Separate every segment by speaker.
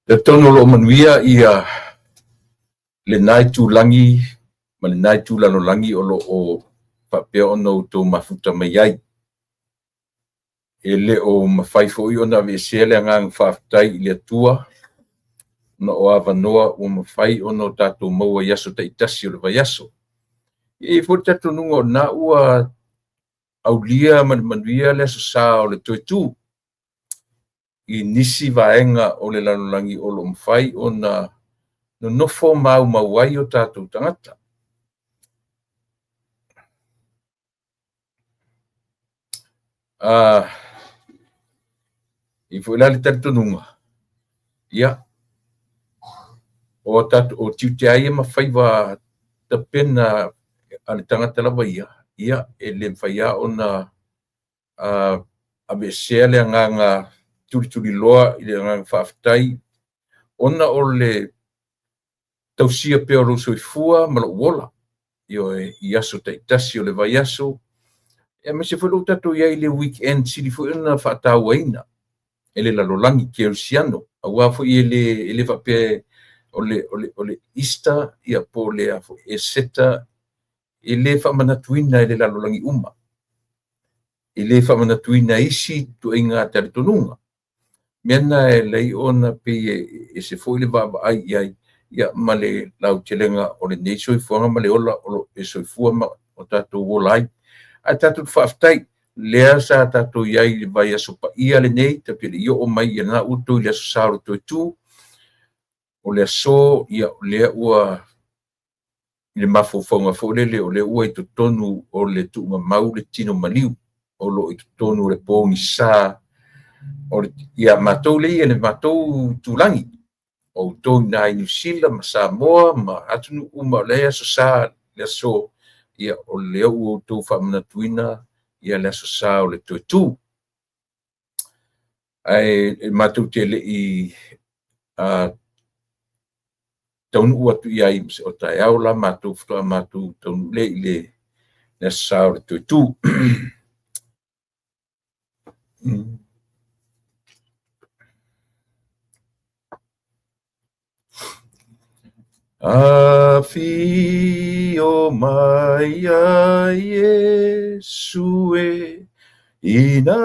Speaker 1: Talitonu o lo o manuia ia lena itulagi ma lena itu lalolagi o lo o faapea ona outou mafuta mai ai. E le o mafai foi ona aveesea le agaga faafetai i le Atua ona o avanoa ua mafai ona o tatou maua i aso taitasi o le vaiaso. E i ai foi le talitonuga o lena ua aulia ma le manuia le Aso Sa o le Toe Tu i nisi vaega o le lalolagi o lo o mafai ona nonofo maumau ai o tatou tagata. E i ai foi la le talitonuga, ia, o tatou o tiute lava ia ma faiva tapena a le tagata lava ia, ia, e le mafai lava ona aveesea le agaga tulituliloa i le agaga faafetai ona o le tausia pea o lou soifua ma lou ola, ioe, i aso taitasi o le vaiaso, aemaise foi o lea ua tatou i ai i le weekend sili foi ona faatauaina e le lalolagi kerisiano, aua foi e le faapea o le Easter ia po o le Eseta e le faamanatuina e le lalolagi uma, e le faamanatuina e isi ituaiga talitonuga. Mea na e alai ona pei e ese foi le vaavaai i ai ia ma le lautelega o lenei soifuaga ma le ola o lo o e soifua ma o tatou ola ai. Ae tatou te faafetai, lea sa tatou i ai i le vaiaso paia lenei, tatou te le i oo mai i lena ua outou i le Aso Sa o le Toe Tu, o le aso, ia o lea ua i le mafaufauga foi lele o lea ua i totonu o le tuugamau le tino maliu o lo o i totonu o le pogisa o le, ia matou lea ia le matou itulagi, o outou i ina i Niu Sila ma Samoa ma atunuu uma o lea e Aso Sa le aso, ia o lea ua outou faamanatuina ia le Aso Sa o le Toe Tu. Ae matou te le i taunuu atu i ai o taeao la matou faatoa matou taunuu lea i le Aso Sa o le Toe Tu. Afio mai a Iesu e, ina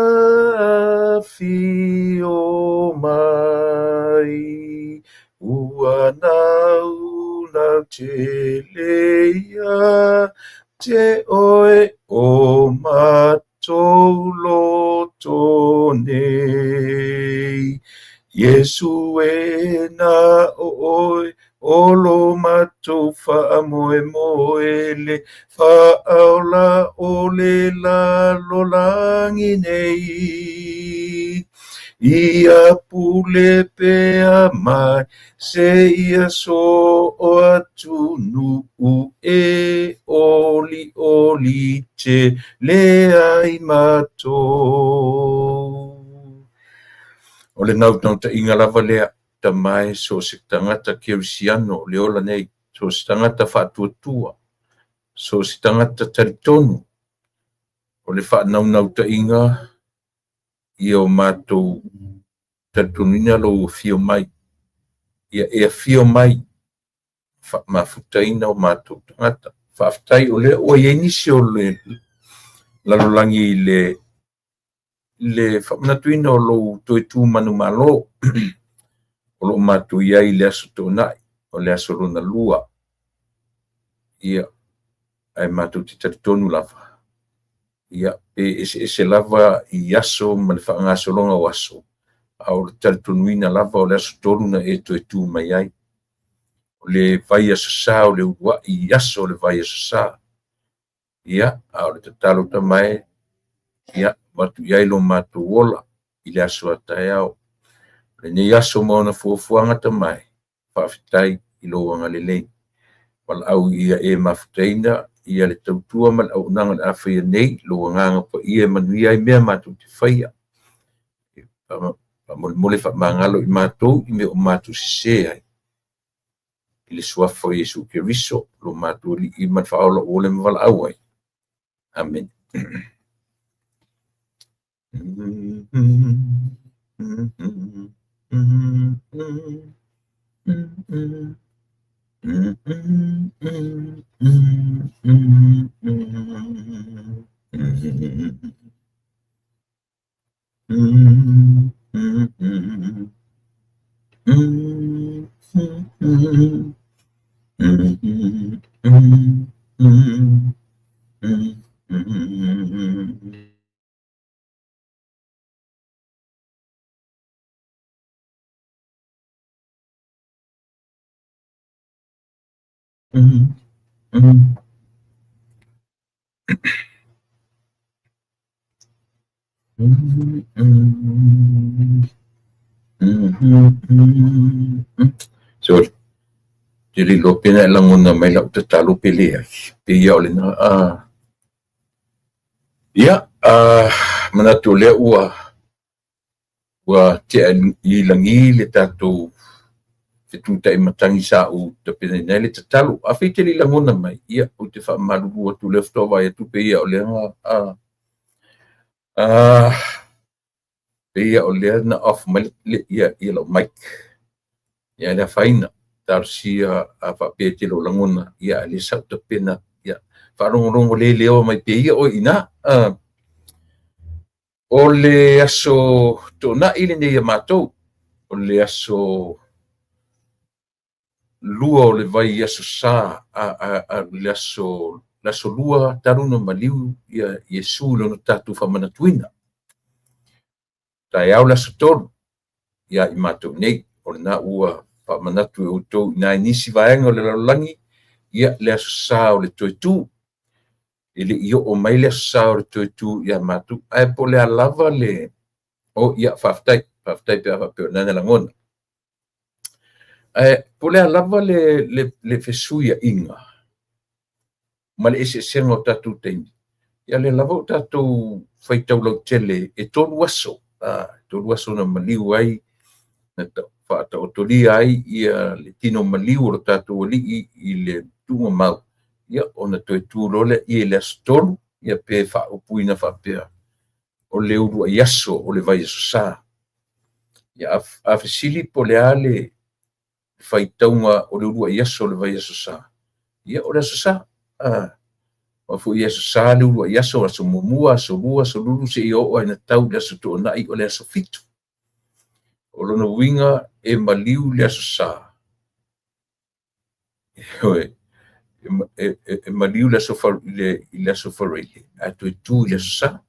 Speaker 1: afio mai, ua naunau tele ia te oe o matou loto nei. Iesu e na o oe, o lo matou faamoemoe le faaola o le lalolagi nei. Ia pule pea mai seia so o atunuu e olioli tele ai matou. O le naunautaiga lava lea, Tama e, so o se tagata kerisiano o le ola nei, so o se tagata faatuatua, so o se tagata talitonu, o le faanaunautaiga ia o matou talitonuina lou afio mai, ia e afio mai faamafutaina o matou tagata. Faafetai o lea ua i ai nisi o le lalolagi i le faamanatuina o lou toe tu manumalo o lo o matou i ai i le Aso Toonai, o le aso lona lua. Ia, ae matou te talitonu lava, ia, pe eseese lava i aso ma le faagasologa o aso, a o le talitonuina lava o le aso 3 na e toe tu mai ai. O le vai Aso Sa o le uluai i aso o le vai Aso Sa. Ia, a o le tatalo Tama e, ia, avatu i ai lo matou ola i le aso a taeao. O lenei aso ma ona fuafuaga Tama e, faafetai i lou agalelei. Valaau ia e mafutaina ia le tautua ma le auaunaga o le a faia nei, lou agaga paia e manuia ai mea matou te faia. Faamolemole faamagalo i matou i mea o matou sese ai. I le suafa o Iesu Keriso, lo matou Alii ma le Faaola ua ole ma valaau ai. Amene. Sorry. Te le iloa pe na e lagona mai lau tatalo pe leai. Pei ia o lena. Ia, manatu o lea ua ua tea i lagi le tatou fetutai matagi sa ou tapenaina ai le tatalo. Afai e te le i lagona mai, ia, ou te faamalulu atu o lea faatoa vaai atu pei ia o lea pei ia o lea na off mai le, ia, ia lau mic. Ia, e le afaina. Talosia a faapea e te le o lagona, ia, a o lea sa ou tapena, ia, faalogologo leleoa mai pea ia oe i ina. O le aso Toonai lenei a matou, o le aso 2 o le vaiaso Sa, le aso 2 talu ona maliu Iesu i lona tatou faamanatuina. Taeao le aso 3 ia i matou nei, o lena ua faamanatu e outou i ina i nisi vaega o le lalolagi, ia le aso Sa o le toe tu. E le i oo mai le aso Sa o le toe tu ia matou, ae po o le a lava le... O, ia, faafetai, faafetai pe a faapea o lena na lagona. Ae po o le a lava le fesuiaiga ma le eseesega o tatou taimi, ia o lea lava ua tatou faitau lautele e 3 aso, 3 aso na maliu ai, na faataotolia ai ia le tino maliu o lo tatou Alii i le tuugamau, ia ona toe tu loa lea i le aso 3, ia pe faaupuina faapea, o le uluai aso o le vaiaso Sa. Ia, a fesili po o le a le faitauga o le uluai aso o le vaiaso Sa, ia o le aso Sa. Aua foi e aso Sa le uluai aso, aso muamua, aso lua, aso lulu, seia oo lava ina tau i le aso Toonai o le aso 7. O lona uiga e maliu le aso Sa, ioe, e maliu le aso Faraile, ae toe tu i le aso Sa.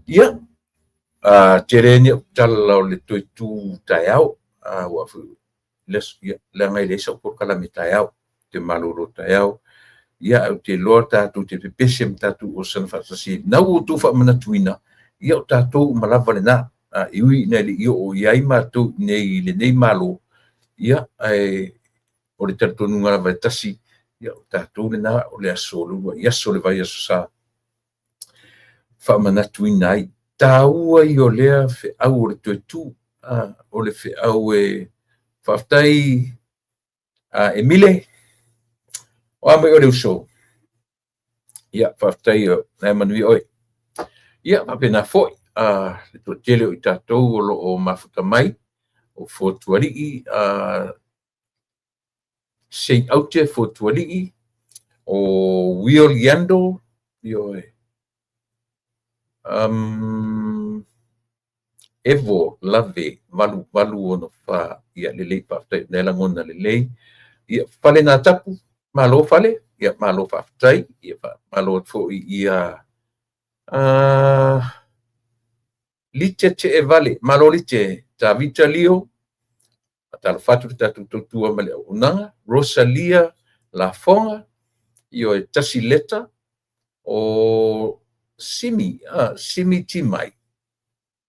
Speaker 1: Ia, tele ni au tala o le toe tu taeao, aua foi leaga e leai sau polokalame taeao, te malolo taeao. Ia, ou te iloa tatou te pepese ma tatou osana faatasi. Na ua outou faamanatuina, ia o tatou uma lava lena. E ui ina le i oo i ai matou nei i lenei Malo, ia, ae o le talitonuga lava e tasi, ia o tatou lena o le aso uluai aso o le vaiaso Sa faamanatuina ai. Taua ia o lea feau o le toe tu, o le feau e faafetai Emile, o a mai o le uso. Ia, faafetai na e manuia oe. Ia, faapena foi le toatele o i tatou o lo o mafuta mai, o Fotualii, Saint Aute Fotualii, o Will Yandle, ioe, Evo Lave 8864, ia lelei, faafetai, na e lagona lelei. Ia, Fale Natapu, malo Fale, ia malo faafetai, ia malo atu foi ia Lite Teevale, malo Lite, Tavita Leo, faatalofa atu le tatou tautua ma le auaunaga, Rosalia Lafoga, ioe, Tasi Leta, o Simi, Simi Timai,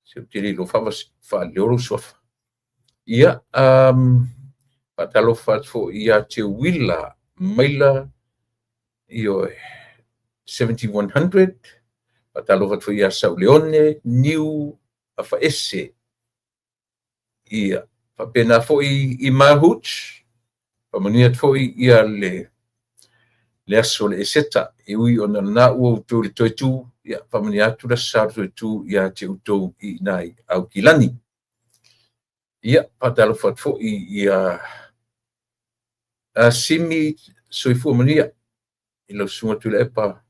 Speaker 1: se ou te le iloa faaleo lou suafa. Ia, faatalofa atu foi ia te Wila Maila, ioe, 7100, faatalofa atu foi ia Sauleone Niu Afaese. Ia, faapena foi i Mahuch, faamanuia atu foi ia le aso o le Eseta, e ui ona lena ua outou i le toe tu, ia faamanuia atu le aso Sa o le toe tu ia te outou i ina i Aukilani. Ia, faatalofa atu foi ia Simi Soifua Manuia i lau Susuga Tuilaepa.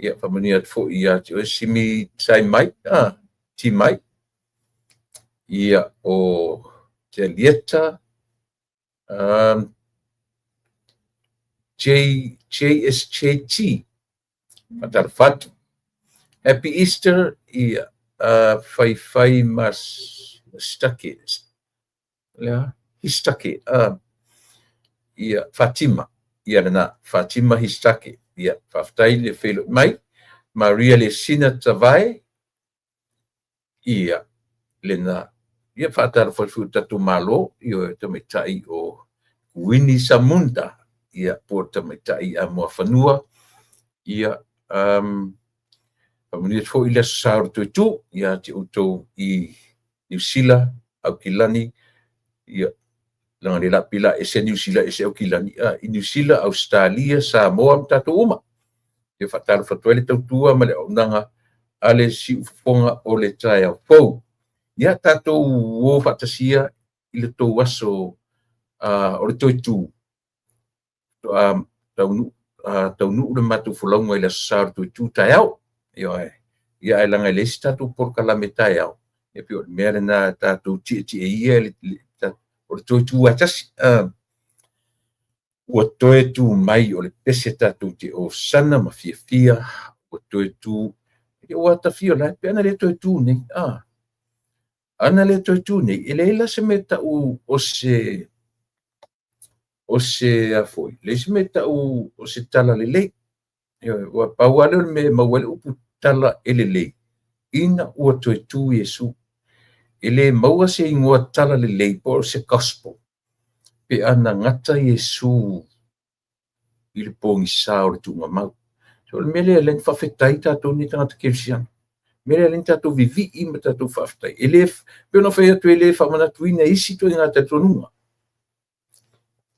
Speaker 1: Ia, faamanuia atu foi ia te oe Simi Sai Mai, Ti Mai. Ia, o Telieta, JSJT, faatalofa atu. Happy Easter, ia, Faifai Mastake, Histake, ia, Fatima, ia lena, Fatima Histake, ia, faafetai le feiloai mai. Maria Lesina Tavae, ia, lena, ia, faatalofa atu foi i le tatou Malo, ia, tamaitai o Winnie Samunda, ia, po o le tamaitai Amoafanua, ia, faamanuia atu foi le Aso Sa o le Toe Tu ia te outou i Niu Sila, Aukilani, ia, leaga le laapila ese Niu Sila ese Aukilani, i Niu Sila, Ausetalia, Samoa ma tatou uma. Ia faatalofa atu ai le tautua ma le auaunaga a le siufofoga o le taeao fou. Ia tatou o faatasia i le tou aso o le Toe Tu, taunuu le matou folauga i le Aso Sa o le Toe Tu taeao. Ioe. Ia ae leaga e leai se tatou polokalame taeao, e pei o le mea lena tatou tietie ia o le Toe Tu lava tasi. Ua toe tu mai o le pese tatou te osana ma fiafia, ua toe tu. Ua tafia la, pe ana le toe tu nei. Ana le toe tu nei, e leai la se mea tau o se a foi, leai se mea tau o se tala lelei. Ua pau lava lea o le mea e maua ai le upu tala e lelei, ina ua toe tu Iesu. E le maua se igoa tala lelei po o se gospel, pe ana gata Iesu i le pogisa o le tuugamau. So o le mea lea lea na faafetai tatou nei tagata kerisiano. Mea lea lea na tatou vivii ma tatou faafetai. E le, pei ona fai atu e le faamanatuina isi ituaiga talitonuga.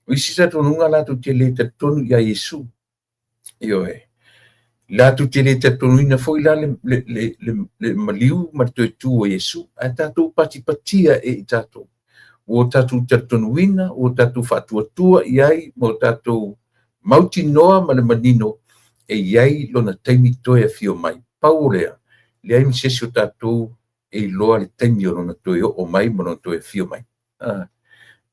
Speaker 1: O isi talitonuga latou te le talitonu ia Iesu. Ioe. Latou te le talitonuina foi la le maliu ma le toe tu o Iesu. Ae tatou patipatia e i tatou. Ua tatou talitonuina, ua tatou faatuatua i ai, ma ua tatou mautinoa ma le manino e i ai lona taimi toe afio mai. Pau o lea, leai ma se isi o tatou e iloa le taimi o lona toe oo mai ma lona toe afio mai.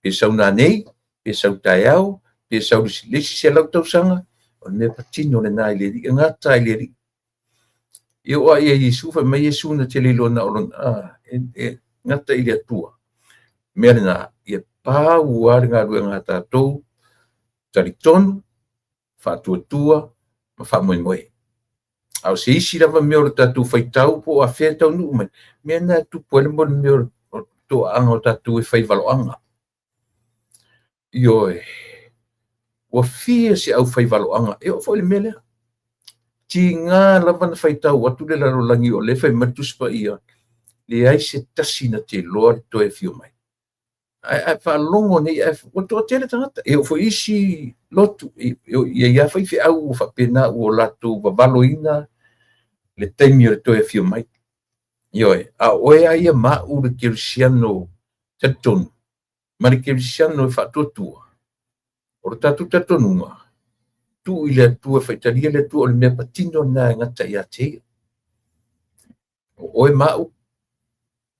Speaker 1: Pe sau nanei, pe sau taeao, pe sau le isi 100 tausaga, o le mea patino lena i le Alii, e gata i le Alii. E oo lava ia Iesu, fai mai Iesu na te le iloa na o lona, e gata i le Atua. Mea lena, ia pau lava le galuega a tatou, talitonu, faatuatua ma faamoemoe. A o se isi lava mea o le tatou faitau po o afea e taunuu mai, mea lena e tupu ai le mea o le toaaga o tatou e fai valoaga. Ioe, ua fia se au fai valoaga, e oo foi i le mea lea. Tiga lava na faitau atu le lalolagi o lea fai mai le Tusi Paia, leai se tasi na te iloa le toe afio mai. Ae faalogo nei, ua toatele tagata, e oo foi isi lotu, e i ai lava faifeau ua faapena ua latou vavaloina le taimi o le toe afio mai. Ioe, a o oe lava ia ma au le kerisiano talitonu, ma le kerisiano e faatuatua, o le tatou talitonuga, tuu i le Atua, faitalia le Atua, o le mea patino lena e gata ia te ia. O oe ma au,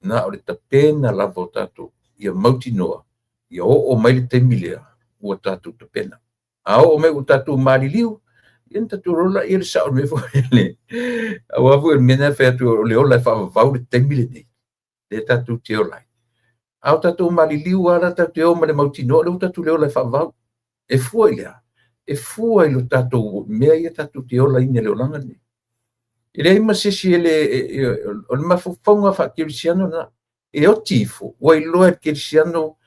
Speaker 1: na o le tapena lava o tatou, ia mautinoa, ia oo mai le taimi lea, ua tatou tapena. A oo mai ua tatou maliliu, ia na tatou iloa laia le sao o le mea foi lele. Aua foi o le mea lena e fai atu o le ola e faavavau le taimi lenei, lea tatou te ola ai. A o tatou maliliu lava la tatou te o ma le mautinoa, lea ua tatou le ola e faavavau. E fua i le a? E fua i lo tatou mea ia tatou te olaina i le olaga lenei. E leai ma se isi e le, o le mafaufauga faakerisiano lena. E oti ifo, ua iloa e le kerisiano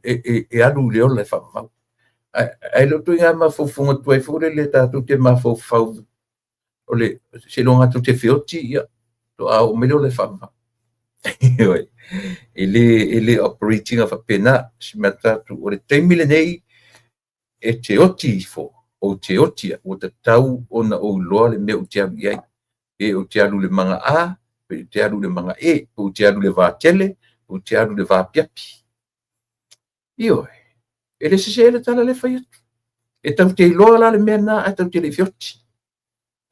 Speaker 1: e alu i le ola e faavavau. Ae le o ituaiga mafaufauga tuai foi lele tatou te mafaufau o le seiloga tatou te feoti, ia, faatoa oo mai le ola e faavavau. E le operate ina faapena. Si mea tatou, o le taimi lenei e te oti ifo, ou te oti ai, ua tatau ona ou iloa le mea ou te alu i ai. Pe ou te alu i le maga A, pe ou te alu i le maga E, pe ou te alu i le vatele, Ou te alu i le vaapiapi. Ioe, e le sese le tala lea e fai atu. E tatou te iloa la le mea lena ae tatou te le i feoti.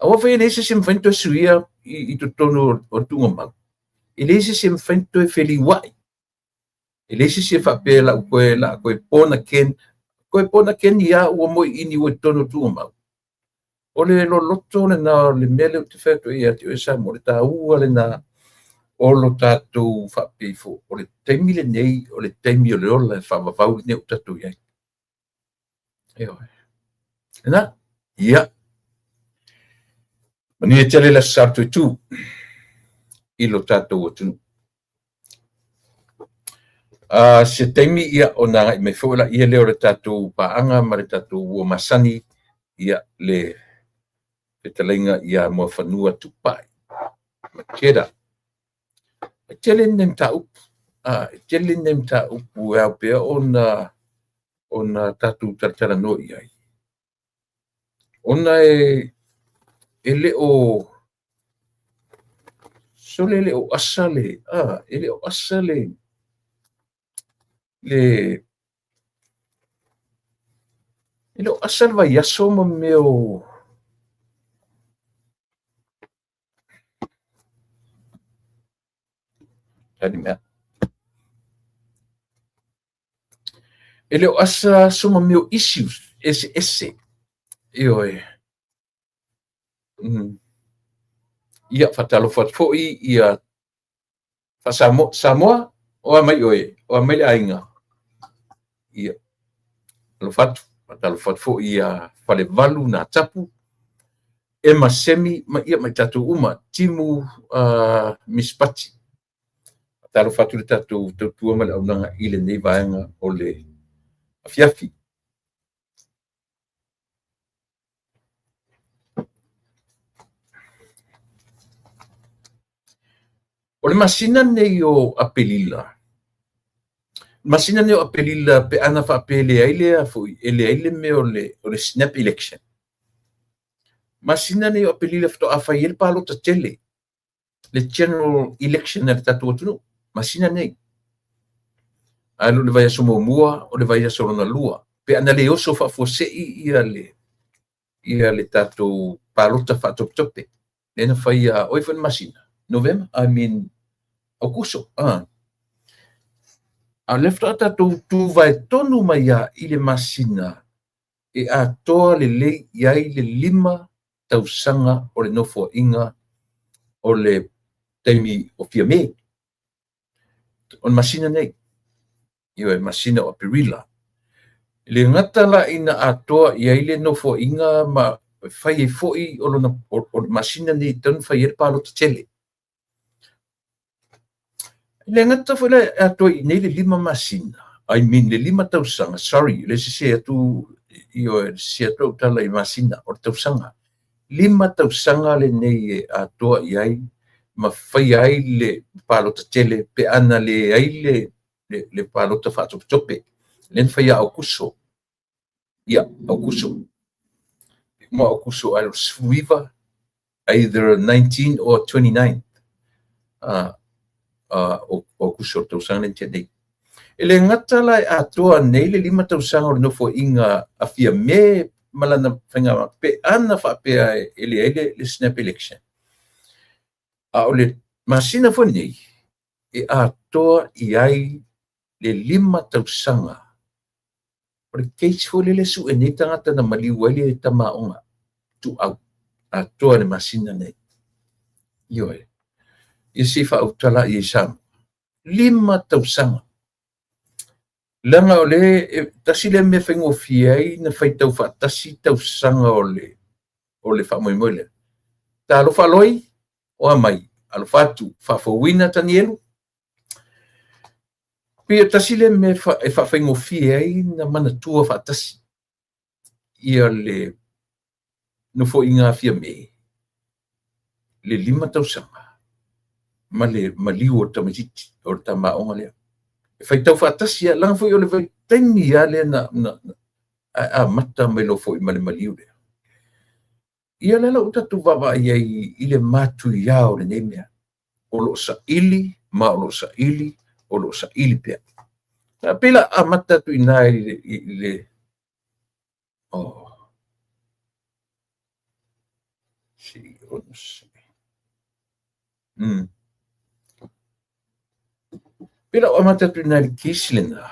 Speaker 1: Aua foi e leai se isi e mafai ona toe suia i totonu o le tuugamau. E leai se isi e mafai ona toe feliuai. E leai se isi e faapea la a toe born again. Toe born again i a ua moeini ua i totonu o le tuugamau? O le loloto lena o le mea lea ou te fai atu ai ia te oe Samoa, o le taua lena o lo tatou faapea ifo, o le taimi lenei o le taimi o le ola e faavavau lenei ua tatou i ai. Ioe. Lena? Ia. Manuia tele le Aso Sa Toetū i lo tatou atunuu. Se taimi ia ona agai mai foi laia lea o le tatou paaga ma le tatou ua masani ia le fetalaiga ia Muafanua Tupai Makeda. E tele ni mataupu, e tele ni mataupu e ao pea ona tatou talatalanoa i ai. Ona e le o sole le o asa le e le o asa le le e le o asa le vaiaso ma mea o mea. E le o asa aso ma mea o issues eseese. Ioe. Ia, faatalofa atu foi ia Faasamoa, Samoa, o a mai oe, o a mai le aiga. Ia, alofa atu, faatalofa atu foi ia Falevalu Natapu, Emma Semi, ma ia ma i tatou uma, Timu Mispati. Faatalofa atu le tatou tautua ma le auaunaga i lenei vaega o le afiafi. O le masina lenei o Aperila, masina lenei o Aperila pe ana faapea e leai le foi, e leai le mea o le snap election. Masina lenei o Aperila faatoa fai ai le palota tele, le general election a le tatou atunuu, masina nei. Ae le vaiaso muamua, o le vaiaso lona lua. Pe ana le oso faafuasei ia le tatou palota faatopetope. Lea na faia, oi foi le masina, Novema, I mean, Aukuso. A o lea faatoa tatou tuvae tonu mai lava i le masina e atoa lelei i ai le 5 tausaga o le nofoaiga o le taimi o Fiame. O le masina nei, ioe, masina o Aperila. E le gata la ina atoa i ai le nofoaiga ma fai ai foi o lona o le masina nei e tatau ona fai ai le palota tele. E le gata foi la atoa i nei le 5 masina, I mean le 5 tausaga, sorry, le sese atu, ioe, le sese atu au tala i masina, o le tausaga. 5 tausaga lenei e atoa i ai ma faia ai le palota tele pe ana leai le palota faatopetope. Le na faia Aukuso. Ia, Aukuso. Ma Aukuso ai le 19, either 19 or 29. O Aukuso o le tausaga le nei. E le gata la e atoa nei le 5 tausaga o le nofoaiga a Fiame ma lana faiga pe ana faapea e leai le snap election. A o le masina foi nei e atoa i ai le 5 tausaga o le case foi lele sue nei tagata na maliu ai le tamaoga tuau atoa le masina nei. Ioe. Ia se i faautala i ai Samoa. 5 tausaga. Leaga o le tasi le mea faigofie ai na faitau faatasi tausaga o le faamoemoe lea. Talofa loi, o a mai, alofa atu, faafouina Tanielu. Pei e tasi le mea e faafaigofie ai na manatua faatasi ia le nofoaiga a Fiame, le 5 tausaga ma le maliu o le tamaitiiti o le tamaoga lea. E faitau faatasi leaga foi o le vaitaimi lava lea na amata mai loa foi ma le maliu lea. Ia lea la ua tatou vaavaai ai i le matuia o lenei mea. O lo o saili ma o lo o saili, o lo o saili pea. E pei la amata atu i ina i le oh. Se Pei la amata atu i ina i le kesi lena.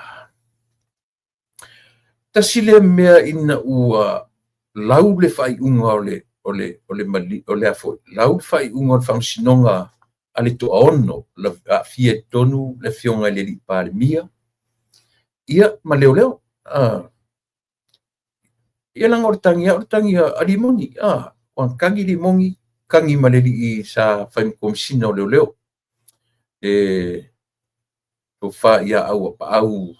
Speaker 1: Tasi lea mea ina ua lau le faaiuga o le o le o le mali o le a foi lau le faaiuga o le faamasinoga a le toaono aafia i totonu le afioga i le alii Palemia, ia ma leoleo. Ia leaga o le tagi o le tagi a Limoni, ua tagi Limoni, tagi ma le alii sa fai ma komisina o leoleo, e tofa ia Auapaau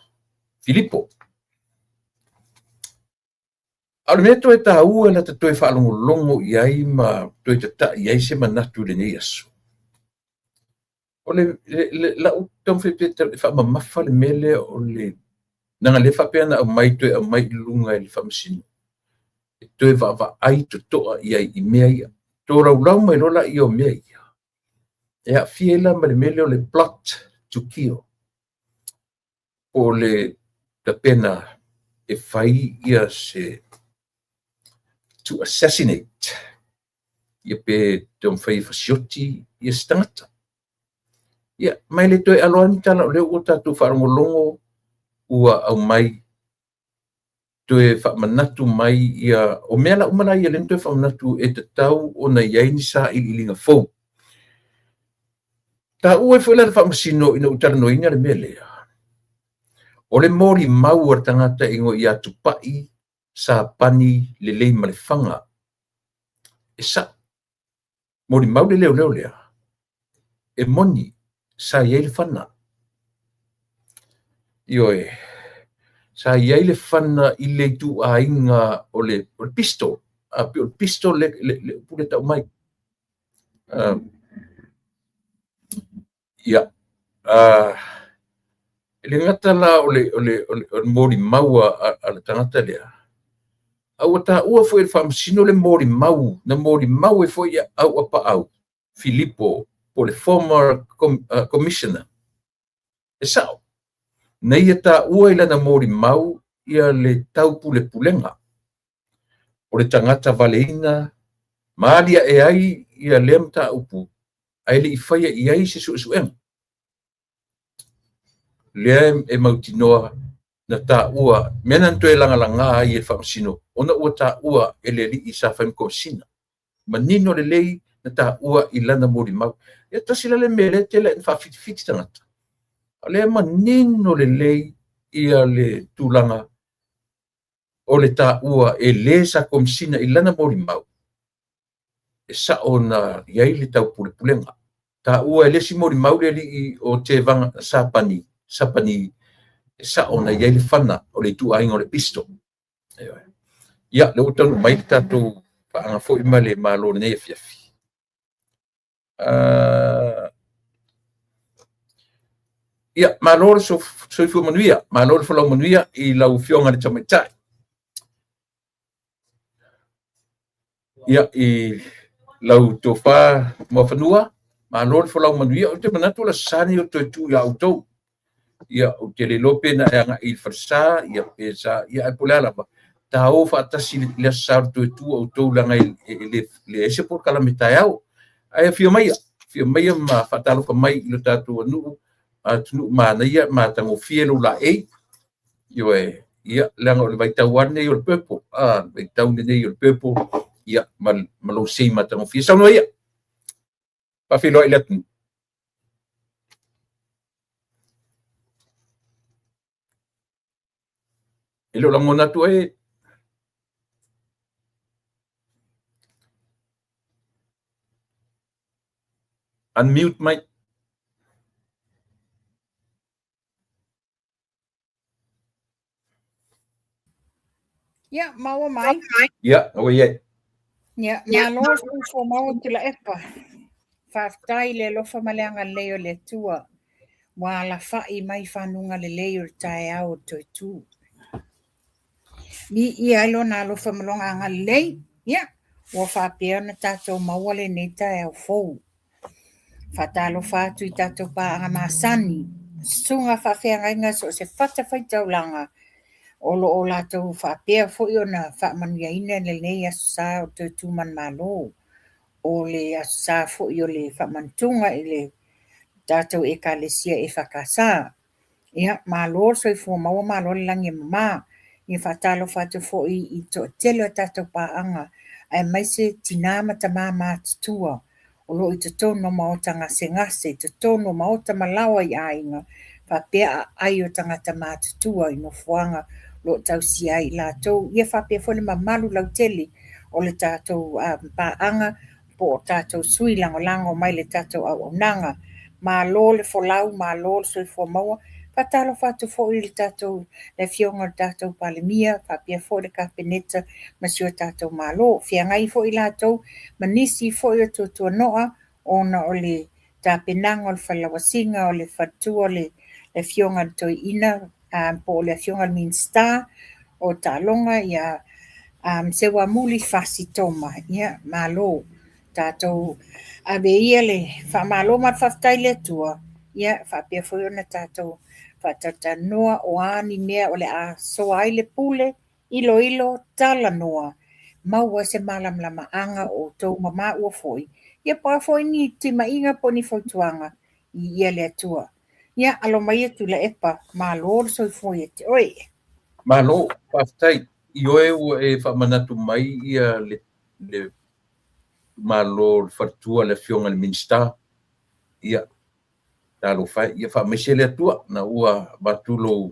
Speaker 1: Filipo. A o le mea toe taua e lata toe faalogologo i ai ma toe tatai ai se manatu i lenei aso, o le lau taumafai pea e faamamafa le mea lea o le leaga lea faapea na aumai toe aumai i luga i le faamasino e toe vaavaai totoa i ai i mea ia. Tolaulau mai loa laia o mea ia, e aafia ai la ma le mea lea o le plot to kill, po o le tapena e fai ia se to assassinate, ia pe taumafai e fasioti ia se tagata. Ia, ma e le toe aloa ni tala o lea ua tatou faalogologo ua aumai toe faamanatu mai ia o mea la uma la ia lea na toe faamanatu e tatau ona i ai ni sailiiliga fou. Taua ai foi la le faamasino ina ua talanoaina le mea lea, o le molimau a le tagata e igoa ia Tupai Sapani Lelei ma le Faga, e sa'o. Molimau le leoleo lea, e moni sa i ai le fana. Ioe, sa i ai le fana i le ituaiga o le pistol, a pei o le pistol le upu lea tau mai. Ia, e le gata la o le molimau a le tagata lea, a ua taua foi e le faamasino le molimau, na molimau ai foi Auapaau Filipo po o le former commissioner. E sa'o, na ia taua i lana molimau ia le taupulepulega o le tagata valeina ma alia'e ai ia lea mataupu ae le i faia i ai se suesuega. Lea e mautinoa na taua mea na toe lagalaga ai e le faamasino ona ua taua e le alii sa fai ma komesina. Manino lelei na taua i lana molimau. Ia tasi la le mea lea tele ina faafitifiti tagata. O lea e manino lelei ia le tulaga o le taua e le sa komesina i lana molimau, e sa'o na i ai le taupulepulega. Taua e le isi molimau le alii o Tevaga Sapani, Sapani, e sa'o na i ai le fana o le ituaiga o le pistol. Ia, lea ua taunuu mai le tatou paaga foi ma le Malo i lenei afiafi. Ia, malo le soifua manuia, malo le folau manuia i lau Afioga i le Tamaitai. Ia, i lau tofa Muafanua, malo le folau manuia. Ou te manatu o le Aso Sa lenei o toe tu ia outou. Ia, ou te le iloa pe na e agai i le falesa, ia pe sa, ia ae po o le a lava, ta o faatasi i le Aso Sa o le toe tu o outou leaga e leai se polokalame taeao. Ae afio maia, afio maia ma faatalofa mai i lo tatou atunuu manaia ma matagofie lou laei. Ioe, ia, leaga o le vaitau lava lenei o le purple, vaitau lenei o le purple, ia, ma lou sei matagofie. Saunoa ia, faafeiloai i le atunuu. E le o lagona atu oe. Unmute mai.
Speaker 2: Ia, maua mai.
Speaker 1: Ia, ua i ai.
Speaker 2: Ia, malo le soifua maua Tuilaepa. Faafetai i le alofa ma le agalelei o le Atua ua alafai mai fanuga lelei o le taeao o le toe tu. Viia ai lona alofa ma lona agalelei, ia, ua faapea ona tatou maua lenei taeao fou. Faatalofa atu i tatou paaga masani, susuga faafeagaiga so o se fatafaitaulaga o lo o latou faapea foi ona faamanuiaina lenei Aso Sa o le toe tu manumalo, o le Aso Sa foi o le faamanatuga i le tatou Ekalesia EFKS. Ia, malo le soifua maua, malo le lagi e mama. Ia faatalofa atu foi i le toatele o tatou paaga aemaise tina ma tama matutua o lo o i totonu o maota gasegase, i totonu o maota ma laoa i aiga, faapea aai o tagata matutua i nofoaga o lo o tausia ai i latou. Ia faapea foi le mamalu lautele o le tatou paaga po o tatou sui lagolago mai le tatou auaunaga. Malo le folau, malo le soifua maua. Faatalofa atu foi i le tatou le afioga i le tatou Palemia faapea foi le Kapeneta ma si o tatou Malo. Feagai foi latou ma nisi foi o tuatuanoa ona o le tapenaga o le falelauasiga o le faletua o le afioga i le Toeaina po o le afioga i le Minisita o Taaloga ia Seuamuli Fasi Toma. Ia, malo. Tatou ave ia le faamalo ma le faafetai i le Atua, ia faapea foi ona tatou faatalatalanoa o a ni mea o le a soa ai le pule, iloilo, talanoa, maua se malamalamaaga o outou ma maua foi, ia po o a foi ni timaiga po o ni fautuaga, viia le Atua. Ia, alo maia Tuilaepa, malo le soifua ia te oe.
Speaker 1: Malo, faafetai. Ioe ua e faamanatu mai ia le Malo le faletua le afioga i le Minisita. Ia, talofa e, ia faamaise le Atua, na ua avatu lou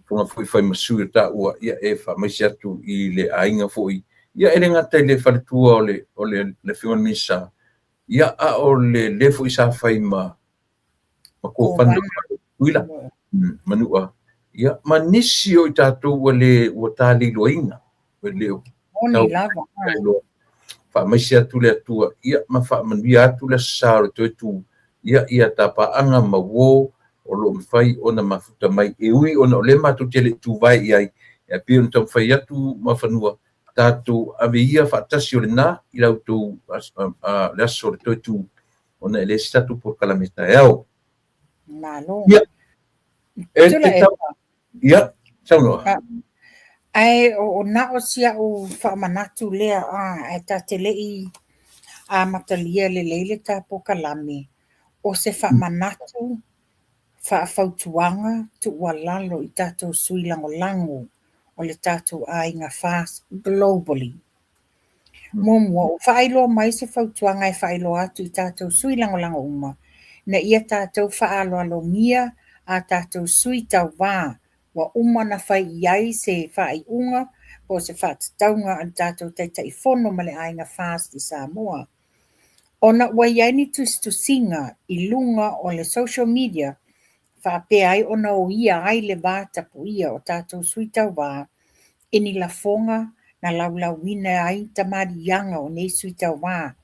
Speaker 1: fofoga foi fai ma sui o taua, ia e faamaise atu i le aiga foi. Ia e le gata i le faletua o le o le afioga i le Minisita, ia a o le le foi sa fai ma Kovana Tutuila, Manua, ia ma nisi o i tatou ua le ua taleiloaina, ua le o
Speaker 2: Moni lava.
Speaker 1: Faamaise atu le Atua, ia ma faamanuia atu le Aso Sa o le toe tu, ia ia tapaaga ma uo o lo o mafai ona mafuta mai, e ui ona o lea matou te le i tuvae i ai, ae pei ona taumafai atu Mafanua, tatou ave ia faatasi o lena i la outou le aso o le toe tu, ona e leai se tatou polokalame taeao.
Speaker 2: Malo.
Speaker 1: Ia, e te tau... Ia, saunoa.
Speaker 2: Ae o na o si au faamanatu lea, ae ta te le i amatalia lelei le ta polokalame, o se faamanatu, faafautuaga, tuualalo i tatou sui lagolago o le tatou aiga FAST globally. Muamua, ua faailoa mai se fautuaga e faailoa atu i tatou sui lagolago uma, ina ia tatou faaaloalogia a tatou sui tauva ua uma ona fai i ai se faaiuga po o se faatatauga a le tatou Taitaifono ma le Aiga FAST i Samoa. Ona ua i ai ni tusitusiga i luga o le social media faapea ai ona oia ai le va tapuia o tatou sui tauva i ni lafoga na laulauina ai tamaliiaga o nei sui tauva.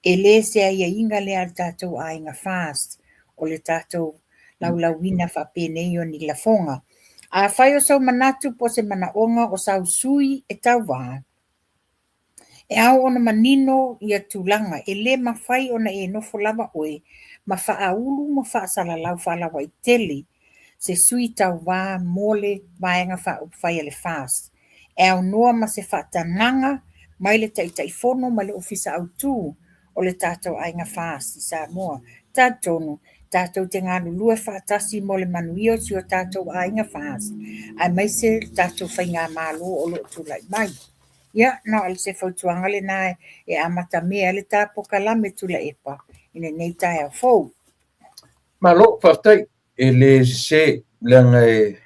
Speaker 2: E le se aiaiga lea a le tatou aiga FAST o le tatou laulauina faapenei o ni lafoga. Afai o sou manatu po o se manaoga o sau sui e tauva, E ao ona manino ia tulaga, e le mafai ona e nofo lava oe ma faaulu ma faasalalau faalauaitele se sui tauva mo le Vaega Faaupufai a le FAST, e aunoa ma se faatagaga mai le Taitaifono ma le Ofisa Autu o le tatou aiga FAST i Samoa. Talitonu, tatou te galulue faatasi mo le manuia o si o tatou aiga FAST, aemaise le tatou faigamalo o lo o tulai mai. Ia, na o se fautuaga lena e amatamea ai le ta polokalame Tuilaepa i lenei taeao fou.
Speaker 1: Malo, faafetai. E le sese, leaga e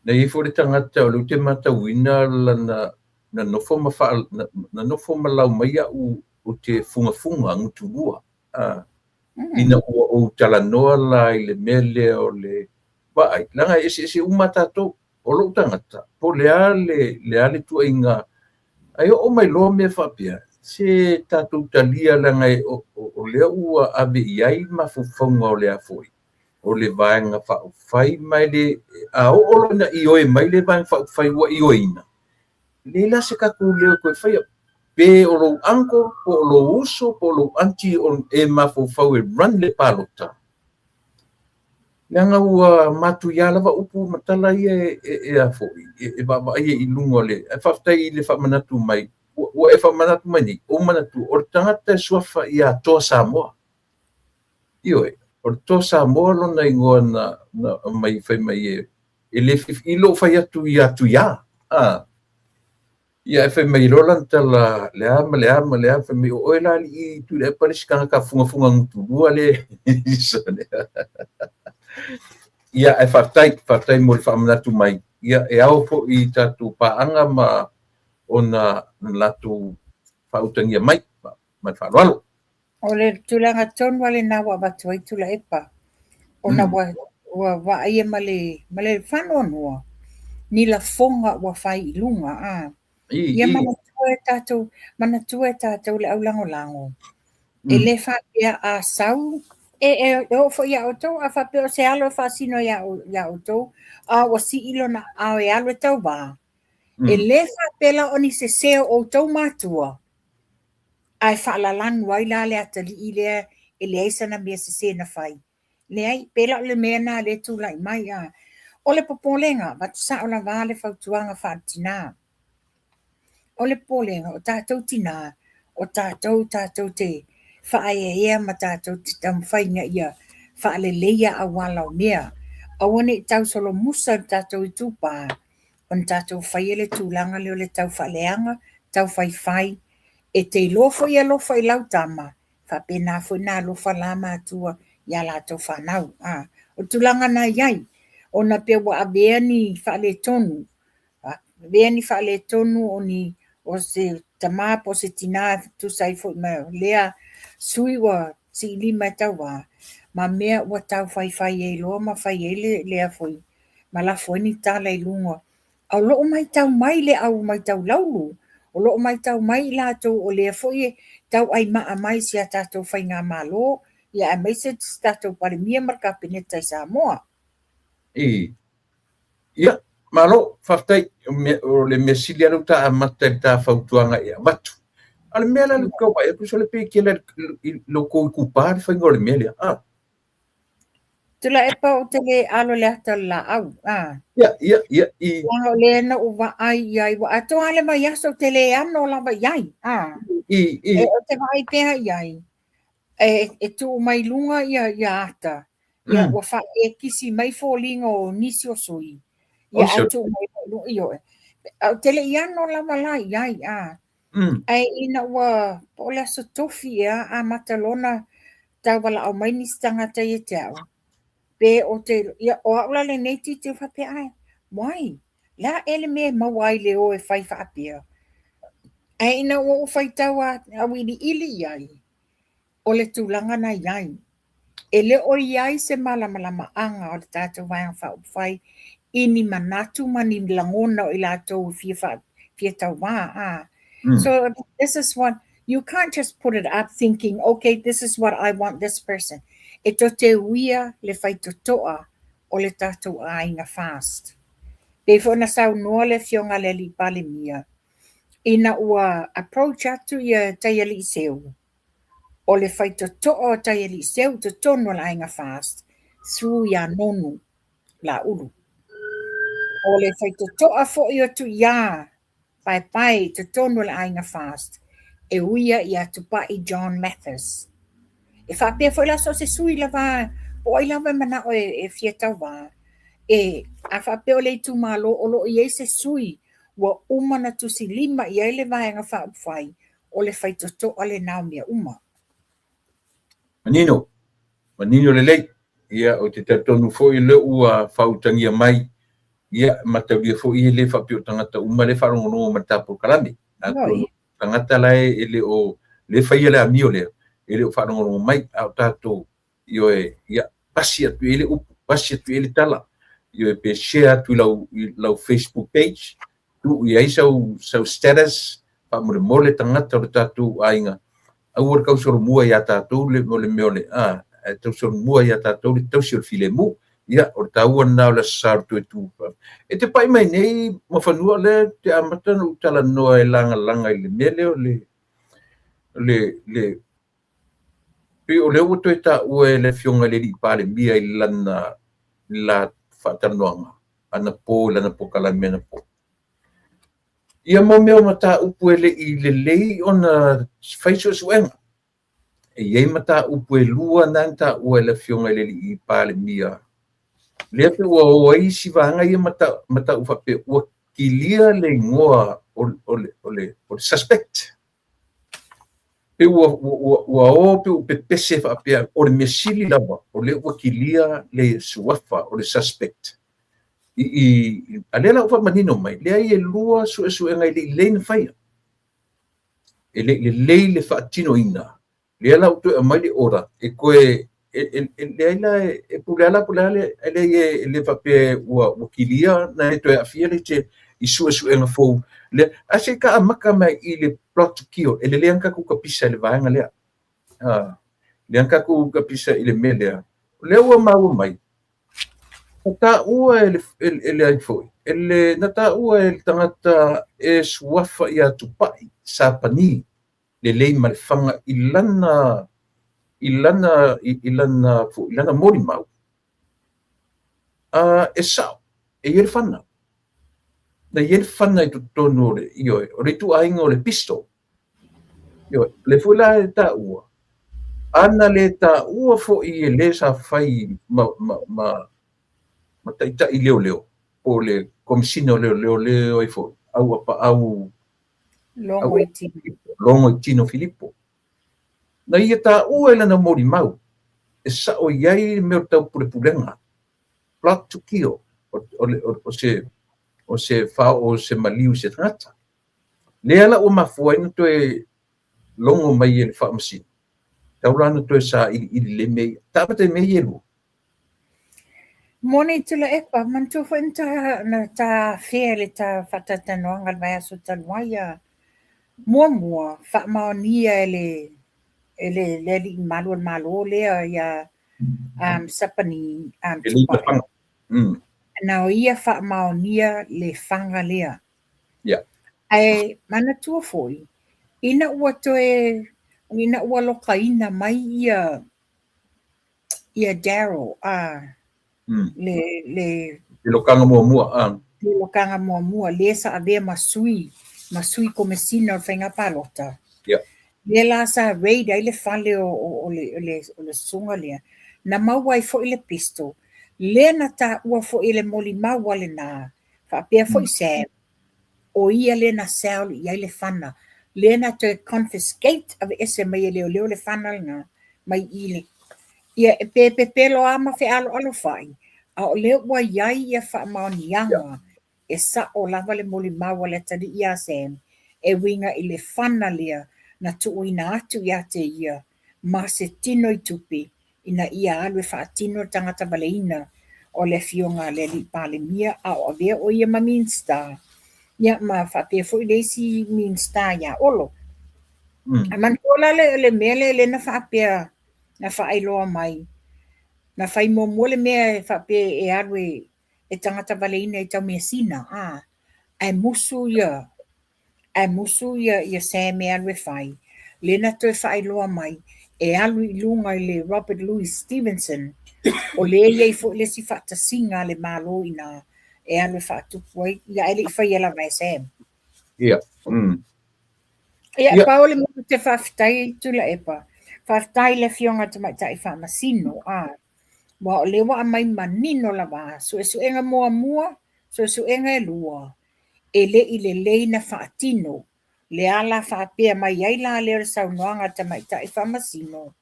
Speaker 1: na i ai foi le tagata o lea ou te matauina lana na nofo ma faa, na nofo ma lau mai au ou te fugafuga gutulua. Ina ua ou talanoa la i le mea lea o le vaai, leaga e eseese uma tatou. O lou tagata, po o le a le, le a le tuuaiga, ae oo mai loa mea faapea, se tatou talia leaga o, o lea ua ave i ai mafaufauga o le a foi, o le Vaega Faaupufai, ma e le, a oo loa ina ioe mai le Vaega Faaupufai ua ioeina, e leai la se tatou leo e toe faia. Pe o lou uncle, po o lou uso, po o lou aunty e mafaufau e run le palota. Leaga ua matuia lava upu ma tala ia e a foi, e vaavaaia i luga o le. Ae faafetai i le faamanatu mai, ua e faamanatu mai nei, ua ou manatu, o le tagata e suafa ia Toa Samoa. Ioe, o le Toa Samoa lona igoa na aumai fai mai e le i lou fai atu ia Tuia. Ia ae fai mai loa lana tala, le a ma le a ma le a, fai mai o oe la alii Tuilaepa le isi tagata fugafuga gutulua le. Ia ae faafetai, faafetai mo le faamanatu mai. Ia e ao foi i tatou paaga ma ona latou faautagia mai ma le faaaloalo.
Speaker 2: O le tulaga tonu lava lena ua avatu ai Tuilaepa, ona ua vaaia ma le faanoanoa ni lafoga ua fai i luga. Ia manatua e tatou le aulagolago, e le faapea a sau, e oo foi ia outou, a faapea o se alo e faasino ia outou, a ua sii lona aao e alu e tauva, e le faapea la o ni sese o outou matua, ae faalalanu ai la le atalii lea e leai sana mea sese na fai. Leai, pei la o le mea lena lea e tulai mai. O le popolega, avatu sao lava le fautuaga faale-tina. O le popolega, o tatou tina, o tatou tatou te faaeaea ma tatou te taumafai ina ia faaleleia auala o mea. Aua ne i tausolomusa i le tatou itupa ona tatou faia le tulaga lea o le taufaaleaga, taufaifai. E te iloa foi e alofa i lau tama, faapena foi ona alofa la matua ia latou fanau. O le tulaga na i ai, ona pei ua avea ni faaletonu, avea ni faaletonu o ni o se tama po o se tina e tusa ai foi ma lea sui ua siilima e tauva, ma mea ua taufaifai ai loa ma fai ai le lea foi ma lafo ai ni tala i luga. A o lo o matau mai le au matau laulu, o lo o matau mai i latou o lea foi e tauaimaa mai si a tatou faigamalo, ia aemaise si tatou Palemia ma le Kapeneta i Samoa.
Speaker 1: Ia, malo, faafetai. O le mea sili lava lea ua ta amata i le ta fautuaga e avatu. A o le mea la lea ou te tau vaai atu, sole pei e tele i lo outou itupa le faiga o le mea lea.
Speaker 2: Tuilaepa ou te le alo i le ata o le laau.
Speaker 1: Ia, ia, ia. I...
Speaker 2: Leaga o lea na ou vaai i ai, ua atoa lava le vaiaso ou te le ano lava i ai.
Speaker 1: I.
Speaker 2: E, ou te vaai pea i ai, e tuu mai luga ia ata, ia ua faaekisi mai foliga o nisi o sui, ia ae tuu mai luga, ioe. Ae ou te le i ano lava la i ai. Ae ina ua, po o le aso Tofi ea, amata loa ona tauvalaau mai nisi tagata ia te au, pe o te, ia, o au la lenei tilotilo faapea, ae, why? Le a ea le mea e maua ai le o e fai faapea? Ae ina ua ou faitau auiliili i ai, o le tulaga na i ai. E le o i ai se malamalamaaga o le tatou Vaega Faaupufai i ni manatu ma ni lagona o i latou e fia, fia tauva. So this is what, you can't just put it up thinking, okay, this is what I want this person. E tou te uia le faitotoa o le tatou aiga FAST. Pei foi ona saunoa le Afioga a le Alii Palemia, ina ua approach atu ia Taialii Seu, o le faitotoa o Taialii Seu i totonu o le aiga FAST, through ia Nonu Laulu. O le faitotoa foi o Tuiā Paepae i totonu o le aiga FAST, e uia ia Tupai John Mathis. E faapea foi la so o se sui lava, po o ai lava e manao e fia tauva, e a faapea o le itumalo o lo o i ai se sui ua uma ona tusilima i ai le Vaega Faaupufai, o le faitotoa lena o mea uma.
Speaker 1: Manino, manino lelei. Ia, ou te talitonu foi o lea ua faautagia mai, ia, mataulia foi e le faapea o tagata uma lea e faalogologo mai i le ta polokalame. Atonu o tagata la e le o le faia le amio lea, e le o faalogologo mai, a o tatou Ioe, ia, pasi atu i ai le upu, pasi atu i ai le tala. Ioe, pe share atu i lau, i lau Facebook page, tuu i ai sau, sau status, faamolemole tagata o le tatou aiga, aua le tausolomua iā tatou le, o le mea o le, a, ae tausolomua iā tatou le tausi o le filemu. Ia, o le taua lena o le Aso Sa o le toe tu. E te pai mai nei, Muafanua, lea ou te amata ona ou talanoa e lagalaga i le mea lea o le, le, le, Pei o lea ua toe taua e le Afioga i le Palemia i lana le la faatalanoaga anapo i lana polokalame anapo. Ia mo mea o mataupu e le i lelei ona fai suesuega. E i ai mataupu e lua na na taua e le Afioga i le alii Palemia, lea pe ua o ai isi vaega ia ma tau faapea ua kilia le igoa o le suspect. Pe ua o pe ua pepese faapea, o le mea sili lava o lea ua kilia le suafa o le suspect. A lea la ua faamanino mai, leai, e lua suesuega e le i lelei ona faia. E le i lelei le faatinoina. Lea la ua toe aumai le order e toe e leai la e pule la pule le e leai e le faapea ua kilia na e toe aafia le te i suesuega fou. Lea ae se i ka amata mai i le plot to kill, e lelei ana tatou tapisa i le vaega lea. Lea na tatou tapisa i le mea lea. O lea ua maua mai, na taua e le ai foi, e le, na taua e le tagata e suafa ia Tupai Sapani le Leimalefana i lana molimau. E sao, e i ai le fana. Na i ai le fana i totonu o le, ioe, o le ituaiga o le pistol. Ioe, le foi la e taua, ana le taua foi e le sa fai ma taitai leoleo, po o le komisina o leoleo le ai foi, au apaau
Speaker 2: Logo i tino.
Speaker 1: Logo i Tino Filipo. Na ia taua e lana molimau, e sao i ai le mea o tau pulepulega, plot to kill, o se fao o se maliu i se tagata. Lea la ua mafua ai na toe logo mai e le faamasino. Tau la na toe sa ili ili le mea ia. Taamata i mea ia e lua.
Speaker 2: Moni Tuilaepa, manatua foi na ta afea le ta faatalanoaga le vaiaso talu ai a muamua faamaonia e le alii mamalu o le Malo lea ia Sapani
Speaker 1: E le Tupai.
Speaker 2: Na o ia faamaonia le faga lea. Ae manatua foi, ina ua lokaina mai ia Daryl le
Speaker 1: Le lokaga muamua.
Speaker 2: Le lokaga muamua le sa avea ma sui komesina o le faiga palota. Lea la sa raid ai le fale o le susuga lea. Na maua ai foi le pistol. Lea na taua foi e le molimau a lena. Faapea foi Sam, o ia lea na sell i ai le fana. Lea na toe confiscate aveese mai e leoleo le fana lena mai i le. Ia e pe pepelo a ma fealoalofai, a o lea ua iai ia faamaoniaga e sao lava le molimau a le atalii ia Sam e uiga i le fana lea na tuuina atu ia te ia ma se tino i tupe ina ia alu e faatino le tagata valeina o le afioga a le alii Palemia a o avea o ia ma Minista. Ia ma faapea foi le isi Minista ia Olo. A manatua la le mea lea lea na faapea na faailoa mai. Na fai muamua le mea e faapea e alu e tagata valeina i Taumeasina, ae musu ia Sam e alu e fai. Lea na toe faailoa mai e alu i luga i le Robert Louis Stevenson, o lea e i ai foi le isi faatasiga a le Malo ina e alu e faatupu ai, ia ae le i faia lava e Sam. Ia, pau le mea ou te faafetai Tuilaepa, faafetai i le afioga Tamaitai Faamasino, ua o lea ua aumai manino lava, suesuega muamua, suesuega e lua, e le i lelei na faatino. Le ala faapea mai ai la lea o le saunoaga a Tamaitai Faamasino,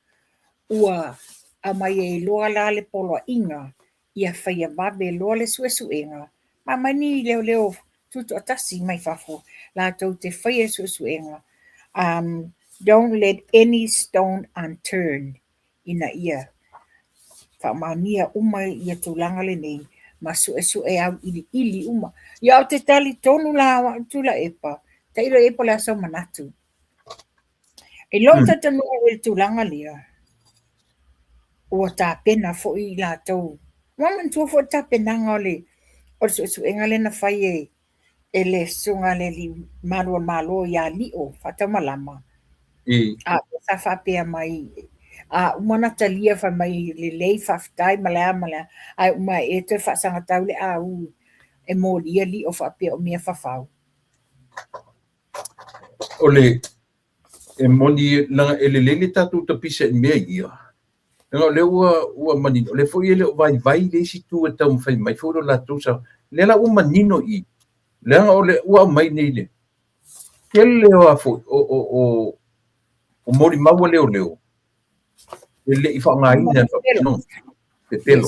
Speaker 2: ua aumai ai loa la le poloaiga ia faia vave loa le suesuega, ma aumai ni leoleo tutoatasi mai fafo latou te faia le suesuega. Don't let any stone unturned ina ia faamaonia uma ia tulaga lenei ma suesue au iliili uma. Ia ou te talitonu la o au Tuilaepa, tailo i ai po o le a sou manatu. I lou talitonuga i le tulaga lea, ua tapena foi i latou. Ua manatua foi le tapenaga o le suesuega lea na fai e le susuga a le alii malu o le Malo ia Lio Faataumalama. A sa faapea mai. A uma ona talia fai mai lelei faafetai ma le a ma le a, ae uma ae toe faasagatau le au e molia lio faapea o mea fafau.
Speaker 1: O le e moni leaga e lelei le tatou tapisa i mea ia, leaga o lea ua manino, o lea foi e le o vaivai le isi itu e taumafai mai foi lo latou sao. Lea la ua manino i i, leaga o le ua aumai nei le tele o a foi o molimau a leoleo e le i faaaogaina e le faamasinoga. Pepelo.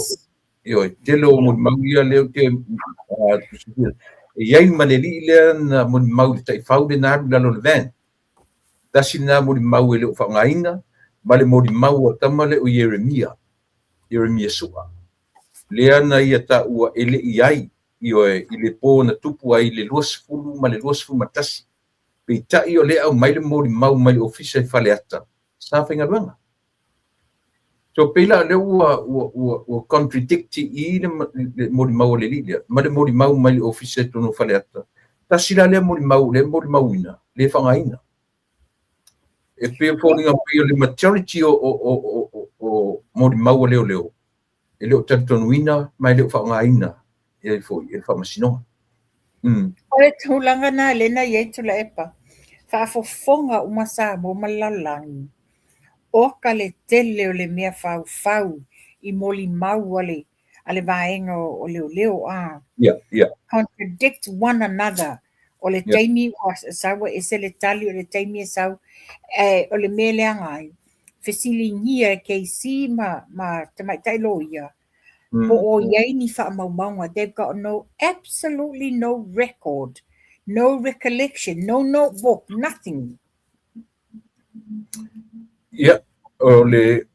Speaker 1: Ioe, tele o molimau ia lea ou te e i ai ma le alii lea na molimau i le taifau lea na alu i lalo o le van. Tasi lena molimau e le o faaaogaina ma le molimau a tama lea o Ieremia, Ieremia Sua, lea na ia taua e le i ai, ioe, i le po na tupu ai le 20 ma le 21. Peitai o lea e aumai le molimau mai le ofisa i Faleata, sa faigaluega. So pei la o lea ua contradict i le molimau a le alii lea ma le molimau mai le ofisa i totonu o Faleata. Tasi la lea molimau lea e molimauina, le faaaogaina. E pei e foliga mai o le majority o molimau a leoleo e le o talitonuina ma e le o faaaogaina e ai foi e le faamasinoga.
Speaker 2: O le tulaga lena lea na i ai Tuilaepa, faafofoga uma Samoa ma le lalolagi, oka le tele o le mea faufau i molimau a le vaega o leoleo a. Contradict one another. O le taimi ua sau ua ese le tali, o le taimi e sau, o le mea e leaga ai, fesiligia e KC ma tamaitai loia, po o i ai ni faamaumauga. They've got no, absolutely no record, no recollection, no notebook, nothing.
Speaker 1: Ia, o le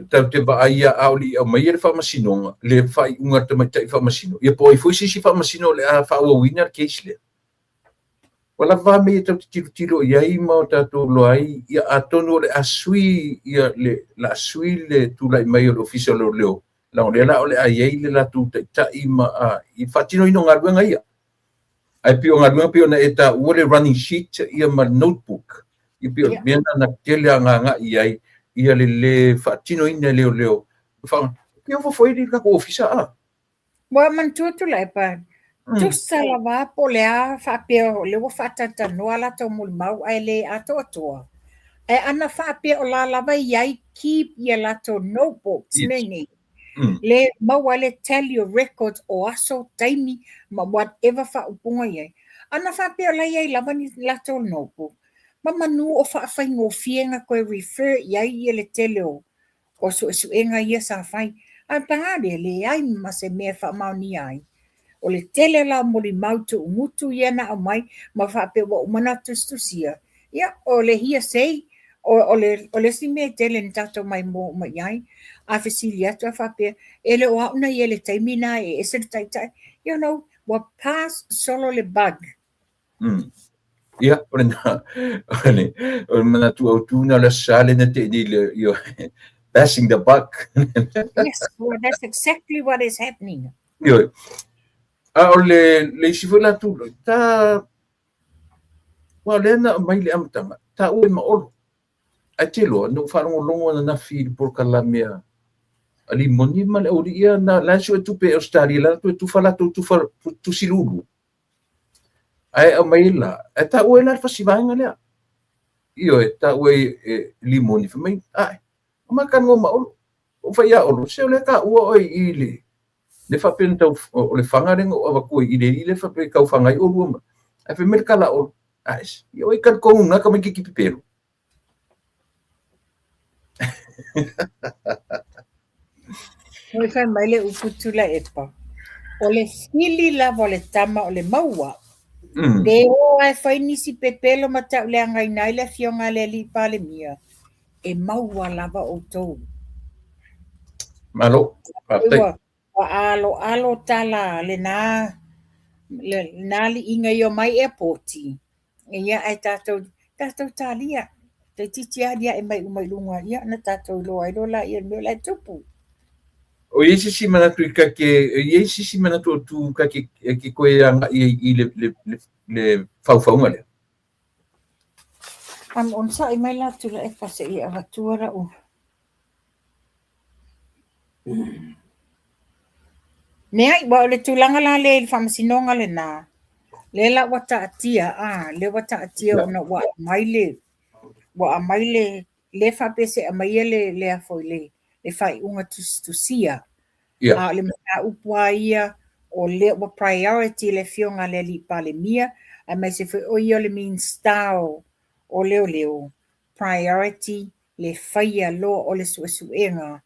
Speaker 1: tatou te vaai ia a o le i aumaia le faamasinoga, le faaiuga a le tamaitai faamasino, ia po o ai foi se isi faamasino o le a faaauauina le case lea. Ua lava a mea ia tatou te tilotilo i ai ma o tatou iloa ai, ia atonu o le a sui ia le a sui le tulai mai o le Ofisa o Leoleo, leaga o lea la o le a i ai le latou taitai ma i le faatinoina o galuega ia. Ae pei o galuega pei ona e taua le running sheet ia ma le notebook, ia pei o le mea lena na tele agaga i ai ia le le faatinoina e leoleo. Pei o foi le tatou ofisa a.
Speaker 2: Ua manatua Tuilaepa, tusa lava po o le a faapea o lea ua faatalatalanoa latou molimau ae le atoatoa. Ae ana faapea o la lava e i ai keep ia latou notebooks mea nei. Le maua ai le tally o records o aso, taimi ma whatever faaupuga i ai. Ana faapea o la e i ai lava ni latou notebook, ma manu o faafaigofie ona toe refer i ai ia le tele o suesuega ia sa fai. Ae paga lea, leai ma se mea e faamaonia ai. O le tele la o molimau tuugutu ia na aumai ma faapea ua uma ona tusitusia, ia o le hearsay, o le isi mea e tele na tatou maimoa uma i ai. A fesili atu a faapea, e le o au na i ai i le taimi na e ese le taitai, you know, ua pass solo le bug.
Speaker 1: Ia, o lena, o le manatu autu na o le Aso Sa lea na tea nei le, passing the buck.
Speaker 2: Yes, well, that's exactly what is happening.
Speaker 1: Ioe. A o le isi foi la tulaga, ta, ua lea na aumai le amataga, taua i ma Olo. Ae te iloa, na ou faalogologo ananafi i le polokalame a Limoni ma le aualii ia, na, la e suetupe e Ausetalia, la e tufa latou tufa, tusi lulu. Ae aumai ai la, ae taua ai la le fasi vaega lea. Ioe, taua ai e Limoni, fai mai, ae, o talanoa ma Olo. Ou fai ia Olo, se o lea taua oe i le, le faapea na tau, o le faga lea na ou avatua i le alii lea faapea e tau faga ai oulua ma. Ae fai mai le tala a Olo, ae, ia oi talitonu na tamaitiiti pepelo.
Speaker 2: Oi fai mai le upu Tuilaepa, o le fili lava o le tama o le maua. Pe o lava e fai nisi pepelo ma tauleagaina ai le afioga a le alii Palemia, e maua lava outou.
Speaker 1: Malo, faafetai.
Speaker 2: Ua aloalo tala lena, lena liiga i omai airport. Ia ae tatou, tatou talia, toeitiiti aliae mai uma i luga, ia ona tatou iloa ai loa lea o le mea o la e tupu.
Speaker 1: O i ai se isi manatu i ka te, e i ai se isi manatu o tu ka te, e te toe agai ai i le faufauga lea?
Speaker 2: Onosai mai la Tuilaepa se i avatua lau. Leai, aua o le tulaga la lea i le faamasinoga lena, lea la ua taatia, a, lea ua taatia ona ua aumai le, ua aumai le, lea faapea se aumaia le, le a foi le, le faaiuga tusitusia. A o le mataupu lava ia, o lea ua priority le afioga a le alii Palemia, aemaise foi o ia o le Minisita o Leoleo, priority le faia loa o le suesuega,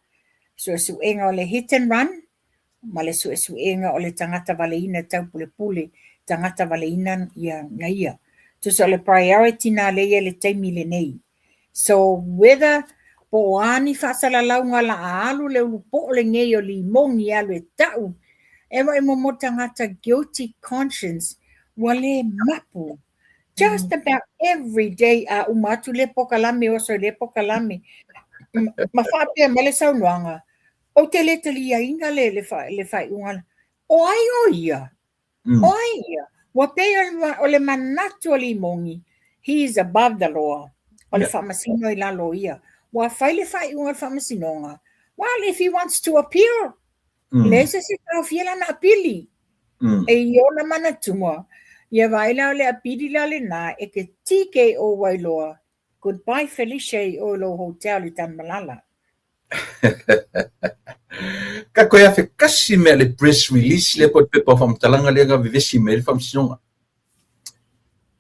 Speaker 2: suesuega o le hit and run ma le suesuega o le tagata valeina taupulepule, tagata valeina ia na ia. Tusa o le priority na lea ia le taimi lenei. So whether po o a ni faasalalauga la a alu le ulupoo lenei o limogi e alu e tau, e vaai mo tagata guilty conscience ua le mapu. Just about every day a uma atu lea pokalame oso i lea pokalame. Ma faapea mai le saunoaga, ou te le taliaina le faaiuga. O ai o ia? O ai ia? Ua pei o le manatu o Limogi, he is above the law. O le faamasino i lalo o ia. Ua fai le faaiuga o le faamasinoga. Well, if he wants to appeal, leai se isi e taofia lana apili. E i ona manatua, ia vaai la o le apili la lena e te TKO ai loa, goodbye Felicia i o i lou hotel i Tanumalala.
Speaker 1: Ka koe afe kasi mea le press release lea po le pepa o faamatalaga lea na vevesi mai ai le faamasinoga.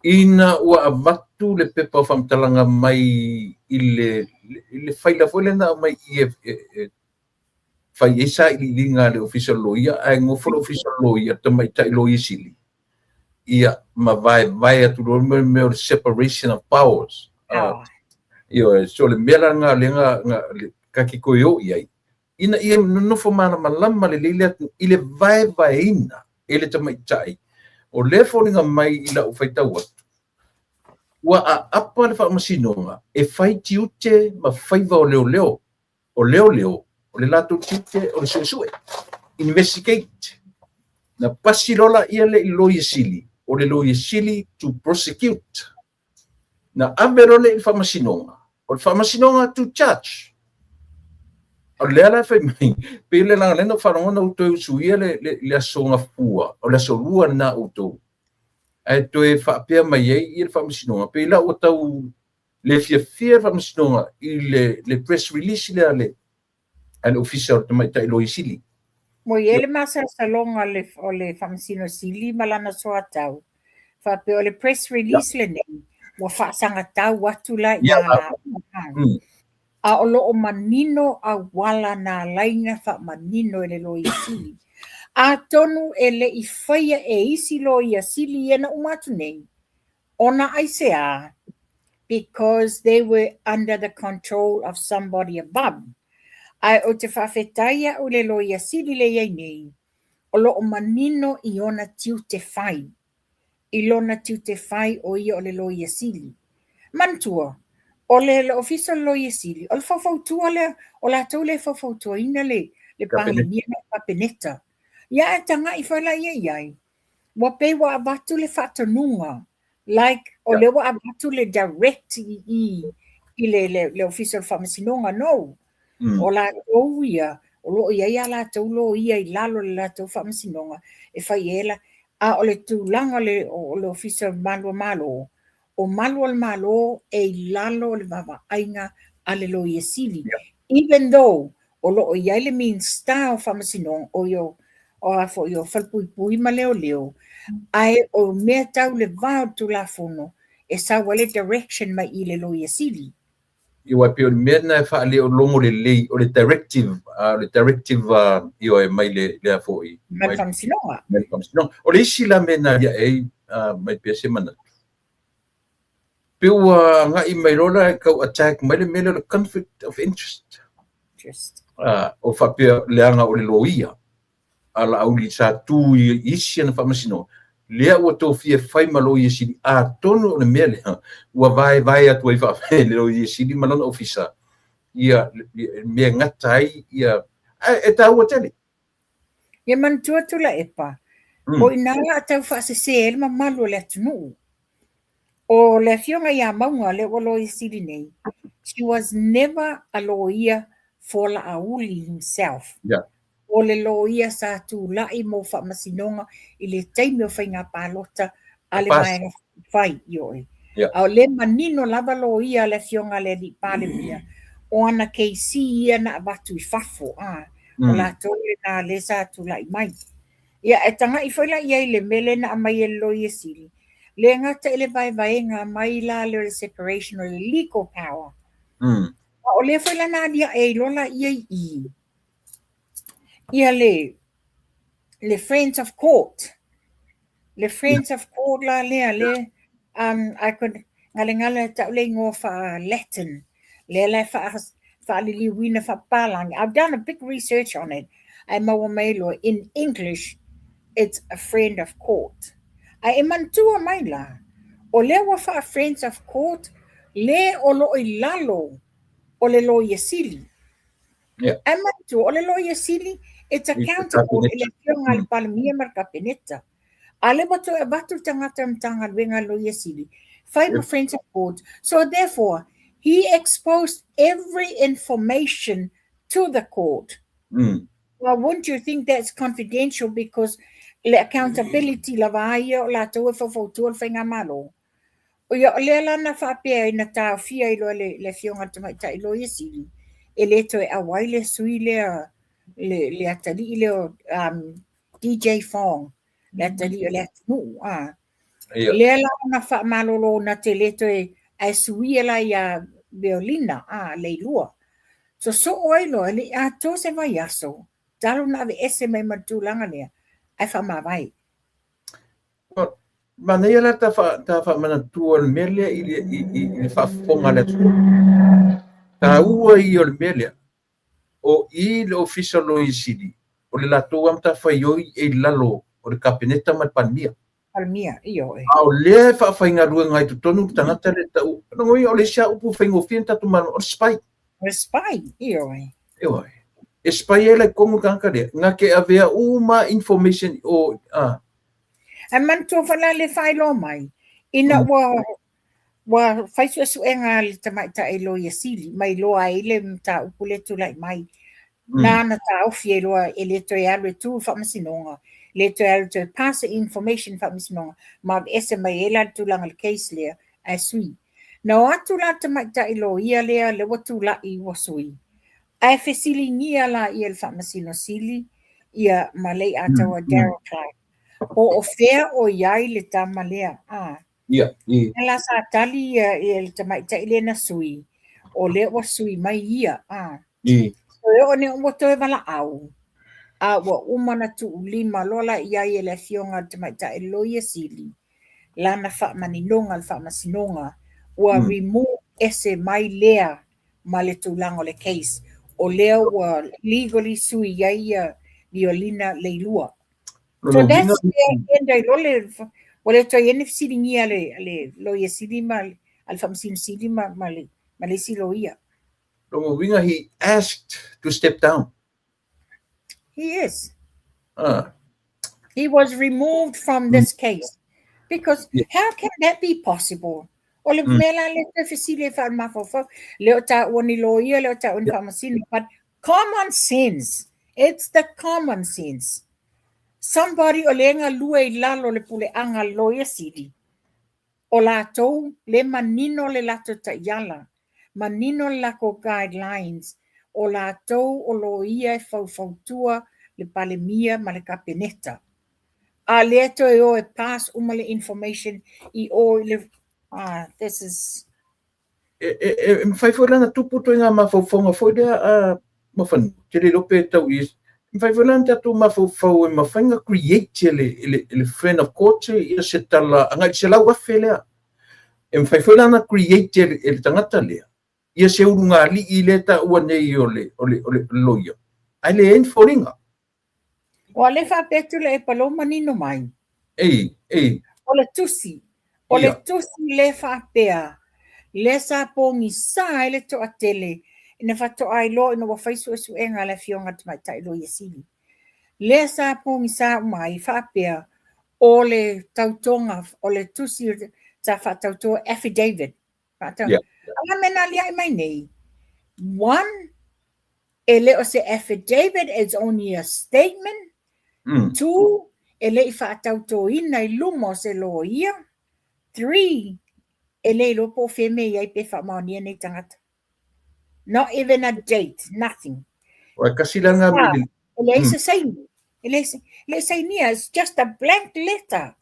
Speaker 1: Ina ua avatu le pepa o faamatalaga mai i le, i le faila foi lea na aumai i e fai ai sailiiliga a le Ofisa o le Loia, ae nofo le Ofisa o le Loia, tamaitai Loia Sili, ia, ma vaevae atu loa le mea o le separation of powers. Ioe, so le mea la lena lea na, na, ta te toe o i ai, ina ia nonofo malamalama lelei le atunuu i le vaevaeina e le tamaitai. O lea foliga mai i lau faitau atu, ua aapa le faamasinoga e fai tiute ma faiva o leoleo o leoleo, o le latou tiute o le suesue, investigate. Na pasi loa laia lea i le Loia Sili, o le Loia Sili to prosecute. Na ave loa lea i le Faamasinoga, o le Faamasinoga to judge. O lea la e fai mai, pei o le laga lea na ou faalogo na ou toe usuia le aso Gafua, o le aso Lua lena a outou, ae toe faapea mai ai le Faamasinoga, pei la ua tau le fiafia le faamasinoga i le press release lea a le Ofisa o le Tamaitai Loia Sili.
Speaker 2: Ua i ai le masalosaloga o le Faamasino Sili ma lana soatau, faapea o le press release lenei ua faasagatau atu la i ina a o lo o manino auala na ala ai ona faamanino e le Loia Sili. Atonu e le i faia e isi Loia Sili ia na uma atu nei, ona aisea? Because they were under the control of somebody above. Ae ou te faafetai au i le Loia Sili le i ai nei, o lo o manino i ona tiute fai. I lona tiute fai o ia o le Loia Sili. Manatua, o le Ofisa o le Loia Sili, o le faufautua lea, o latou lea e faufautuaina le Palemia ma le Kapeneta. Ia ae tagai foi la ia i ai, ua pei ua avatu le faatonuga, like o lea ua avatu le direct i i le Ofisa o le Faamasinoga, no. O latou ia, o lo o i ai a latou loia i lalo o le latou faamasinoga e fai ai la, a o le tulaga o le Ofisa o Malu o Malo, o Malu o le Malo e i lalo o le vaavaaiga a le Loia Sili. Even though o lo o i ai le Minisita o Faamasinoga, o ia o a foi o Falepuipui ma Leoleo, ae o mea tau le va o le Tulafono e sau ai le direction mai i le Loia Sili.
Speaker 1: Ia aua e pei o le mea lena e faaleologo lelei, o le directive, o le directive ioe mai le lea foi.
Speaker 2: Mai le Faamasinoga.
Speaker 1: Mai le Faamasinoga. O le isi la mea na aliae ai mai pea se manatu, pei ua agai mai loa la e tau attack mai le mea lea o le conflict of interest. O faapea leaga o le loia a Laauli sa tu i isi ana faamasinoga, lea ua tofia e fai ma Loia Sili, atonu o le mea lea ua vaevae atu ai faapea le Loia Sili ma lona ofisa ia mea e gata ai ia, ae e taua tele.
Speaker 2: Ia manatua Tuilaepa, o i ina la a tau faasese ai le mamalu o le atunuu. O le afioga ia Mauga lea ua Loia Sili nei, she was never a lawyer. for Laauli himself. O le loia sa tulai mo faamasinoga i le taimi o faiga palota a le Vaega Faaupufai, ioe. A o lea e manino lava loia a le Afioga a le Alii Palemia, o ana KC ia na avatu i fafo, a, o latou lena lea sa tulai mai. Ia, e taga'i foi la i ai i le mea lea na aumai e le Loia Sili, le gata i le vaevaega mai la lea o le separation o le legal power, a o lea foi la na alia'e ai loa laia i i, ia le Friends of Court, le Friends of Court la lea, le I could galegale e ta'u le igoa faa-Latin, lea la e faaliliuina faapapalagi. I've done a big research on it, ae maua mai loa in English it's a friend of court. Ae e manatua mai la, o lea ua faa-Friends of Court le o loo i lalo o le Loia Sili. Ae manatua, o le Loia Sili, it's accountable i le Afioga a le Palemia ma le Kapeneta. A lea ua toe avatu le tagata o le Matagaluega a le Loia Sili, fai ma Friends of Court. So therefore, he exposed every information to the court. Well, wouldn't you think that's confidential because le accountability lava ai ia o latou e faufautua le faigamalo. Ia, o lea la na faapea ai na taofia ai loa le Afioga i le Tamaitai Loia Sili, e le toe auai le sui lea, le atalii lea o DJ Fong, le atalii o le atunuu. Lea la na faamalolo na te le toe ae suia la ia Violina, Leilua. Sosoo ai loa, e le i atoa se vaiaso, talu na aveese mai ma le tulaga lea, ae faamavae.
Speaker 1: Manaia la ta faamanatua o le mea lea i le faafofoga a le atunuu. Taua ia o le mea lea, o i le Ofisa o le Loia Sili, o le latou lava matafaioi e i lalo o le Kapeneta ma le Palemia.
Speaker 2: Palemia, ioe.
Speaker 1: A o lea e faafaigaluega ai totonu le tagata lea e tau, lona uiga o le isi lava upu faigofie na tatou malamalama, o le spy.
Speaker 2: O le spy, ioe.
Speaker 1: Ioe. E spy ai la i totonu le tagata lea, na te avea uma information o, a.
Speaker 2: Ae manatua foi la le faailoa mai, ina ua fai suesuega a le tamaitai Loia Sili, mai loa ai le mataupu lea tulai mai, na na taofi ai loa e le toe alu e tu i faamasinoga, le toe alu e toe pass e information i faamasinoga, ma aveese mai ai la le tulaga o le case lea, ae sui. Na o atu la le tamaitai loia lea, lea ua tulai ua sui, ae fesiligia la ia le Faamasino Sili ia ma Leiataua Darrell Clarke, po o fea o i ai le tama lea, a. Lea la sa tali ia le tamaitai lea na sui, o lea ua sui mai ia, a. Toe oo nei ua toe valaau, a ua uma na tuulima loa la i ai e le Afioga i le Tamaitai Loia Sili lana faamaninoga le faamasinoga, ua remove ese mai lea ma le tulaga o le case, o lea ua legally sui ai ia Violina Leilua. So that's where end ai loa le, ua le toe i ai ni fesiligia a le Loia Sili ma a le Faamasino Sili ma le isi loia.
Speaker 1: Lona uiga he asked to step down.
Speaker 2: He is. He was removed from this case because how can that be possible? O le mea la lea toe fesili ai faalemafaufau, le o taua ni loia, le o taua ni faamasino, but common sense, it's the common sense. Somebody o le galue i lalo o le puleaga a le Loia Sili, o latou le manino le latou taiala, manino le lakou guidelines, o latou o loia e faufautua le Palemia ma le Kapeneta. A lea toe o e pass uma le information i o i le, ah, this is.
Speaker 1: E mafai foi la ona tupu ituaiga mafaufauga foi lea a Mafanua, ou te le iloa pe tau i, e mafai foi la ona tatou mafaufau e mafai ona create e le friend of court ia se tala agai i le $100,000 lea. E mafai foi la ona create e le tagata lea ia se ulugalii lea e taua nei o le loia, ae leai ni foliga.
Speaker 2: Ua le faapea atu le epa lou manino mai.
Speaker 1: Ei, ei.
Speaker 2: O le tusi, o le tusi le faapea, le sa pogisa ai le toatele ina faatoa iloa ina ua fai suesuega a le Afioga i le Tamaitai Loia Sili. Lea sa pogisa uma ai faapea, o le tautoga, o le tusi sa faatautoa affidavit. Faatau. A la mea na aliae mai nei, one. E le o se affidavit, it's only a statement. 2, e le i faatautoina i luma o se loia. 3, e le iloa po o fea mea i ai pe faamaonia nei tagata. Not even a date, nothing.
Speaker 1: Ua kasi la ngā
Speaker 2: mele. E leai se saini. E leai se, le sainia, it's just a blank letter.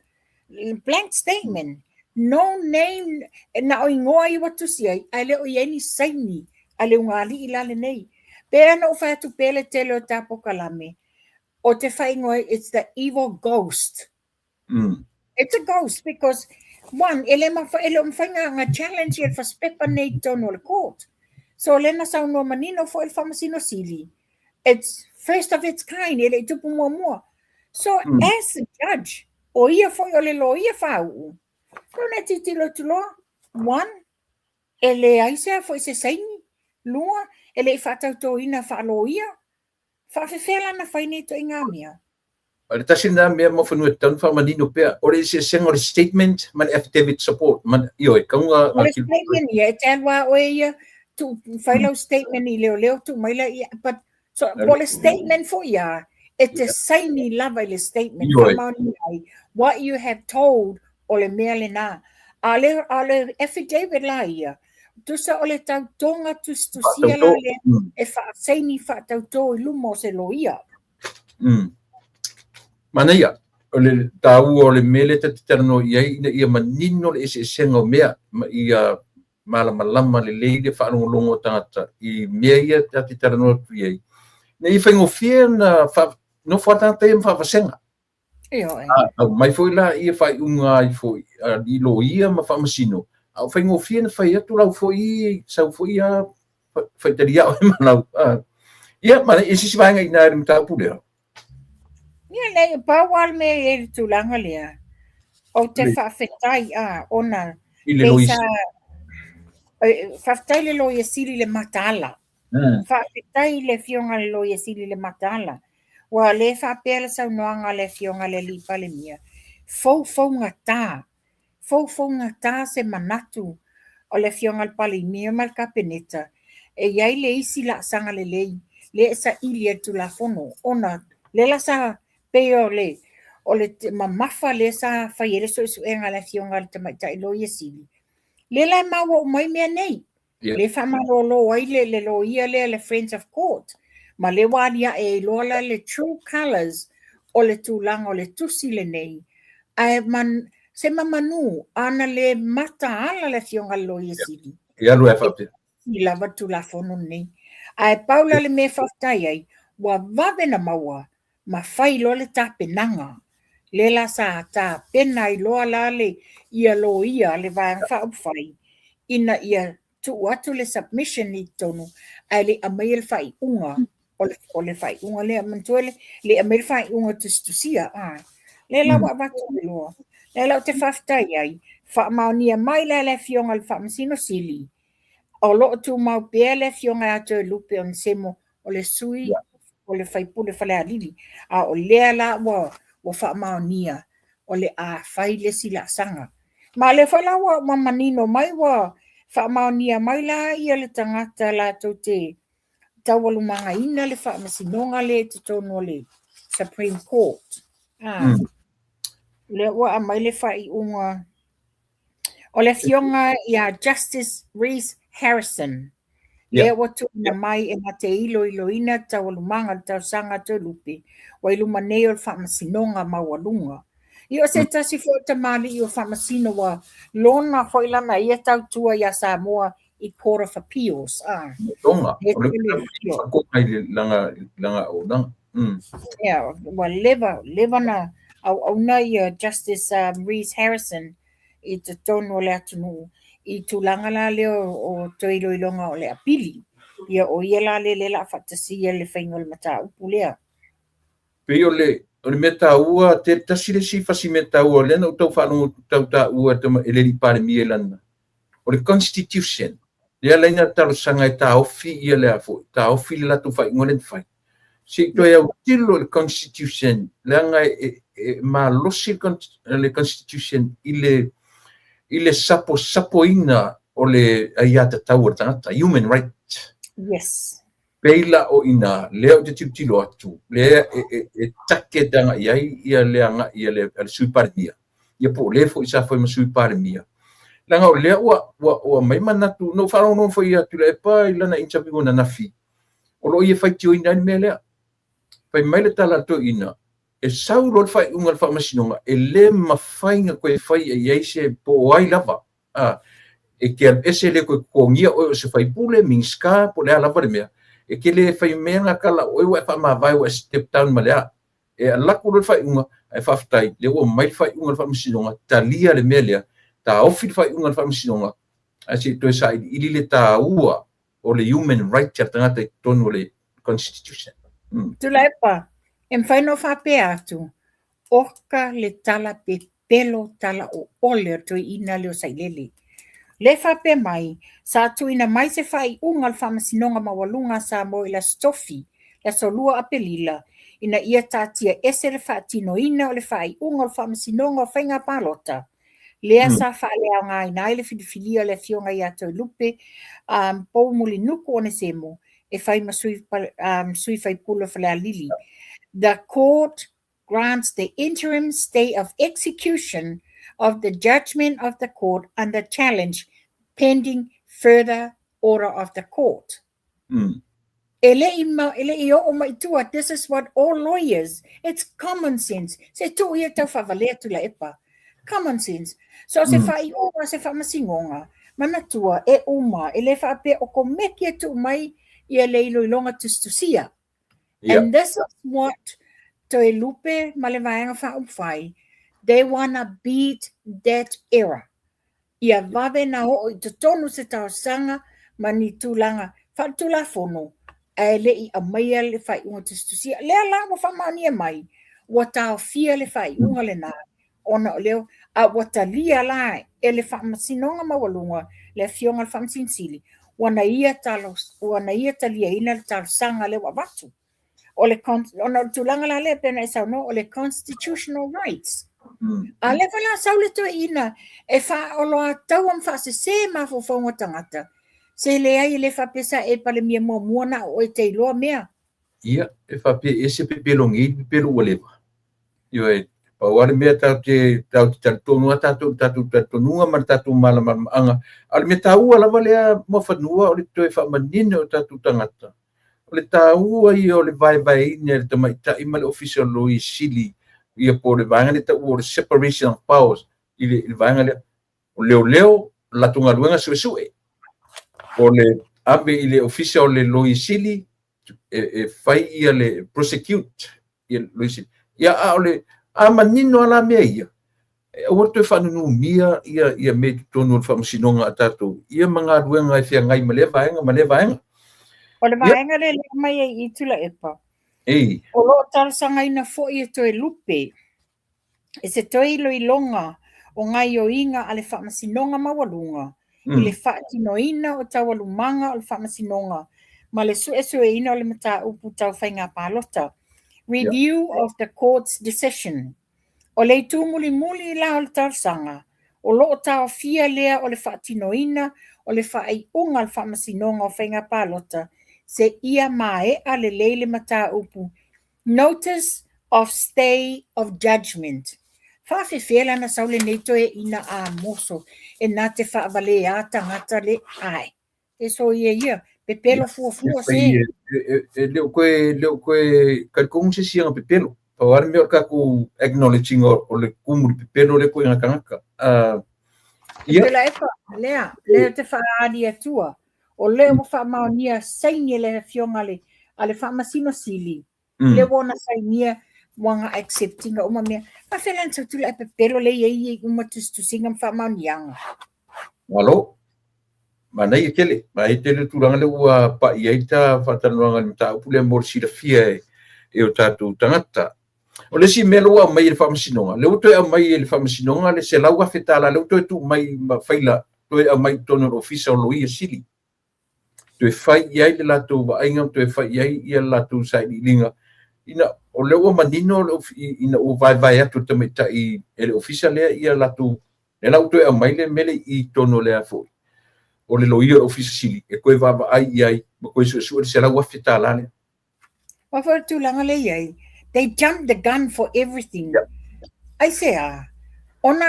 Speaker 2: Blank statement. No name, na o ingoa i ua tusi ai, ae le o i ai ni saini a le ugaalii la lenei. Pe ana ou fai atu pea le tele o ta pokalame, o te faaigoa it's the evil ghost. It's a ghost because one, e le mafa, e le o mafai nga, nga challenge ia le fasipepa nei i totonu o le court. So lea na saunoa manino foi le Faamasino Sili, it's first of its kind, e le i tupu muamua. So as a judge, o ia foi o le loia faauu, so na tilotilo atu loa, one, e leai se a foi se saini, 2, e le i faatautoina faaloia, faafefea la na fai nei ituaiga mea?
Speaker 1: O le tasi lena mea mo fanua e tatau ona faamanino pea, o le eseesega o le statement ma le affidavit support, ma, ioe, tauga
Speaker 2: O le statement ia, e te alu lava oe ia, tuu, fai lau statement i leoleo, tuu mai lea, but, so, po o le statement foi ia, e te saini lava i le statement, faamaonia ai, what you have told, o le mea lena. A o le, a o le affidavit la ia, tusa o le tautoga tusitusia la lea, e faasaini faatautō i luma o se loia.
Speaker 1: Manaia, o le taua o le mea lea ta te talanoa i ai ina ia manino le eseesega o mea ma ia malamalama lelei le faalogologo o tagata i mea ia ta te talanoa atu i ai, ina ia faigofie ona nofo a tagata ia ma faavasega.
Speaker 2: Ioe.
Speaker 1: A aumai foi la ia faaiuga ai foi a alii loia ma faamasino, a o faigofie na fai atu lau foi sau foi a faitalia oe ma lau ia ma e sisi vaega i ina i le mataupu lea.
Speaker 2: Ia nei, pau lava le mea e i ai le tulaga lea, ou te faafetai a ona
Speaker 1: I le loia.
Speaker 2: Faafetai i le Loia Sili le mataala. Faafetai i le Afioga i le Loia Sili le mataala. Ua le faapea le saunoaga a le Afioga i le Alii Palemia, foufougata, foufougata se manatu o le Afioga i le Palemia ma le Kapeneta e i ai le isi laasaga lelei lea e saili ai le Tulafono ona lea la sa pei o le o le mamafa lea sa fai ai le suesuega a le Afioga i le Tamaitai Loia Sili, lea la e maua uma ai mea nei. Lea e faamalolo ai le, le loia lea, le Friends of Court, ma lea ua aliae ai loa la le true colours o le tulaga o le tusi lenei. Ae man, se mamanu, ana le mataala le Afioga i le Loia Sili.
Speaker 1: E alu e faapea.
Speaker 2: E lava le Tulafono lenei. Ae pau la le mea e faafetai ai, ua vave na maua ma fai loa le tapenaga. Lea la sa tapena ai loa la le ia loia le Vaega Faaupufai ina ia tuu atu le submission i totonu ae le i aumaia le faaiuga o le, o le faaiuga lea. Manatua le, le i aumaia le faaiuga tusitusia. A, lea la ua avatu ai loa. Lea la ou te faafetai ai, faamaonia mai la le Afioga i le Faamasino Sili, o lo o tumau pea le Afioga ia Toelupe Onesemo o le sui o le faipule Falealili, a o lea la ua, ua faamaonia o le a fai le isi laasaga. Ma o lea foi la ua, ua manino mai ua faamaonia mai la ia le tagata latou te taualumagaina le faamasinoga lea i totonu o le Supreme Court. Ah, lea ua aumai le faaiuga o le afioga ia Justice Rees Harrison. Lea ua tuuina mai e na te iloiloina taualumaga o le talosaga a Toelupe ua i luma nei o le Faamasinoga Maualuga. Ia o se tasi foi o tamalii o Faamasino ua lona foi lana ia tautua ia Samoa i Court of Appeals.
Speaker 1: Ah. Tonga. O le whakakōka i le langa, langa auaunaga.
Speaker 2: Yeah, ua leva, leva na auauna ia Justice Rees Harrison i totonu o le atunuu i tulaga la lea o toe iloiloga o le apili. Ia o ia la lea lea la faatasia le faiga o le mataupu lea.
Speaker 1: Pei o le, o le mea taua, te tasi le isi fasi mea taua, lea na ou tau faalogo tau taua e le alii Palemia i lana, o le Constitution, lea la ina talosaga e taofi ia le a foi, taofi le latou faaiuga lea na fai. Se i toe autilo i le Constitution, leaga e, e malosi le Constitution i le, i le saposapoina o le aiatatau a le tagata, human right.
Speaker 2: Yes.
Speaker 1: Pei la o ina lea ou te tilotilo atu, lea e take agai ai ia le agai a le Sui Palemia, ia po o le foi sa fai ma Sui Palemia, leaga o lea ua aumai manatu. Na ou faalogologo foi ia Tuilaepa i lana interview ananafi, o lo o ia faitioina ai le mea lea. Fai mai le tala a le toeaina, e sau loa le faaiuga a le Faamasinoga, e le mafai ona toe fai i ai se po o ai lava. E te alu ese, le toe totogia oe o se faipule, Minisita, po o le a lava le mea. E te le fai mea na tala o oe ua e faamavae, ua e step down ma le a. E alu atu loa le faaiuga, ae faafetai, lea ua mai le faaiuga a le Faamasinoga, talia le mea lea, taofi le faaiuga a le Faamasinoga, ae se i toe sailiili le taua o le human right a le tagata i totonu o le Constitution.
Speaker 2: Tuilaepa, e mafai ona ou faapea atu, oka le tala pepelo tala o ole o le toeaina lea o Sailele. Le faapea mai, sa tuuina mai se faaiuga a le Faamasinoga Maualuga a Samoa i le Aso Tofi, le aso 2 Aperila, ina ia taatia ese le faatinoina o le faaiuga o le Faamasinoga o Faiga Palota, lea sa faaleaogaina ai le filifilia o le afioga ia Toelupe Poumulinuku Onesemo e fai ma sui faipule o Falealili. The court grants the interim stay of execution of the judgment of the court under challenge pending further order of the court. E le i, e le i oo mai tua, this is what all lawyers, it's common sense. Se tuu ia tau whawalea Tuilaepa. Common sense. So se whaioga, se whaamasingonga, manatua e uma, e le whaapea o komeki e tuu mai ia le iloiloga tusitusia. And this is what Toelupe ma le Vaega Faaupufai, they wanna beat that era. Ia vave na oo i totonu se talosaga ma ni tulaga faaletulafono ae le i aumaia le faaiuga tusitusia. Lea la ua faamaonia mai, ua taofia le faaiuga lena ona o lea, a ua talia la e le Faamasinoga Maualuga le afioga i le Faamasino Sili, ua na ia taliaina le talosaga lea ua avatu. O le, ona o le tulaga la lea pei ona e saunoa, o le constitutional rights. A lea foi la sau le toeaina e faaoloataua ma faasese mafaufauga o tagata, se leai, e le faapea sa e Palemia muamua na o oe te iloa mea.
Speaker 1: Ia, e faapea e ese pepelo nei, pepelo ua leva. Ioe, pau lava le mea tatou te talitonu lava tatou i le tatou talitonuga ma le tatou malamalamaaga. A o le mea taua lava lea, Muafanua, o le toe faamanino o tatou tagata, o le taua ia o le vaevaeina e le tamaitai ma le Ofisa o le Loia Sili, ia po o le vaega lea taua o le separation of powers i le vaega lea. O leoleo, o le latou galuega suesue. O le ave i le Ofisa o le Loia Sili e fai ia le prosecute ia le Loia Sili. Ia, a o le a manino lava la mea ia, e aua le toe faanunumia ia mea i totonu o le Faamasinoga a tatou, ia ma galuega e feagai ma lea vaega ma lea vaega.
Speaker 2: O le vaega lea lea mai ai i Tuilaepa, o lo o talosagaina foi e Toelupe e se toe iloiloga o gaoioiga a le Faamasinoga Maualuga i le faatinoina o taualumaga o le Faamasinoga ma le suesueina o le mataupu tau faiga palota. Review of the court's decision. O le itu mulimuli la o le talosaga, o lo o taofia lea o le faatinoina o le faaiuga a le Faamasinoga o Faiga Palota seia maea lelei le mataupu Notice of Stay of Judgment. Faafefea la na sau lenei toeaina a moso e na te faavaleā tagata le ae. E so ia ia, pepelo fuafua se.
Speaker 1: E le o koe talitonu se isi aga pepelo. Pau lava le mea o le tatou acknowledging o le tumu i le pepelo lea koe tagata.
Speaker 2: Ia. Tuilaepa, lea, lea te faaali atua. O lea ua faamaonia saini e le afioga a le Faamasino Sili. Lea ua ona sainia ua na acceptinga uma mea. Faafefea la na sau Tuilaepa pepelo lea e i ai uma tusitusiga ma faamaoniaga.
Speaker 1: Malo. Manaia tele. Manaia tele le tulaga lea ua pai ai ta faatalanoaga i le mataupu lea mo le silafia e o tatou tagata. O le isi mea lea ua aumai e le Faamasinoga, lea ua toe aumai e le Faamasinoga le $100,000 lea ua toe tuu mai ma faila toe aumai i totonu o le Ofisa o Loia Sili, toe fai i ai le latou vaaiga, toe fai i ai le latou sailiiliga, ina o lea ua manino ina ua vaevae atu e le tamaitai e le Ofisa lea ia latou, lea la ua toe aumai le mea lea i totonu o le a foi. o le loia o le Ofisa Sili e toe vaavaai i ai ma toe suesue le $100,000 lea.
Speaker 2: Aua foi o le tulaga lea e i ai, they jump the gun for everything.
Speaker 1: Yeah.
Speaker 2: Aisea? Ona,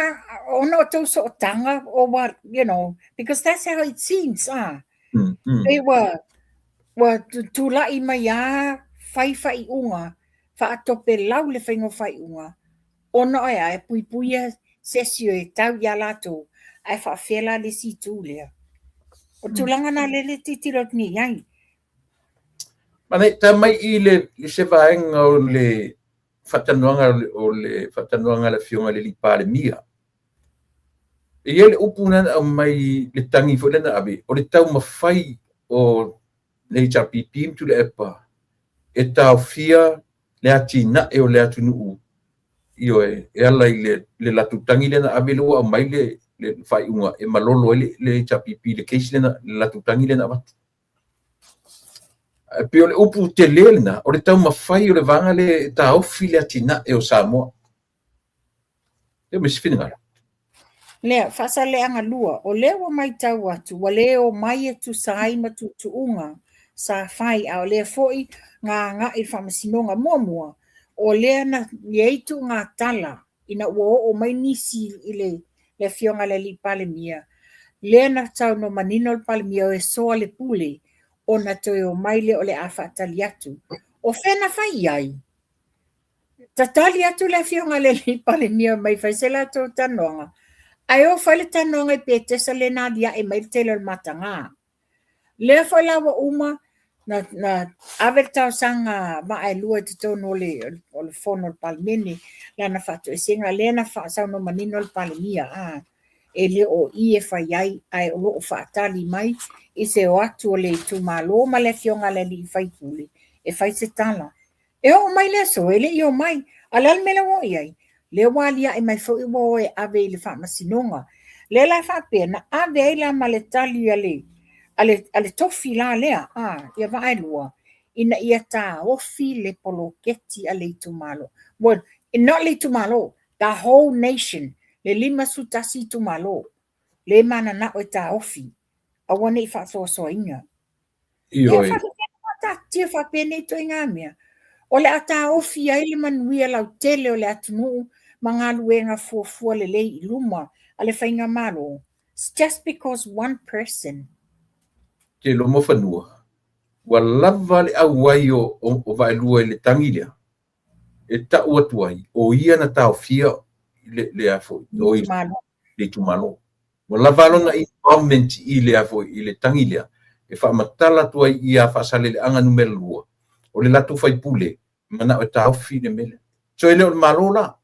Speaker 2: ona o tou sootaga or what, you know, because that's how it seems, ah. Pei ua, ua tulai mai lava fai faaiuga, faatopelau le faiga o faaiuga, ona o ea, e puipuia se isi e tau ia latou, ae faafefea la le isi itu lea. O le tulaga lena lea e tilotilo atu nei i ai.
Speaker 1: Manaia, ta mai i le i se vaega o le faatalanoaga o le faatalanoaga a le Afioga i le Alii Palemia. E i ai le upu na aumai le tagi foi lea na ave, o le taumafai o le HRPP ma Tuilaepa e taofia le atinae o le atunuu, ioe, e ala i le latou tagi lea na ave, lea ua aumai le faaiuga e malolo ai le HRPP i le case lea na, le latou tagi lea na avatu. Ae pei o le upu tele lena, o le taumafai o le vaega lea e taofi le atinae o Samoa. E ma se finagalo.
Speaker 2: Lea, Faasaleleaga 2, o lea ua matau atu ua le omai e tusa ai ma tuutuuga sa fai, a o lea foi na agai i le Faamasinoga. Muamua, o lea na i ai tuugatala ina ua oo mai nisi i le le Afioga i le Alii Palemia, lea na saunoa manino le Palemia e soa le pule ona toe omai lea o le a faatali atu. O fea na fai i ai? Tatali atu le Afioga i le Alii Palemia mai fai se latou talanoaga, ae o fai le talanoaga i Petesa lea na aliae mai le tele o le mataga. Lea foi la ua uma na, na ave le talosaga a Vaaelua i totonu o le, o le fono o le Palemene, lana faatoesega, lea na saunoa manino le Palemia, a, e le o i e fai ai, ae o lo o faatali mai i se o atu o le itumalo ma le afioga a le alii faipule e fai se tala. E oo mai le aso, e le i omai. A o le a le mea lea ua oo i ai? Lea ua aliae mai foi ua o e ave i le faamasinoga. Lea la faapea, na ave ai la ma le tali a le, a le, a le tofi la lea, a, ia Vaaelua, ina ia taofi le poloketi a le itumalo. Well, not le itumalo, the whole nation, le 51 itumalo, le mananao e taofi, aua ne i faasoasoaina.
Speaker 1: Ioe.
Speaker 2: Ia faataatitia faapenei ituaiga mea. O le a taofi ai le manuia lautele o le atunuu ma galuega fuafua lelei i luma a le faigamalo, it's just because one person.
Speaker 1: Te loma fanua, ua lava le auai o, o, o Vaelua i le tagi lea, e tau atu ai, o ia na taofia le, le a foi, o i le itumalo. Ua lava lona involvement i le a foi, i le tagi lea, e faamatala atu ai ia Faasaleleaga numera 2, o le latou faipule, manao e taofi le mea lea. So e le o le Malo la.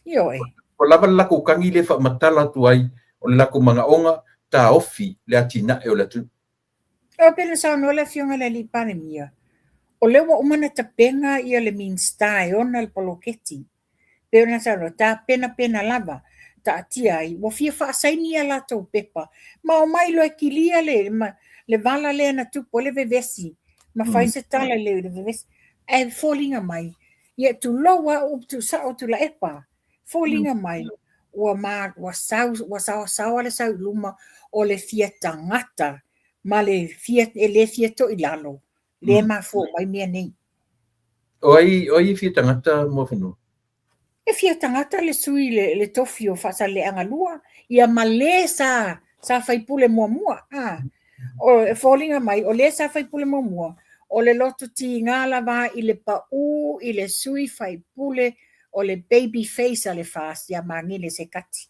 Speaker 2: Ioe.
Speaker 1: Ua lava le latou tagi lea e faamatala atu ai, o le latou manaoga, taofi le atinae o le atunuu.
Speaker 2: E pei ona saunoa le Afioga i le Alii Palemia, o lea ua uma ona tapena ia le Minisita e ona le poloketi. Pei ona saunoa, tapenapena lava, taatia ai, ua fia faasaini a latou pepa, ma omai loa e kilia le, le vala lea na tupu ai le vevesi, ma fai se tala i le vevesi. Ae foliga mai, ia tulou lava upu tuusao Tuilaepa, foliga mai, ua, ma, ua, sau, ua saoasaoa le sau i luma o le fia tagata ma le fia, e le fia toilalo, lea e mafua mai mea nei.
Speaker 1: O ai, o ai e fia tagata Muafanua?
Speaker 2: E fia tagata le sui le, le tofi o Faasaleleaga 2, ia ma le sa, sa faipule muamua. A, o, e foliga mai, o le sa faipule muamua, o le loto tiga lava i le paū i le sui faipule o le baby face a le FAST ia Magele Sekati.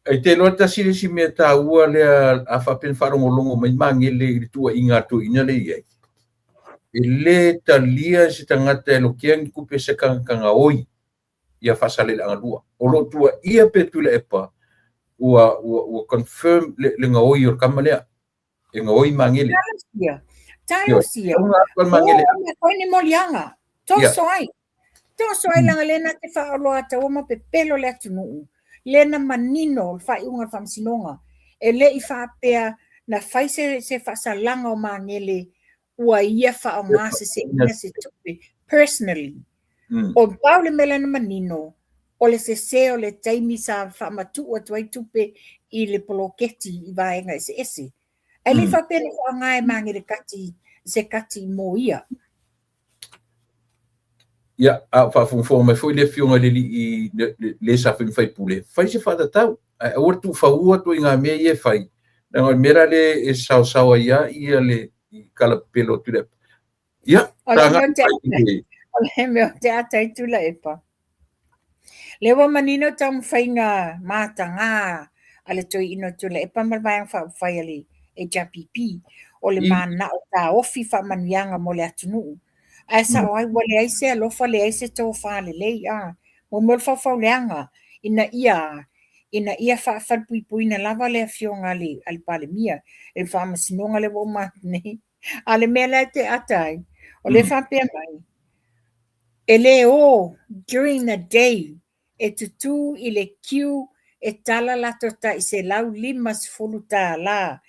Speaker 1: E te iloa tasi le isi mea taua lea a faapea na faalogologo mai Magele i le tuuaiga a le toeaina lea e i ai, e le talia e se tagata e lokea ni tupe se tagata gaoi ia Faasaleleaga 2. O lo o tuuaia pea Tuilaepa ua, ua, ua confirm le, le gaoi o le tama lea. E gaoi Magele.
Speaker 2: Talosia, talosia. Ua fai ni moliaga. Toso ai. Toso ai leaga lea na te faaoloataua ma pepelo le atunuu, lea na manino le faaiuga o le Faamasinoga, e le i faapea na fai se, se faasalaga o Magele ua ia faaaoga seseina se tupe personally. O pau le mea lea na manino, O le sese o le taimi sa faamatuu atu ai tupe i le poloketi i vaega eseese. Ae le i faapea na faaaoga e Magelekati se kati mo ia.
Speaker 1: Ia, a o faafogafoga mai foi le Afioga i le alii le sa fai ma faipule, fai se faatatau, ae aua le tuufaua ituaiga mea ia e fai, leaga o le mea la lea e saosao ai lava ia le kalapelo atu i le Ia,
Speaker 2: O le mea o le mea ou te ata ai Tuilaepa, lea ua manino taumafaiga mataga a le Toeaina o Tuilaepa ma le Vaega Faaupufai a le HRPP, o le mananao taofi faamanuiaga mo le atunuu. Ae sao ai, ua leai se alofa, leai se tofa lelei, a. Mo mea o le faufauleaga, ina ia ina ia faafalepuipuina lava le afioga a le, a le Palemia i le faamasinoga lea ua uma atu nei. A o le mea la e te ata ai, o lea e faapea mai, e le o during the day e tutū i le queue e tala latou tai $150,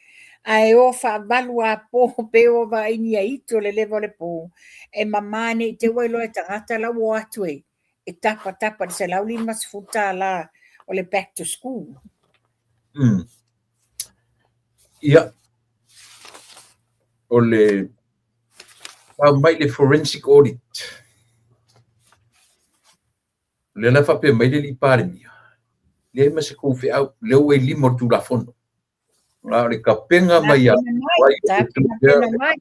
Speaker 2: ae o faavaluapo pei ua vaai ni aitu o le leva o le po, e mama ne i te i ua iloa e tagata la ua o atu e e tapatapa i le $150 o le back to school.
Speaker 1: Ia, o le tau mai le forensic audit. O lea la e faapea mai le alii Palemia, leai ma se tou feau, lea ua i lima o le Tulafono. A o le tapena mai
Speaker 2: a Tapena mai.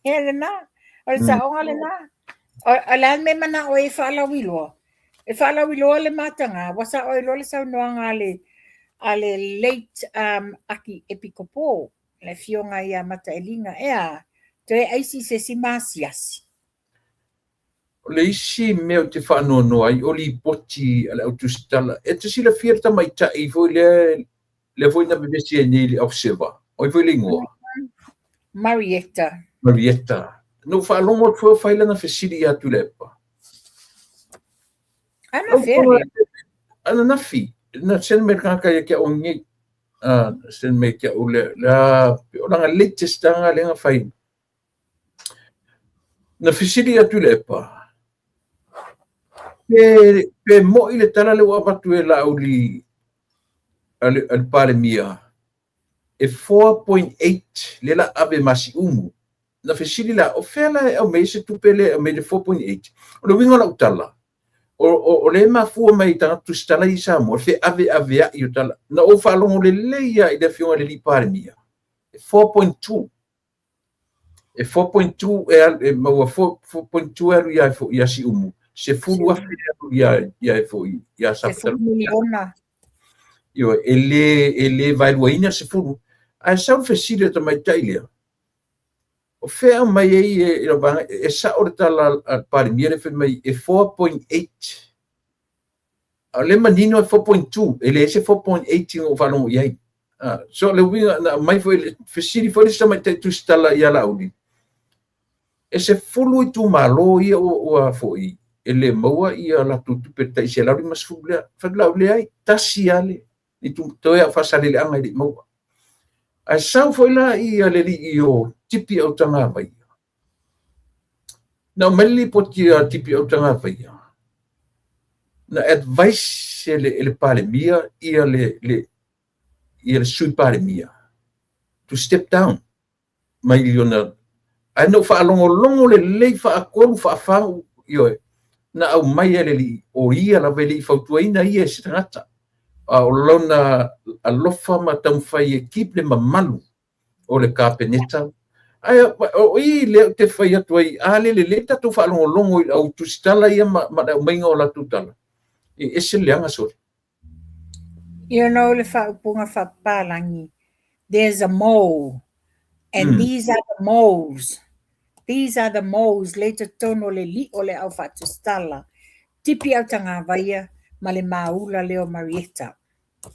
Speaker 2: Ia lena, o le saoga lena. O le a le mea e manao ai e faalauiloa? E faalauiloa le mataga, ua sao ai loa le saunoaga a le a le late Aki Epikopo, le afioga ia Mataeliga, e a, toe aisi se isi masiasi.
Speaker 1: O le isi mea ou te faanoanoa ai, o lipoti a le au tusitala. E te silafia le tamaitai foi lea, lea foi na vevesi ai nei i le Observer. O ai foi le igoa?
Speaker 2: Marietta.
Speaker 1: Marietta. Na ou faalogo atu foi o fai lana fesili ia Tuilaepa.
Speaker 2: Anafea lea?
Speaker 1: Ananafi. Na send mai le tagata ia te au nei. Send mai te au lea. La, o lana latest lava lea na fai. Na fesili atu Tuilaepa, pe, pe mo'i le tala lea ua avatu e Laauli a le, a le Palemia, e 4.8 lea la ave ma Siumu. Na fesili la, o fea la e aumai se tupe lea e aumai le 4.8? O le uiga o lau tala, o, o, o lea e mafua mai i tagata tusitala i Samoa, le feaveaveai o tala. Na ou faalogo lelei lava i le Afioga i le alii Palemia, e 4.2. E 4.2 e alu, e maua 4.2 e alu ia foi ia Siumu, 10,000 e alu ia ia foi ia
Speaker 2: Safata. Miliona.
Speaker 1: Ioe, e le vaeluaina le 10. Ae sau le fesili a le tamaitai lea, o fea aumai ai e, e, vaega, e sao le tala a le Palemia lea fai mai e 4.8. A o lea manino e 4.2, e leai se 4.8 na ou faalogo i ai. So le uiga na aumai foi, fesili foi le isi tamaitai tusitala ia Laauli, e 10 itumalo ia ua foi e le maua ia latou tupe tai 150 lea. Fai atu Laauli, leai, tasi lava le toe au Faasaleleaga e le i maua. Ae sau foi la ia le alii o Tipi Autagavaia. Na aumai le lipoti a Tipi Autagavaia, na advice e le Palemia ia le Sui Palemia to step down mai lona. Ae na ou faalogologo lelei faatolu faafā, ioe, na aumai e le alii o ia lava e le i fautuaina ia e se tagata. A o lona alofa ma taumafai e keep le mamalu o le Kapeneta. Ae o i lea ou te fai atu ai, a le lelei tatou faalogologo i le au tusitala ia ma le aumaiga o latou tala, e ese le leaga sole.
Speaker 2: You know le faaupuga faapapalagi, there's a mole, and these are the moles. These are the moles lea i totonu o le li'o o le au faatusitala, Tipi Autagavaia ma le maula lea o Marietta.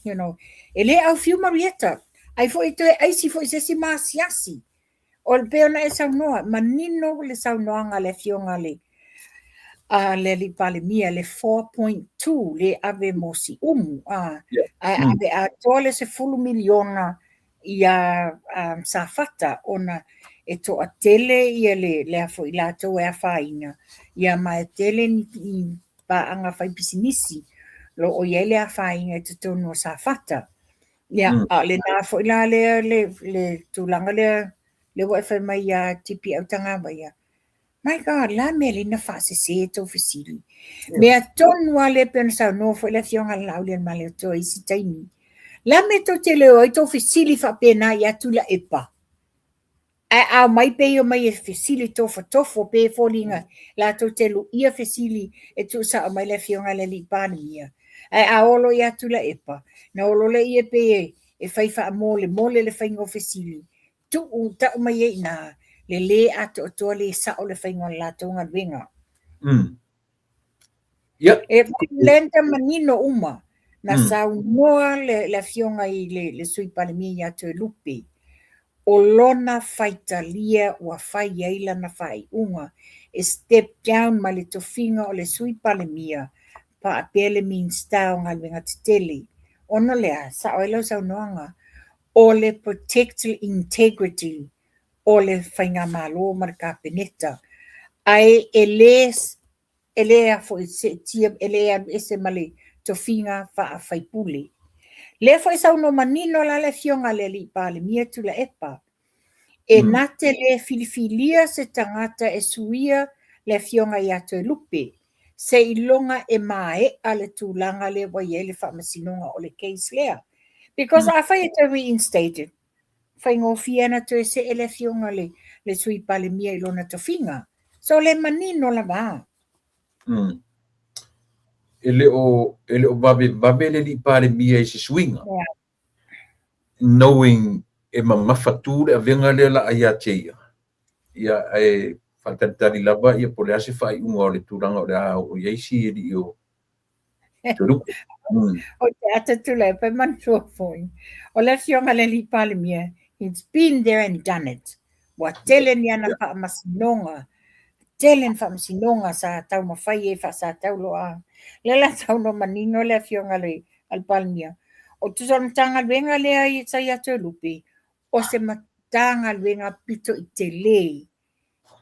Speaker 2: You know, e le aufiu Marietta, ai foi toe aisi foi se isi masiasi. O le pei ona e saunoa, manino le saunoaga a le afioga a le alii Palemia, le 4.2 le ave mo Siumu, a, ae ave atoa le 10 miliona ia Safata, ona e toatele ia le, le a foi latou e afaina, ia ma e tele ni paaga faipisinisi o lo o i ai le afaina i totonu o Safata. Ia, a o lena foi la lea le tulaga lea lea ua e fai mai ia Tipi Autagavaia, My God, la mea lea na faasese tou fesili. Mea tonu lava lea pei ona saunoa foi le Afioga ia Laaulialemalietoa i isi taimi. Le a mea tou te le o ai tou fesili faapena ia Tuilaepa? Ae a omai pei omai e fesili tofotofo pei e foliga latou te luia fesili e tuusao mai le Afioga i le Alii Palemia. Ae a oo loa ia Tuilaepa, na o loa lea pei e fai faamolemole le faiga o fesili, tuu tau mai ai i ina le lē atoatoa le sao le faiga o le latou galuega.
Speaker 1: Ia.
Speaker 2: E lenta manino uma na saunoa le afioga i le Sui Palemia ia Toelupe, o lona faitalia ua fai ai lana faaiuga e step down mai le tofiga o le Sui Palemia faapea le Minisita o Galuega Tetele. Ona o le a? Sao ai lau saunoaga, o le protect le integrity o le faigamalo ma le Kapeneta, ae e le e le a foi seetia, e le alu ese ma le tofiga faa-faipule. Lea foi saunoa manino la le afioga a le Alii Palemia Tuilaepa, e na te le filifilia se tagata e suia le afioga ia Toelupe, seiloga e maea le tulaga lea ua i ai le faamasinoga o le case lea. Because afai e toe reinstated, faigofie ona toe see le afioga le Sui Palemia i lona tofiga. So le manino lava.
Speaker 1: E le o vavevave le Alii Palemia i se suiga. Knowing e mamafatu le avega lea la a ia te ia, ia ae faatalitali lava ia po o le a se faaiuga o le tulaga o le a oo i ai si alii o Toelupe.
Speaker 2: O te ata Tuilaepa e manatua foi, o le afioga i le Alii Palemia, he's been there and done it. Ua tele ni ana faamasinoga, tele ni faamasinoga sa taumafai ai faasatauloa. Lea la saunoa manino le afioga i le Palemia, o tusa o le Matagaluega lea sa ia Toelupe, o se Matagaluega pito i tele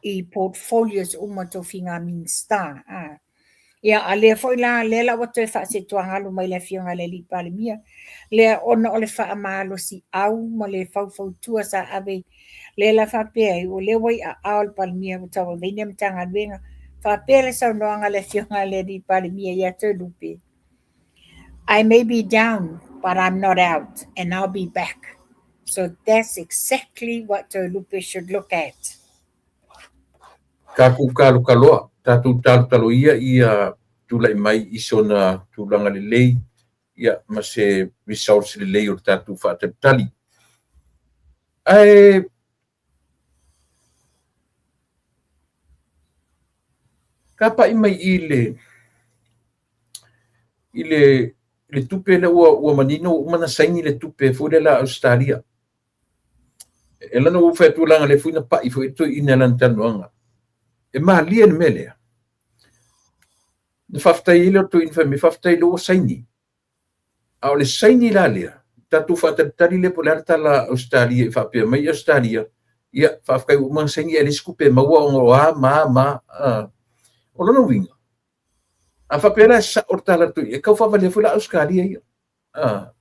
Speaker 2: i portfolios uma tofiga Minisita. Ia, a lea foi la, lea la ua toe faasetuagalu mai le afioga i le Alii Palemia, lea ona o le faamalosiau ma le faufautua sa ave, lea la faapea ai, o lea ua i aao le Palemia ua tauaveina Matagaluega, faapea le saunoaga a le afioga i le Alii Palemia ia Toelupe, I may be down, but I'm not out, and I'll be back. So that's exactly what Toelupe should look at.
Speaker 1: Tatou talotaloa, tatou talotalo ia ia tulai mai i sona tulaga lelei ia ma se results lelei o le tatou faatalitali. Ae tapai mai i le tupe lea ua manino ua uma ona saini le tupe foi lea la Ausetalia. E lana ua fai atu leaga lea foi na pai foi toeaina i lana talanoaga. E malie le mea lea. Na faafetai ai lea o toeaina fai mai, faafetai lea ua saini. A o le saini la lea, tatou faatalitali lea po o le a le tala a Ausetalia i faapea mai Ausetalia, ia faafetai ua uma ona saini ae leai se tupe e maua ona o a ma a ma a. O lona uiga, a faapea la e sao le tala a le toeaina, e tau faavalia foi la Ausetalia ia.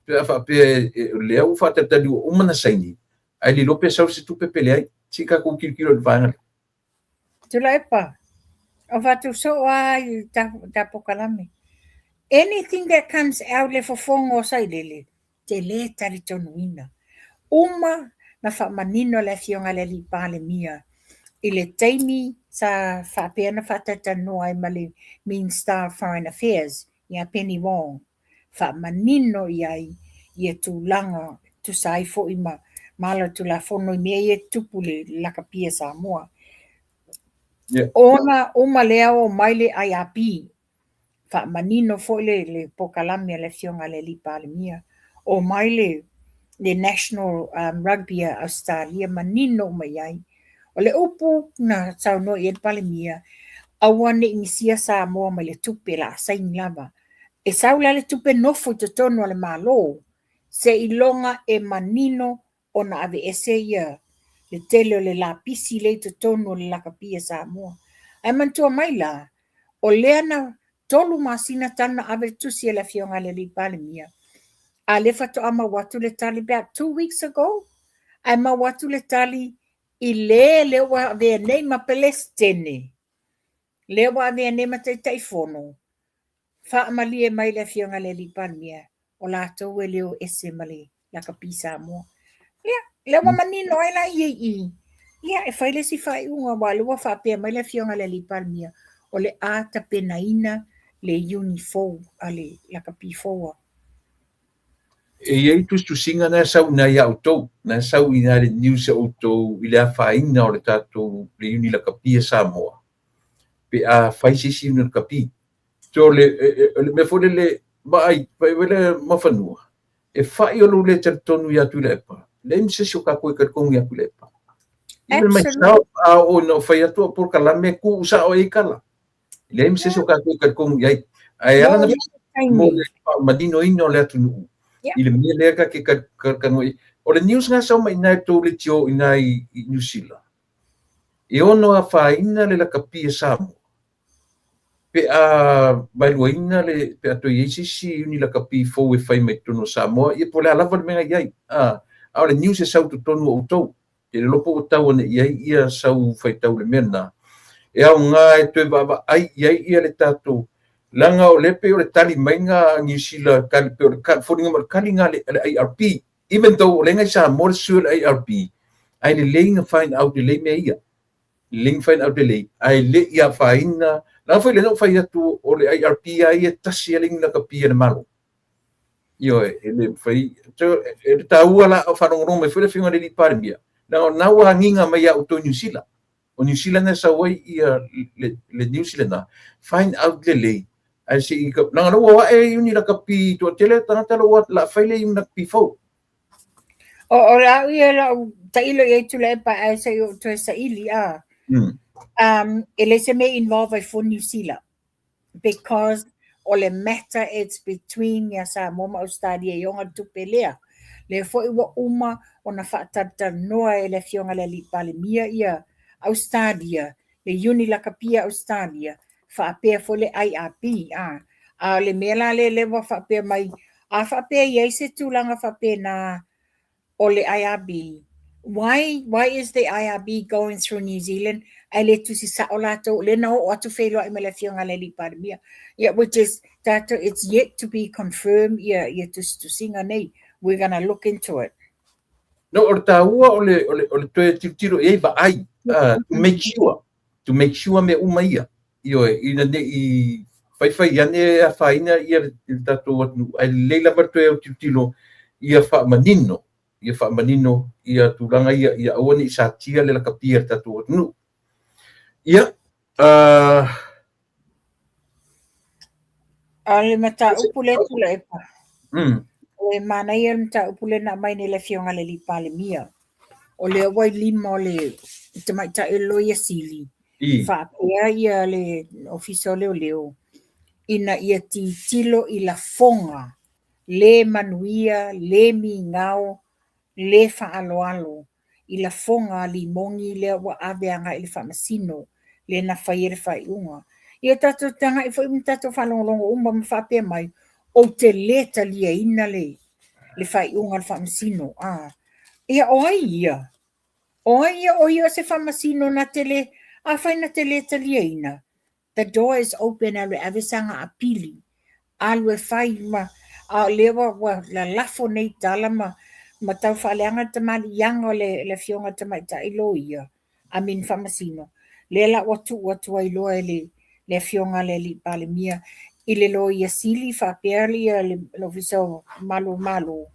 Speaker 1: Pe a faapea o lea ua faatalitali ua uma ona saini, ae le iloa pe sau se tupe pe leai. Se i tatou tilotilo i le vaega lea.
Speaker 2: Tuilaepa, o fatusoo lava i ta polokalame. Anything that comes out le fofoga o Sailele, te le talitonuina. Uma na faamanino le afioga i le Alii Palemia i le taimi sa faapea ona faatalatalanoa ai ma le Minister of Foreign Affairs ia Penny Wong. Faamanino i ai ia tulaga tusa ai foi ma ala o le Tulafono i mea ia e tutupu i le lakapi a Samoa. Ona uma lea o mai le IRP, faamanino foi le polokalame a le afioga i le Alii Palemia, o mai le National Rugby a Ausetalia, manino uma i ai. O le upu na saunoa i ai le Palemia, aua ne i misia Samoa mai le tupe la a saini lava. E sau la le tupe nofo i totonu o le Malo, seiloga e manino ona aveese ia le tele o le lapisi lea i totonu o le lakapi a Samoa. Ae manatua mai la, o lea na 3 masina talu na ave le tusi e le afioga i le alii Palemia, a lea faatoa mau atu le tali about 2 weeks ago, ae mau atu le tali i le lea ua avea nei ma Peresetene, lea ua avea nei ma Taitaifono, faamalie mai le afioga i le alii Palemia o latou e le o ese ma le lakapi Samoa. Ia, lea ua manino ai la ia i ia e fai le isi faaiuga, aua lea ua faapea mai le afioga i le alii Palemia o le a tapenaina le uni fou a le lakapi foua.
Speaker 1: E i ai tusitusiga na e sau ina ia outou, na e sau ina le news e outou i le afaina o le tatou le uni lakapi a Samoa, pe a fai se isi uni lakapi. So le mea foi lele, vaai, vai le mafanua, e fai o lou le talitonu ia Tuilaepa, leai ma se isi o kākou e talitonu ia Tuilaepa. Even myself, a oo ina ou fai atu au polokalame, tuu sao ai tala. Leai ma se isi o kākou e talitonu i ai. Ae ala na mo le faamaninoina o le atunuu i le mea lea ka te talanoa i. O le news na sau mai ina e tou leitio ina i Niu Sila, e ono afaina le lakapi a Samoa pe a vaeluaina le pe a toe i ai se isi uni lakapi fou e fai mai totonu o Samoa, ia po o le a lava le mea na i ai. A o le news e sau totonu o outou. Te le lopo ua tau ane i ai ia sau faitau le mea lena. E aoga e toe vaavaai i ai ia le tatou, leaga o lea pei o le tali mai na a Niu Sila, tali pei o le foliga mai o le tali na a le IRP. Even though o lea na i Samoa le sui o le IRP, ae lelei na find out lelei mea ia. Lelei na find out lelei, ae le i afaina, leaga foi lea na ou fai atu o le IRP lava ia e tasi lava le uni lakapi a le Malo. Ioe, e le mafai, e le taua la o faalogologo mai foi le afioga i le alii Palemia, leaga o lena ua agiga mai ia outou i Niu Sila. O Niu Sila na e sau ai ia le news lena, find out lelei, ae se i, leaga o lea ua o ae uni lakapi toatele tagata la ua la fai le uni lakapi fou.
Speaker 2: O le au ia lau tailo i ai Tuilaepa ae se i ou toe saili a. E le se mea involve ai fua Niu Sila, because o le matter, it's between ia Samoa ma Australia i ona tupe lea. Lea foi ua uma ona faatalatalanoa e le afioga i le alii Palemia ia Australia, le uni lakapi a Australia, faapea foi le IRB. A o le mea la lea, lea ua faapea mai, a faapea i ai se tulaga faapena o le IRB, why is the IRB going through New Zealand ae le tusi sao latou lea na oo atu feiloai ma le afioga i le alii Palemia? Yeah, which is tatou, it's yet to be confirmed ia tusitusiga nei. We're gonna look into it.
Speaker 1: No, o le taua o le toe tilotilo i ai vaai, to make sure mea uma ia. Ioe, ina ne i faifai ane afaina ia le tatou atunuu, ae lelei lava le toe tilotilo ia faamanino ia tulaga ia, ia aua ne i satia le lakapi a le tatou atunuu. Ia,
Speaker 2: A le mataupu lea, Tuilaepa. O le manaia le mataupu lea na aumai nei le afioga i le alii Palemia. O lea ua i lima o le tamaitai o le Loia Sili. Faapea ia le Ofisa o Leoleo ina ia tilotilo i lafoga le manuia, le migao, le faaaloalo i lafoga a Limogi lea ua ave agai i le faamasino lea na faia le faaiuga. Ia tatou tagai foi ma tatou faalogologo uma ma faapea mai, ou te le taliaina le faaiuga a le faamasino. Ia o ai ia? O ai ia o ia o se faamasino na te le, afai na te le taliaina, the door is open, alu e ave saga apili, alu e fai ma, a o lea ua lalafo nei tala ma tau faaleaga le tamaliiaga o le afioga tamaitai loia, I mean faamasino. Lea la ua tuu atu ai loa e le afioga le alii Palemia i le Loia Sili faapea ia le Ofisa o Malu o Malo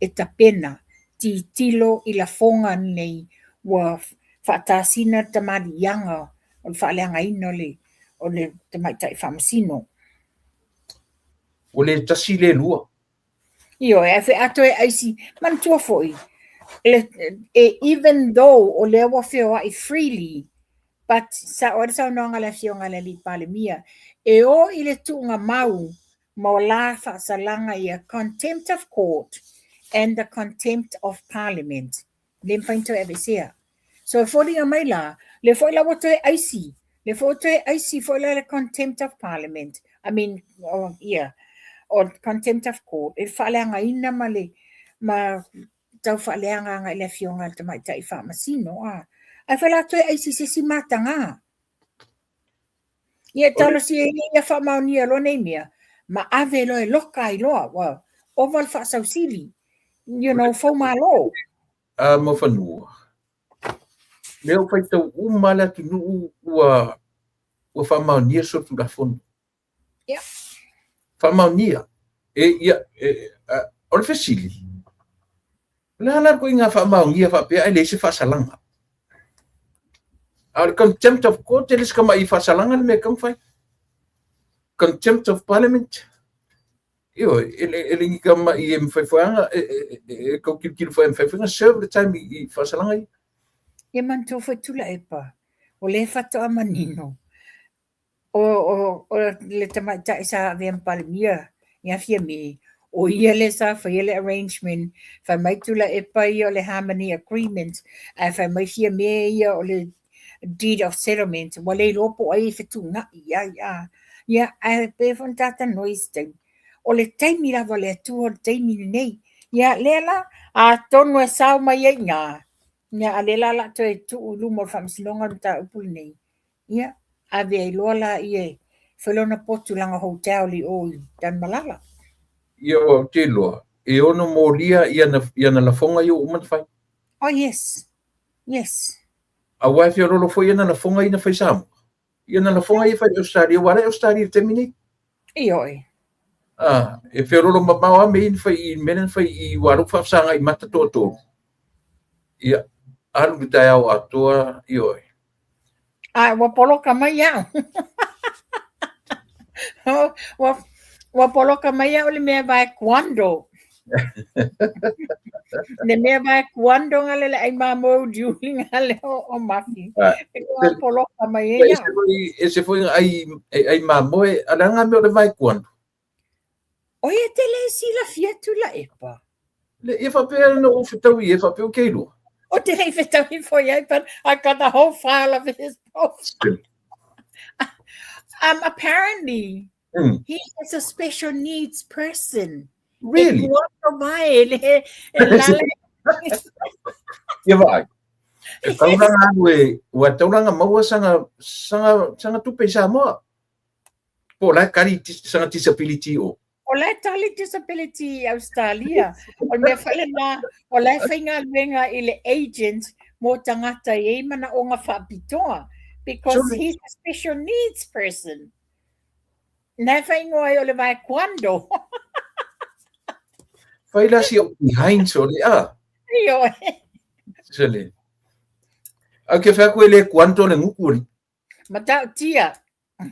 Speaker 2: e tapena tilotilo i lafoga nei ua faatasina le tamaliiaga o le faaleagaina o le tamaitai faamasino.
Speaker 1: Ua le tasi le lua.
Speaker 2: Ioe, ae a toe aisi, manatua foi, e even though o lea ua feoai freely, but sao ai le saunoaga a le afioga i le alii Palemia, e o i le tuugamau ma o la faasalaga ia contempt of court and the contempt of parliament. Le mafai ona toe aveesea. So e foliga mai la, le foi la ua toe aisi, le foi ua toe aisi foi la le contempt of parliament. I mean, oh, yeah, o le contempt of court, i le faaleagaina ma le, ma tau faaleaga agai i le afioga a le tamaitai faamasino, a. Ae fai la toe aisi se isi mataga. Ia talosia ia ia faamaonia loa nei mea, ma ave loa e loka ai loa, ua ova le faasausili, you know, foumalo.
Speaker 1: A ma fanua. Lea ua faitau uma le atunuu ua ua faamaonia le solitulafono.
Speaker 2: Ia.
Speaker 1: Faamaonia. E, ia, e, a, o le fesili, o le a la le ituaiga faamaonia faapea ae leai se faasalaga? A o le contempt of court e le se tamai faasalaga le mea e tatau ona fai. Contempt of parliament, ioe, e le, e le ni tamai e mafai foi lava e, e, e, e tau tilotilo foi e mafai foi ona serve le time i, i faasalaga ia.
Speaker 2: Ia manatua foi Tuilaepa, o lea faatoa manino O le tamaitai sa avea ma Palemia ia Fiamē, o ia lea sa faia le arrangement, fai mai Tuilaepa ia o le Harmony Agreement, ae fai mai Fiamē ia o le Deed of Settlement, ua le iloa po o ai e fetuunai i ai. A. Ia, ae pei foi ona ta talanoa i isi taimi, o le taimi lava o le Atua o le taimi lenei. Ia, lea la, atonu e sao mai ai i ina, ia, a o lea la o le a toe tuu i luma o le Faamasinoga le mataupu lenei, Ia, ave ai loa laia e fai lona potu i lana hotel i o i Tanumalala.
Speaker 1: Ia, ou te iloa, e ono molia i ana, i ana lafoga ia ua uma ona fai.
Speaker 2: Oh, yes. Yes.
Speaker 1: Aua e feololo foi ana lafoga ia na fai i Samoa. I ana lafoga ia e fai i Ausetalia, aua o la e i Ausetalia i le taimi nei.
Speaker 2: Ioe.
Speaker 1: Ah, e feololo mamao lava mea ia na fai i mea lea na fai i aua o lea ua faafesagai mata toatolu. Ia, alu i le taeao atoa, ioe.
Speaker 2: A ua poloka mai au. Ua, ua poloka mai au le mea vae kuando. Le mea vae kuando nga le le ai mamou diuli nga le o, o mafi. Ua poloka mai e
Speaker 1: iau. Ese foi nga ai, ai mamoe, a le a nga mea o le vae kuando?
Speaker 2: Oi e te le silafia Tuilaepa.
Speaker 1: Le, ia faapea na ou fetaui e faapea o ke iloa.
Speaker 2: O te lei fetaui foi ai, but I got the whole file of his profile. Apparently, he is a special needs person.
Speaker 1: Really?
Speaker 2: E kuato mai, e le, e lale.
Speaker 1: Ia vaai. E tauranga alu e, ua tauranga maua sanga, sanga, sanga tupe i Samoa. Po o la e tali sana disability o?
Speaker 2: O la e tali disability i Australia. O le mea foi lena, o la e faigaluega i le agent mo tagata e i ai manaoga faapitoa because so, he's a special needs person. Na e faaigoa ai o le vae kuando.
Speaker 1: Fai la si o behind so le a.
Speaker 2: Ioe.
Speaker 1: Sole. Au ke whea koe le kuanto le nguku ri.
Speaker 2: Matautia.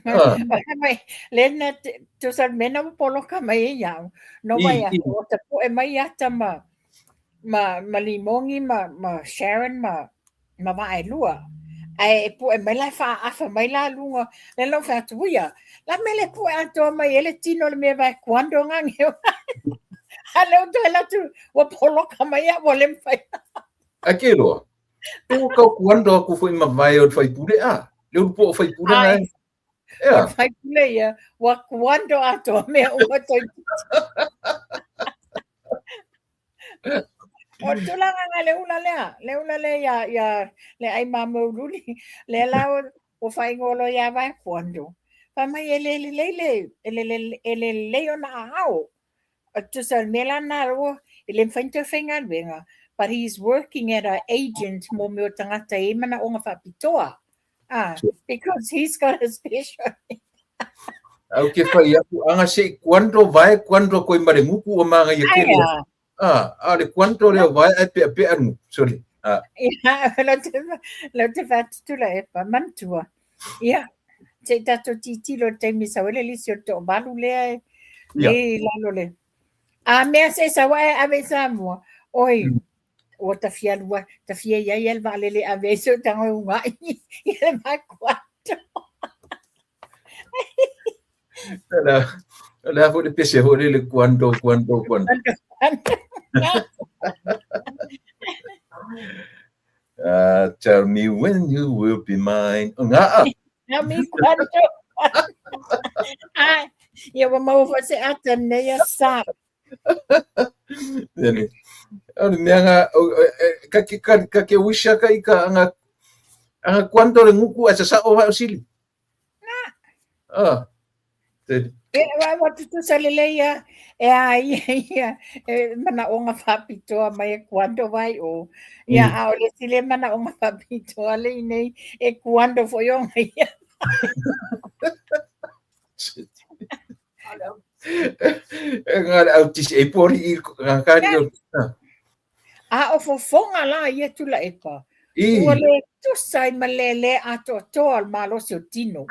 Speaker 2: Ah. Mai, le na tusa mena ua poloka mai e iau. No mai a o ta poe mai ata ma ma ma Limongi ma ma Sharon ma ma Vaelua. Ae e poe mai la e faaafa mai la luga. Le lau fai atu, uia, la mea le poe atoa mai e le tino le mea vae kuando ngange. A le o toe latu, ua poloka mai a ua le mawhai.
Speaker 1: A ke loa, Ua kau kuando aku foi ma vae o le faipule a. Le ulu po o faipule ngai.
Speaker 2: Ea. O faipule ia, ua kuando atoa mea uma toi. O tulaga nga le ula lea, le ula lea ia, ia le ai mamoululi, lea la ua faaigoa loa ia vae kuando. Fai mai e le lelei le, e le, e le lelei ona aao. Tusa o le mea la lena ua, e le mafai ona toe faigaluega, but he is working at a agent mo mea o tagata e i ai manaoga faapitoa. Ah, because he's got a special
Speaker 1: Au ke whai aku, anga se i kuando vae, kuando koe ma le nguku o māngai e kele. Ah, a le kuando lea vae ai pea pea ngu, sorry. Ah.
Speaker 2: Ia, lau te, lau te whātutula e pa, manatua. Ia, se i tātou titilo i le taimi sau ai le lisi o le toavalu lea e,
Speaker 1: Ia.
Speaker 2: i lalo le. A mea se sau ae ave i Samoa, oi, ua ta fia alu ai, ta fia i ai le vaalele e ave ai se o tago e ugaʻi i le makuato.
Speaker 1: O le a foi le pese foi le kuando, kuando, kuando. Tell me when you will be mine. O ngā a.
Speaker 2: Tell me kuando. Ai. Ia ua maua foi se ata lenei aso Sa.
Speaker 1: Ele. O le mea nga ka ke ka ke wisha ka ika anga anga cuando le nguku asa sa o sili. Ah. Te
Speaker 2: E ua tutusa lelei a e a ia ia e manaʻoga faapitoa mai e kuando vai o. Ia a o le isi lea manaʻoga faapitoa le i nei e kuando foi ona ia.
Speaker 1: E nga le au tisi e pori i nga kari o.
Speaker 2: A o fofoga la ia Tuilaepa, ua le tusa ai ma le lē atoatoa o le malosi o tino.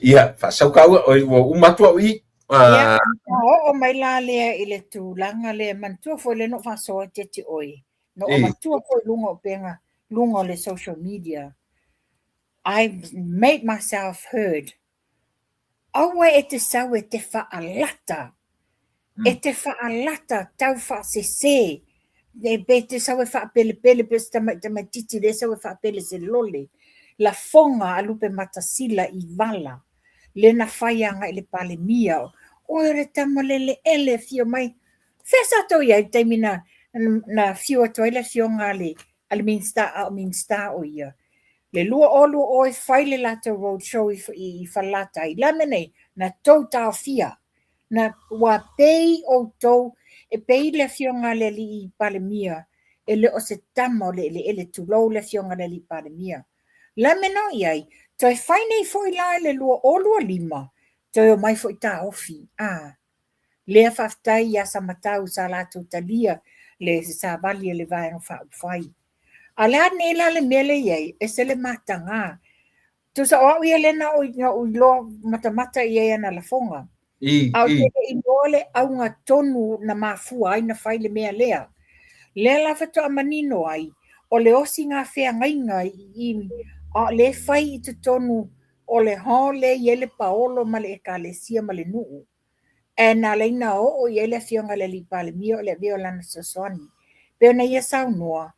Speaker 1: Ia, faasau kaua, oi, ua uma atu au i.
Speaker 2: Ia, oo mai la lea i le tulaga lea, manatua foi lea na ou faasoa atu ia te oe, na ou avatua foi i luga o upega, luga o le social media. I made myself heard. Aua e te sau e te faalata, e te faalata tau faasese, pe te sau e faapelepele pe o se tamaitamaititi lea e sau e faapele se lole, lafoga a Lupematasila i vala, lea na fai agai i le Palemia, oe o le tama leleele e afio mai. Fea sa tou i ai i le taimi na na afio atu ai le afioga a le a le Minisita a o Minisita o ia? Le 2020 e fai le latou road show i i Falelatai, le a mea nei? Na tou taofia. Na ua pei outou e pei le afioga a le alii Palemia e le o se tama o le eleele, tulou le afioga a le alii Palemia. Le a mea na o i ai? Toe fai nei foi la i le 2025, toe omai foi taofi. A lea faafetai ia Samatau sa latou talia le savali a le Vaega Faaupufai. A o le a nei la le mea lea e i ai, ese le mataga. Tusa o au ia lea na ou iloa matamata i ai ana lafoga. A ou te le iloa le auga tonu na mafua ai na fai le mea lea. Lea la faatoa manino ai, o le osiga feagaiga i a o lea e fai i totonu o le hall lea e i ai le paolo ma le ekalesia ma le nuu. Ae na ala ai na oo i ai le afioga i le alii Palemia o le avea o lana fesoasoani. Pei ona ia saunoa,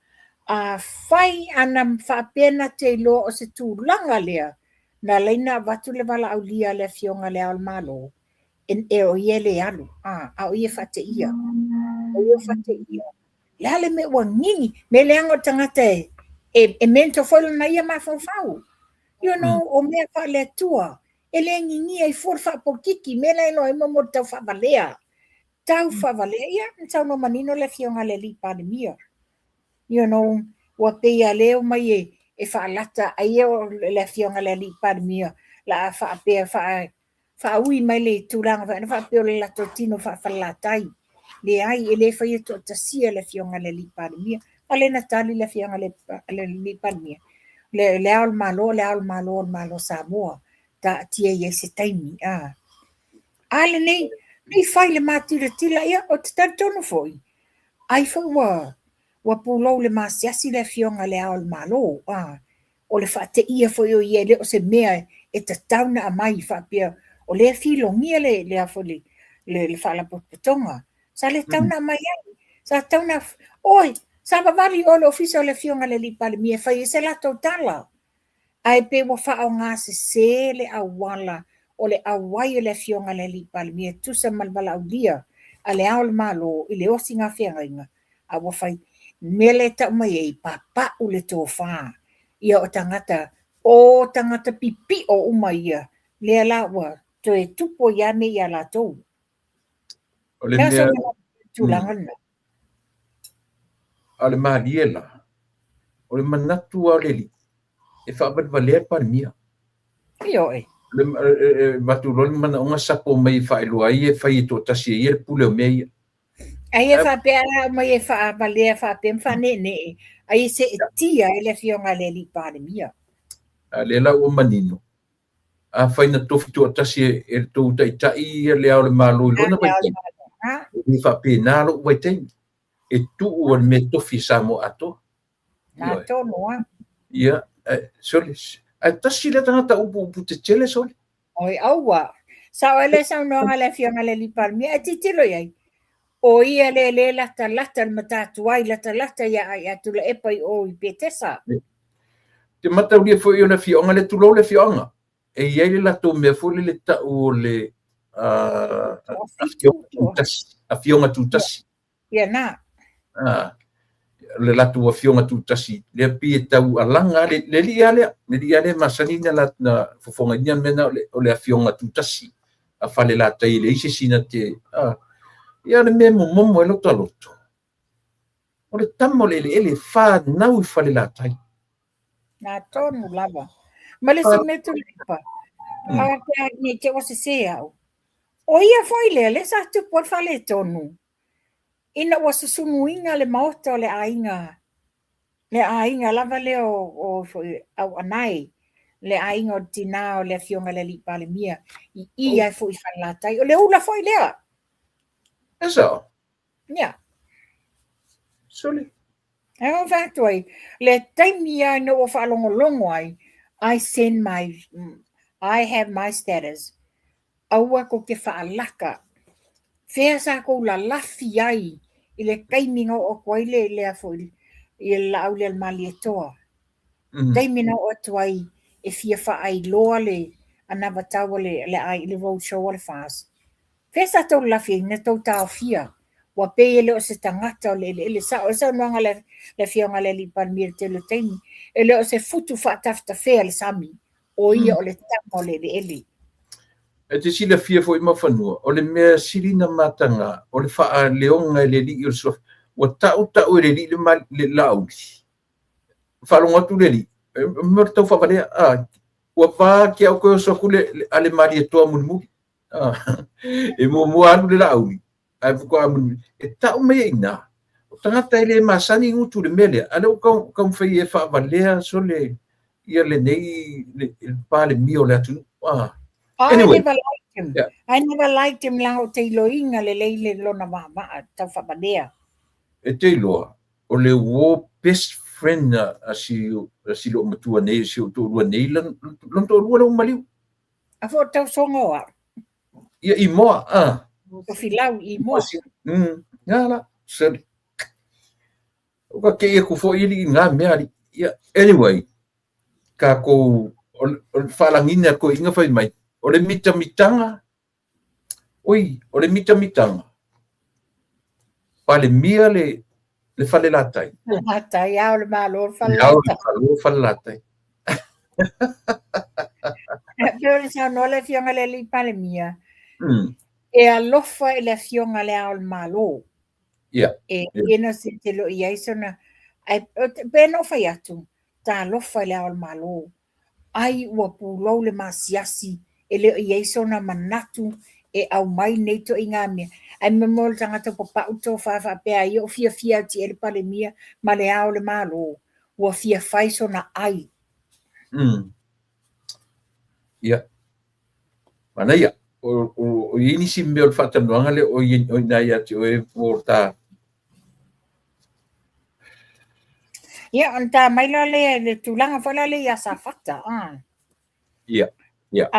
Speaker 2: afai ana faapea na te iloa o se tulaga lea, na ala ai na avatu le valaaulia a le afioga i le Ao o le Malo, e o ia e le alu, a o ia e faateia. O ia e faateia. Le a le mea ua gigi, mea leaga o le tagata e mental foi lona ia mafaufau. You know, o mea faale-Atua, e le gigia ai fua le faapolokiki, mea la e iloa ai mo le tau faavalea. Tau faavalea, ia, na saunoa manino le afioga a le alii Palemia. You know, ua pei a lea omai e, e faalata, ai o le afioga a le alii Palemia, la a faapea, faa, faaui mai le tulaga foi, faapea o le latou tino faafalelatai. Leai, e le faia toatasia le afioga a le alii Palemia. A lea na tali le afioga a le alii Palemia, le, le Ao o le Malo, le Ao o le Malo o le Malo o Samoa, taatia i ai se taimi. A, a lenei, nei fai le matilatila, ia, ou te talitonu foi, ai foi ua, ua pulou le masiasi le afioga i le Ao o le Malo, a, o le faateia foi o ia e le o se mea e tatau na aumai faapea o lea e filogia le le a foi le le, le faalapotopotoga. Sa le tatau na aumai ai. Sa tatau na oi, sa vavali o le ofisa o le afioga i le alii Palemia e fai ai se latou tala. Ae pe ua faaaoga sese le auala o le auai o le afioga i le alii Palemia e tusa ma le valaaulia a le Ao o le Malo i le osiga feagaiga, a ua fai mea lea e tau mai ai, papau le tofa. Ia o tagata, o tagata pipio uma ia, lea la ua toe tupu ai lava mea ia latou.
Speaker 1: O le mea
Speaker 2: tulaga lena.
Speaker 1: A o le malie la, o le manatu lava o le alii, e faavalevalea le Palemia.
Speaker 2: Ioe.
Speaker 1: E avatu loa le manaoga sapo mai e faailoa ai e fai e toatasi e ia le pule o mea ia.
Speaker 2: Ai e faapea a aumai e faavalea faapea ma faaneenee, ai e seetia ai le afioga a le alii Palemia.
Speaker 1: A lea la ua manino, afai na tofi toatasi e le tou taitai ia le Ao o le Malo i lona vaitaimi, e le faapena lou vaitaimi, e tuu o le mea tofi e Samoa atoa.
Speaker 2: Na tonu a.
Speaker 1: Ia, sole, ae tasi lea tagata upu tetele sole.
Speaker 2: Oi, aua. Sao ai le saunoaga a le afioga i le alii Palemia, ae tilotilo i ai. O ia lea lea latalata le matatuai, latalata ia ia Tuilaepa i o i Petesa.
Speaker 1: Te mataulia foi o le afioaga lea, tulou le afioaga, e i ai le latou mea foi lele tau o le afioga tutasi.
Speaker 2: Ia na.
Speaker 1: Le latou afioga tutasi, lea pei e tau alaga le alii lava lea, le alii lava lea e masani ona fofogaina le mea lena o le afioga tutasi a Falelatai e leai se isi na te... Ia o le mea e momomo ai lota loto, o le tama o le eleele e fanau i Falelatai.
Speaker 2: Na tonu lava. Ma le isi mea Tuilaepa, a ne i te i ua sese au, o ia foi lea, lea sa tupu ai le faaletonu, ina ua susunuina le maota o le aiga, le aiga lava lea o foi Auanae, le aiga o le tinā o le afioga i le alii Palemia, i i ai foi i Falelatai. O le ula foi lea.
Speaker 1: E sao?
Speaker 2: Ia.
Speaker 1: Sole.
Speaker 2: E o fai atu ai, le taimi lava ina ua faalogologo ai, I send my, I have my status. Aua tou te faalaka. Fea sa tou lalafi ai i le taimi na oo atu ai le, le foi, i le laau lea le Malietoa. Taimi na oo atu ai e fia faailoa le anavatau a le, le, le road show a le FAST. Fea sa tou lalafi ai na tou taofia. Ua pei e le o se tagata o le eleele. Sao ai saunoaga le, le afioga i le alii Palemia i le tele o taimi. E le o se futu faatafetafea le sami. O ia o le tama o le eleele.
Speaker 1: E te silafia foi Mafanua, o le mea sili na mataga, o le faaleoga e le alii o le suafa. Ua tau tau e le alii le, le Laauli. Faalogo atu le alii, mea o le tau faavalea. Ua va ki au koe oso atu le, a le Malietoa mulimuli. E muamua alu le Laauli, ae faatoa mulimuli. E tau mai ai i ina, o tagata e le masani gutu i le mea lea, a lea ua taumafai e faavalea sole ia lenei le Palemia o le atunuu.
Speaker 2: Anyway. I never liked him. Yeah. I never liked him leaga ou te iloiga lelei le lona vaavaa tau faavalea.
Speaker 1: E te iloa, o le uo best friend a si a si loo matua nei, si ou toalua nei, lona toalua lea ua maliu.
Speaker 2: A foi o tausoga o au.
Speaker 1: Ia i moa, a.
Speaker 2: Tofilau i moa.
Speaker 1: Nga la, sole. O ka kei aku foi ili i ngā mea ali. Ia, anyway, kākou, o le whaalangina koe inga whai mai, o le mitamitanga, oi, o le mitamitanga, Palemia le, le Falelatai.
Speaker 2: Falelatai, ao le Malo le Falelatai.
Speaker 1: Ao le Malo Falelatai.
Speaker 2: Pei o le saunoa le afioga i le alii Palemia, e alofa i le afioga le Ao o le Malo.
Speaker 1: Yeah.
Speaker 2: E innocent e le o i ai sona, ae pei ona ou fai atu, talofa i le Ao o le Malo. Ai ua pulou le masiasi e le o i ai sona manatu e aumai nei ituaiga mea. Ae mea mo le tagata ua papau le tofa faapea ai o fiafia atu i ai le Palemia ma le Ao o le Malo, ua fia fai sona ai.
Speaker 1: Ia. Manaia. O i ai nisi mea o le faatalanoaga lea o i ina ia te oe mo ta.
Speaker 2: Ia, ona ta mai la lea i le tulaga foi la lea ia Safata.
Speaker 1: Ia, ia.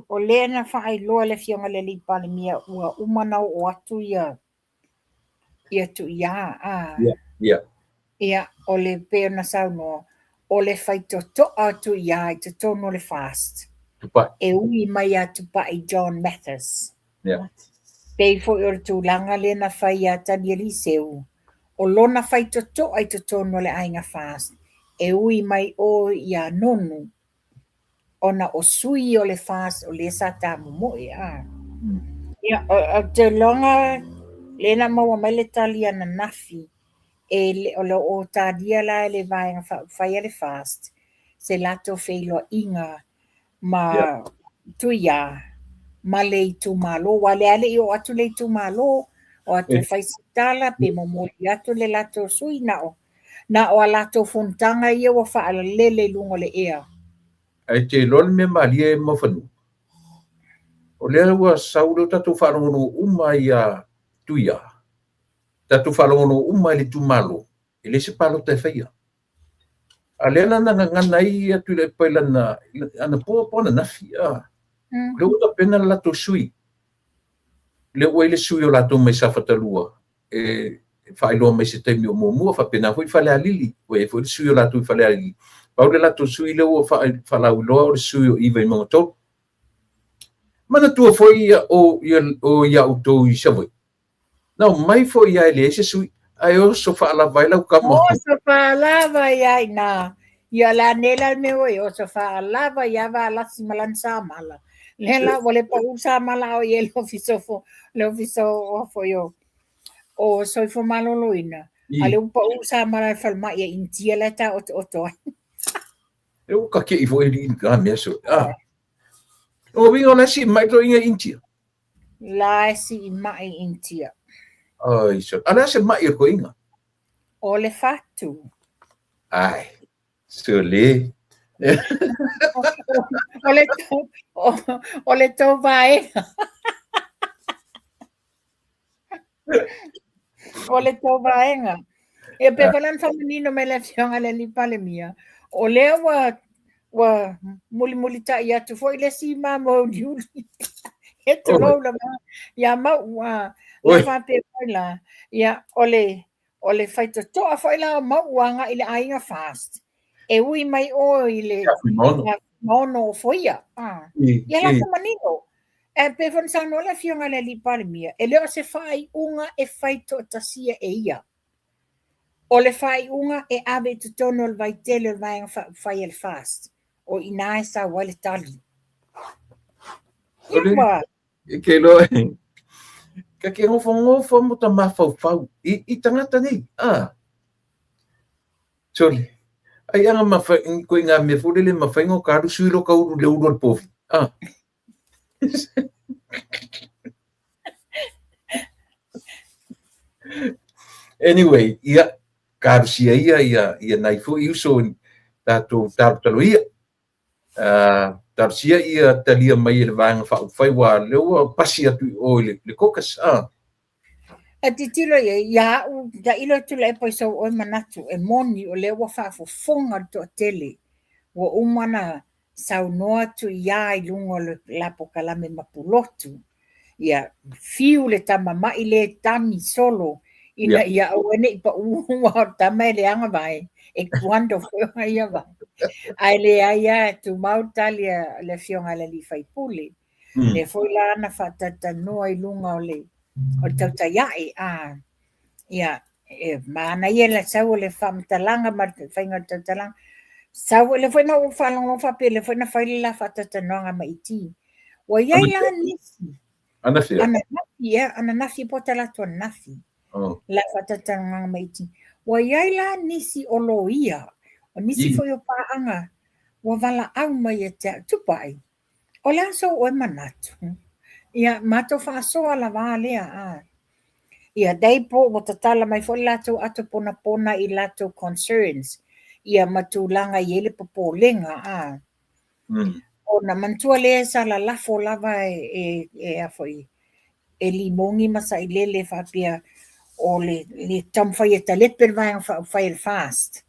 Speaker 2: O lea na faailoa le afioga i le alii Palemia ua uma ona oo atu ia ia Tuiā.
Speaker 1: Ia, ia.
Speaker 2: Ia, o le pei ona saunoa, o le faitotoa o Tuiā i totonu o le FAST.
Speaker 1: Tupai.
Speaker 2: E ui mai ia Tupai John Mathis.
Speaker 1: Ia.
Speaker 2: Pei foi o le tulaga lea na fai ia Talialiseu, o lona faitotoa i totonu o le aiga FAST, e ui mai o ia Nonu, ona o sui o le FAST o lea sa tamomoe. Ia, ou te iloa lea na maua mai le tali ananafi, e le o lo o talia la e le Vaega Faaupufai a le FAST se latou feiloaiga ma Tuiā ma le itumalo, aua o lea lava e le i oo atu le itumalo, o atu e fai se tala pe momoli atu le latou sui, na o na o a latou fonotaga ia ua faalalele i luga o le ea.
Speaker 1: Ae te iloa le mea malie e Mafanua, o lea ua sau lea ua tatou faalogologo uma ai ia Tuiā, tatou faalogologo uma i le itumalo, e leai se palota e faia. A lea la na gagana ai ia Tuilaepa i lana anapo po o ananafi, a. O lea ua tapena le latou sui. Lea ua i ai le sui o latou mai Safata 2 e faailoa mai se taimi o muamua, faapena foi Falealili, ua i ai foi le sui o latou i Falealili. Pau le latou sui lea ua faalauiloa o le sui o i Vaimauga 3. Manatua foi ia o ia outou i Savaii. Na omai foi ia e leai se sui, ae oso faalava ai lau tama.
Speaker 2: Oso faalava ai lava i ina. Ia o le a nei la le mea ua i ai, oso faalava ai lava Valasi ma lana samala. Lea la ua le pau le samala a o i ai le Ofisa o le Ofisa o foi o o Soifua Maloloina, a o lea ua pau le samala i le falemai a Initia la e taotooto ai.
Speaker 1: E ua kake'i foi alii i mea soo. Ah. O uiga o la e sii mai toeaiina i Initia.
Speaker 2: La e sii mai i Initia.
Speaker 1: Ai, so, a le a se mai o toeaiina?
Speaker 2: O le fatu.
Speaker 1: Ai, sole.
Speaker 2: O le tou, o le tou vaega. O le tou vaega. E pei foi la ona faamanino mai le Afioga i le Alii Palemia, o lea ua ua mulimulitai atu foi le isi mamoe uliuli. E tulou lava ia Mauu a le faapea foi la, ia o le o le faitotoa foi la o Mauu agai i le aiga FAST, e ui mai o i le Fuimaono Ofoia. Ia la manino. E pei foi ona saunoa le Afioga i le Alii Palemia, e le o se faaiuga e fai toatasia e ia. O le faaiuga e ave i totonu o le vaitele o le Vaega Faaupufai a le FAST, o i ina e sau ai le tali.
Speaker 1: Ia, ke iloa ka ke nofonofo mo ta mafaufau i tagata nei. Ah. Sole. Ai anga mafai ko i ngā mea foi lele mafai no ka alu sui lo ka ulu le ulu o le povi. Ah. Anyway, ia, talosia ia ia ia nai foi uso tatou talotalo ia. Talosia ia talia mai e le Vaega Faaupufai aua lea ua pasi atu i o i le caucus.
Speaker 2: E tilotilo i ai, ia au, tailo atu Tuilaepa i sou oe manatu, e moni o lea ua faafofoga le toatele, ua uma ona saunoa atu ia i luga o le la polokalame ma Pulotu. Ia, fiu le tama ma'i lea e tagi solo ina ia aua ne i pau aua o le tama e leaga vae, e kuando foi ona ia vae. Ae leai lava, e tumau le tali a le Afioga i le alii faipule. Lea foi la na faatalatalanoa i luga o le o le tautai ae, a, ia, e manaia le sau o le faamatalaga ma le faiga o le tautalaga. Sau, lea foi na ou faalogologo faapea, lea foi na fai le la faatalatalanoaga ma IT. Ua i ai la nisi.
Speaker 1: Ananafi.
Speaker 2: Ananafi, ia, ananafi po o talaatu ananafi.
Speaker 1: Oh.
Speaker 2: La faatalatalanoaga ma IT. Ua i ai la nisi o loia, o nisi foi o paaga, ua valaau mai ia te au, Tupai, o le a sou oe manatu? Ia, matou faasoa lava lea, a. Ia, dai po ua tatala mai foi le latou ato ponapona i latou concerns, ia ma tulaga e i ai le popolega, a. Ona manatua lea sa lalafo lava e, e, e a foi, e Limogi ma Sailele faapea o le, le taumafai e talepe le Vaega Faaupufai a le FAST.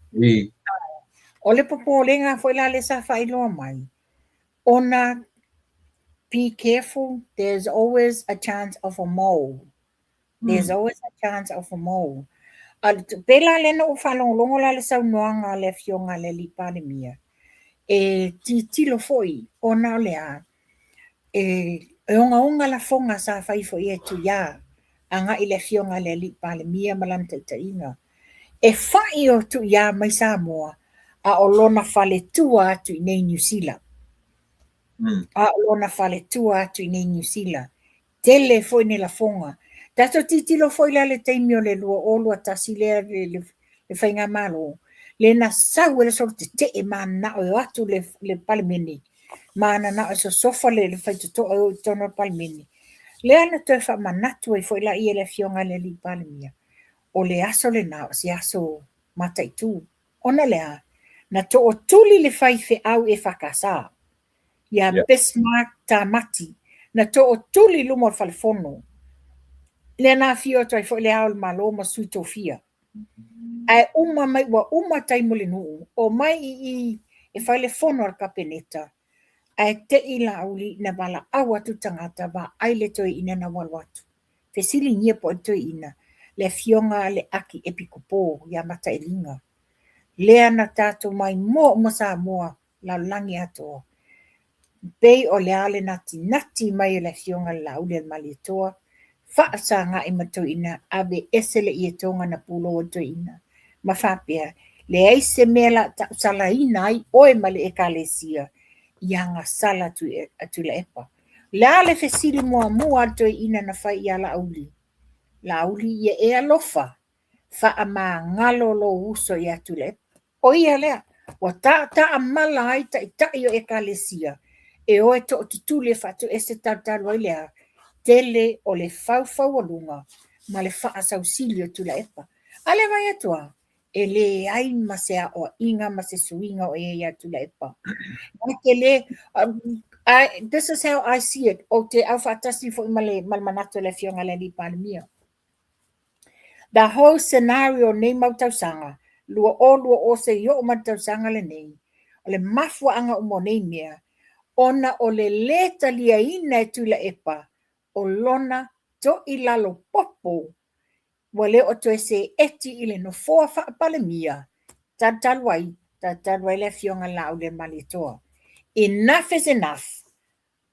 Speaker 2: O le popolega foi la lea sa faailoa mai, ona be careful, there's always a chance of a mole. There's always a chance of a mole. A pei la lea na ou faalogologo la le saunoaga a le Afioga a le Alii Palemia, e tilotilo foi ona o le a, e, e ogaoga lafoga sa fai foi e Tuiā agai i le Afioga a le Alii Palemia ma lana taitaiga. E fai o Tuiā mai Samoa, a o lona faletua atu i nei Niu Sila. A o lona faletua atu i nei Niu Sila. Tele foi ni lafoga. Tatou tilotilo foi la le taimi o le 2021 lea le, le faigamalo, le na sau ai le solo tetee mananao e o atu le, le Palemene, mananao e sosofa le, le faitotoa e o i totonu o le Palemene. Lea na toe faamanatu ai foi laia e le Afioga i le Alii Palemia, o le aso lena o se aso mataitu. Ona o le a? Na tootuli le faifeau EFKS ia Bismark Tamati, na tootuli i luma o le falefono. Lea na afio atu ai foi le Ao o le Malo ma Sui Tofia. Ae uma mai ua uma taimi o le nuu, omai i i e fai le fono a le Kapeneta, ae te i Laauli na valaau atu tagata vaai le toeaina na ua alu atu. Fesiligia po o ai le toeaina, le afioga a le Akiepikopo ia Matailiga. Lea na tatou maimoa uma Samoa lalolagi atoa. Pei o le a le natinati mai o le Afioga i le Laaulialemalietoa, faafesagai ma toeaiina, ave ese le ietoga na pulou e toeaiina, ma faapea, leai se mea la tausalaina ai oe ma le ekalesia i agasala a Tuilaepa. O le a le fesili muamua a le toeaina na fai ia Laauli? Laauli, ia e alofa, faamagalo lou uso ia Tuilaepa. O ia lea, ua taataamala ai taitai o ekalesia e o e tootutuli e faatoese talutalu ai le a? Tele o le faufaualuga ma le faasausili o Tuilaepa. A lea vaai atu a, e leai ma se aoaiga ma se suiga o i ai ia Tuilaepa. Na te le, I, this is how I see it, ou te aufaatasi foi ma le, ma le manatu o le Afioga i le Alii Palemia. The whole scenario o nei mau tausaga, 2020 seia oo mai le tausaga lenei, o le mafuaaga uma o nei mea, ona o le lē taliaina e Tuilaepa o lona toilalopopo ua le o toe seeti i le nofoa faa-Palemia, talu talu ai, talu talu ai le Afioga i le Laaulialemalietoa. Enough is enough!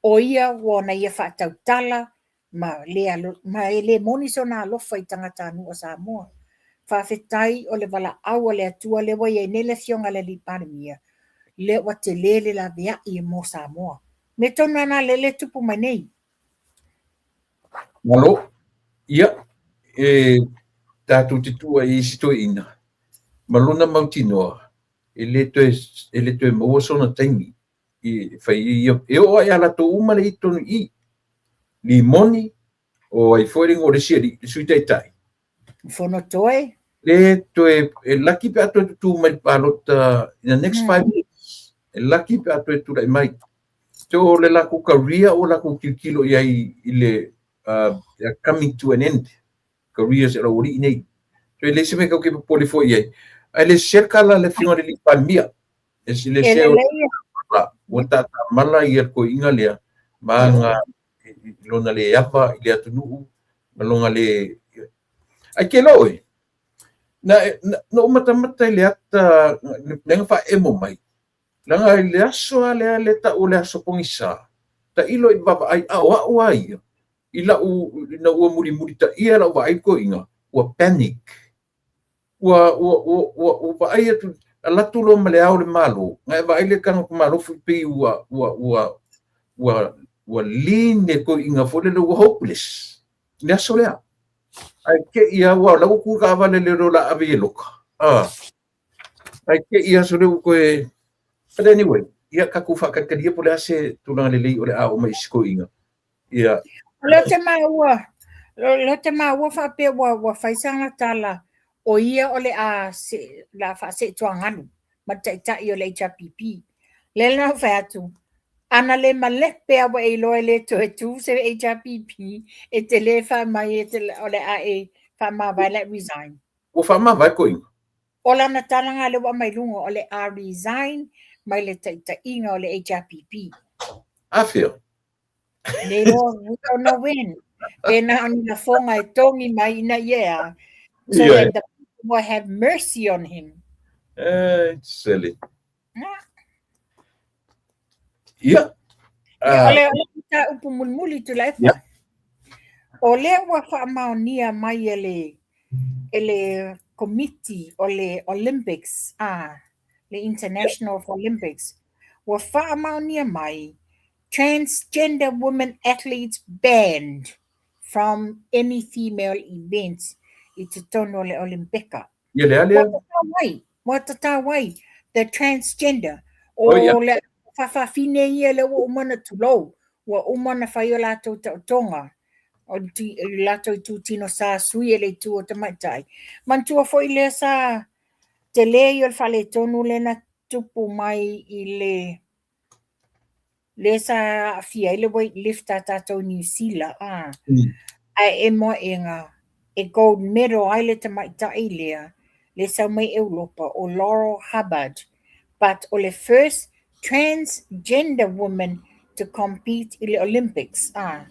Speaker 2: O ia ua ona ia faatautala ma le ma e le moni sona alofa i tagatanuu o Samoa. Faafetai o le valaau a le Atua lea ua i ai nei le Afioga i le Alii Palemia, lea ua tele le laveai mo Samoa. Mea tonu lava na lea e tupu mai nei.
Speaker 1: Malo. Ia, e tatou te tua i isi toeaina ma lona mautinoa e le toe, e le toe maua sona taimi i fai ia, e oo lava ia latou uma lea i totonu i i. Limoni, o ai foi le igoa o le isi alii, le Sui Taitai.
Speaker 2: Fonotoe.
Speaker 1: Le toe, e laki pe a toe tutū mai i le palota in the next 5 years. E laki pe a toe tulai mai. So o le latou career ua latou tilotilo i ai i le they are coming to an end. Careers o le aualii nei. So e leai se mea tatou te popole foi i ai. Ae le sese le tala a le Afioga i le Palemia. E le
Speaker 2: E
Speaker 1: se o
Speaker 2: lelei
Speaker 1: ua taatamala ia le toeaina lea ma aga i lona le ava i le atunuu ma lona le. Ae ke iloa oe, na, na ou matamata i le ata lea na faaemo mai, leaga i le aso lava lea lea tau o le aso pogisa, tailo i vaavaai, a o au lava ia, i lau, ina ua mulimulitaia lau vaai i le toeaina, ua panic. Ua, ua, ua, ua, ua vaai atu, alu atu loa ma le ao o le Malo, na e vaai le tagata malofi pei ua, ua, ua, ua, ua lean le toeaina foi lele ua hopeless i le aso lea. Ae te i lava, ua, la ua tu le taavale le o le a ave i loka. Ah. Ae te i aso lea ua toe. But anyway, ia tatou faatalikali ia po o le a se tulaga lelei o le a oo mai i si toeaina. Ia.
Speaker 2: O lea ou te maua, o lea ou te maua faapea ua, ua fai sana tala, o ia o le a, se, le a faaseetuagalu ma le taitai o le HRPP. Lea la na ou fai atu, ana le malepe lava ua e iloa e le toe tu se HRPP, e te le fai mai e te, o le a e faamavae le a resign.
Speaker 1: Ua faamavae toeaina.
Speaker 2: O lana tala lena lea ua aumai i luga, o le a resign mai le taitaiga o le HRPP.
Speaker 1: A fea?
Speaker 2: Le iloa, we don't know when. Pena o ni lafoga e togi mai ina ia e a. So that the people will have mercy on him.
Speaker 1: Eh, silly. Ia.
Speaker 2: Ia, o le o le mataupu mulimuli Tuilaepa.
Speaker 1: Ia.
Speaker 2: O lea ua faamaonia mai e le e le komiti o le Olympics, a le International of Olympics, ua faamaonia mai transgender women athletes banned from any female events i totonu o le Olympeka.
Speaker 1: Ia le a lea?
Speaker 2: Ua tatau ai, ua tatau ai the transgender. O
Speaker 1: Oh, ia.
Speaker 2: le faafafine ia lea ua uma ona tulou, ua uma ona fai o latou taotoga, o ti, latou itutino sa sui e le itu o tamaitai. Manatua foi lea sa tele ia o le faaletonu lea na tupu mai i le lea sa aafia ai le weight lift a tatou i Niu Sila, a. Ae emo aʻega e gold medal ai le tamaitai lea, lea sau mai Europa, o Laurel Hubbard. But o le first transgender woman to compete i le Olympics, a.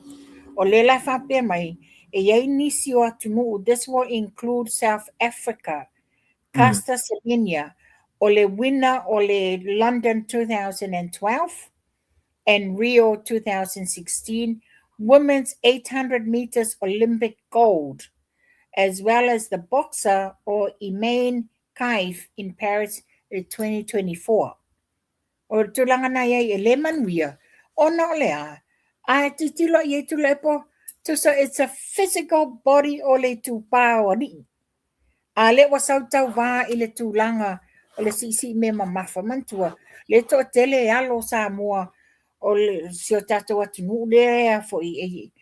Speaker 2: O lea la e faapea mai, e i ai nisi o atunuu, this will include South Africa, Caster Semenya. O le winner o le London 2012 and Rio 2016 Women's 800 metres Olympic gold, as well as the boxer o Imane Khaif in Paris i 2024. O le tulaga na i ai e le manuia, ona o le a? A tilotilo i ai Tuilaepa, tusa it's a physical body o le itupa o alii. A lea ua sau tauvā i le tulaga o le siisii mea mamafa, manatua, le toatele alo o Samoa o le, si o tatou atunuu lea foi e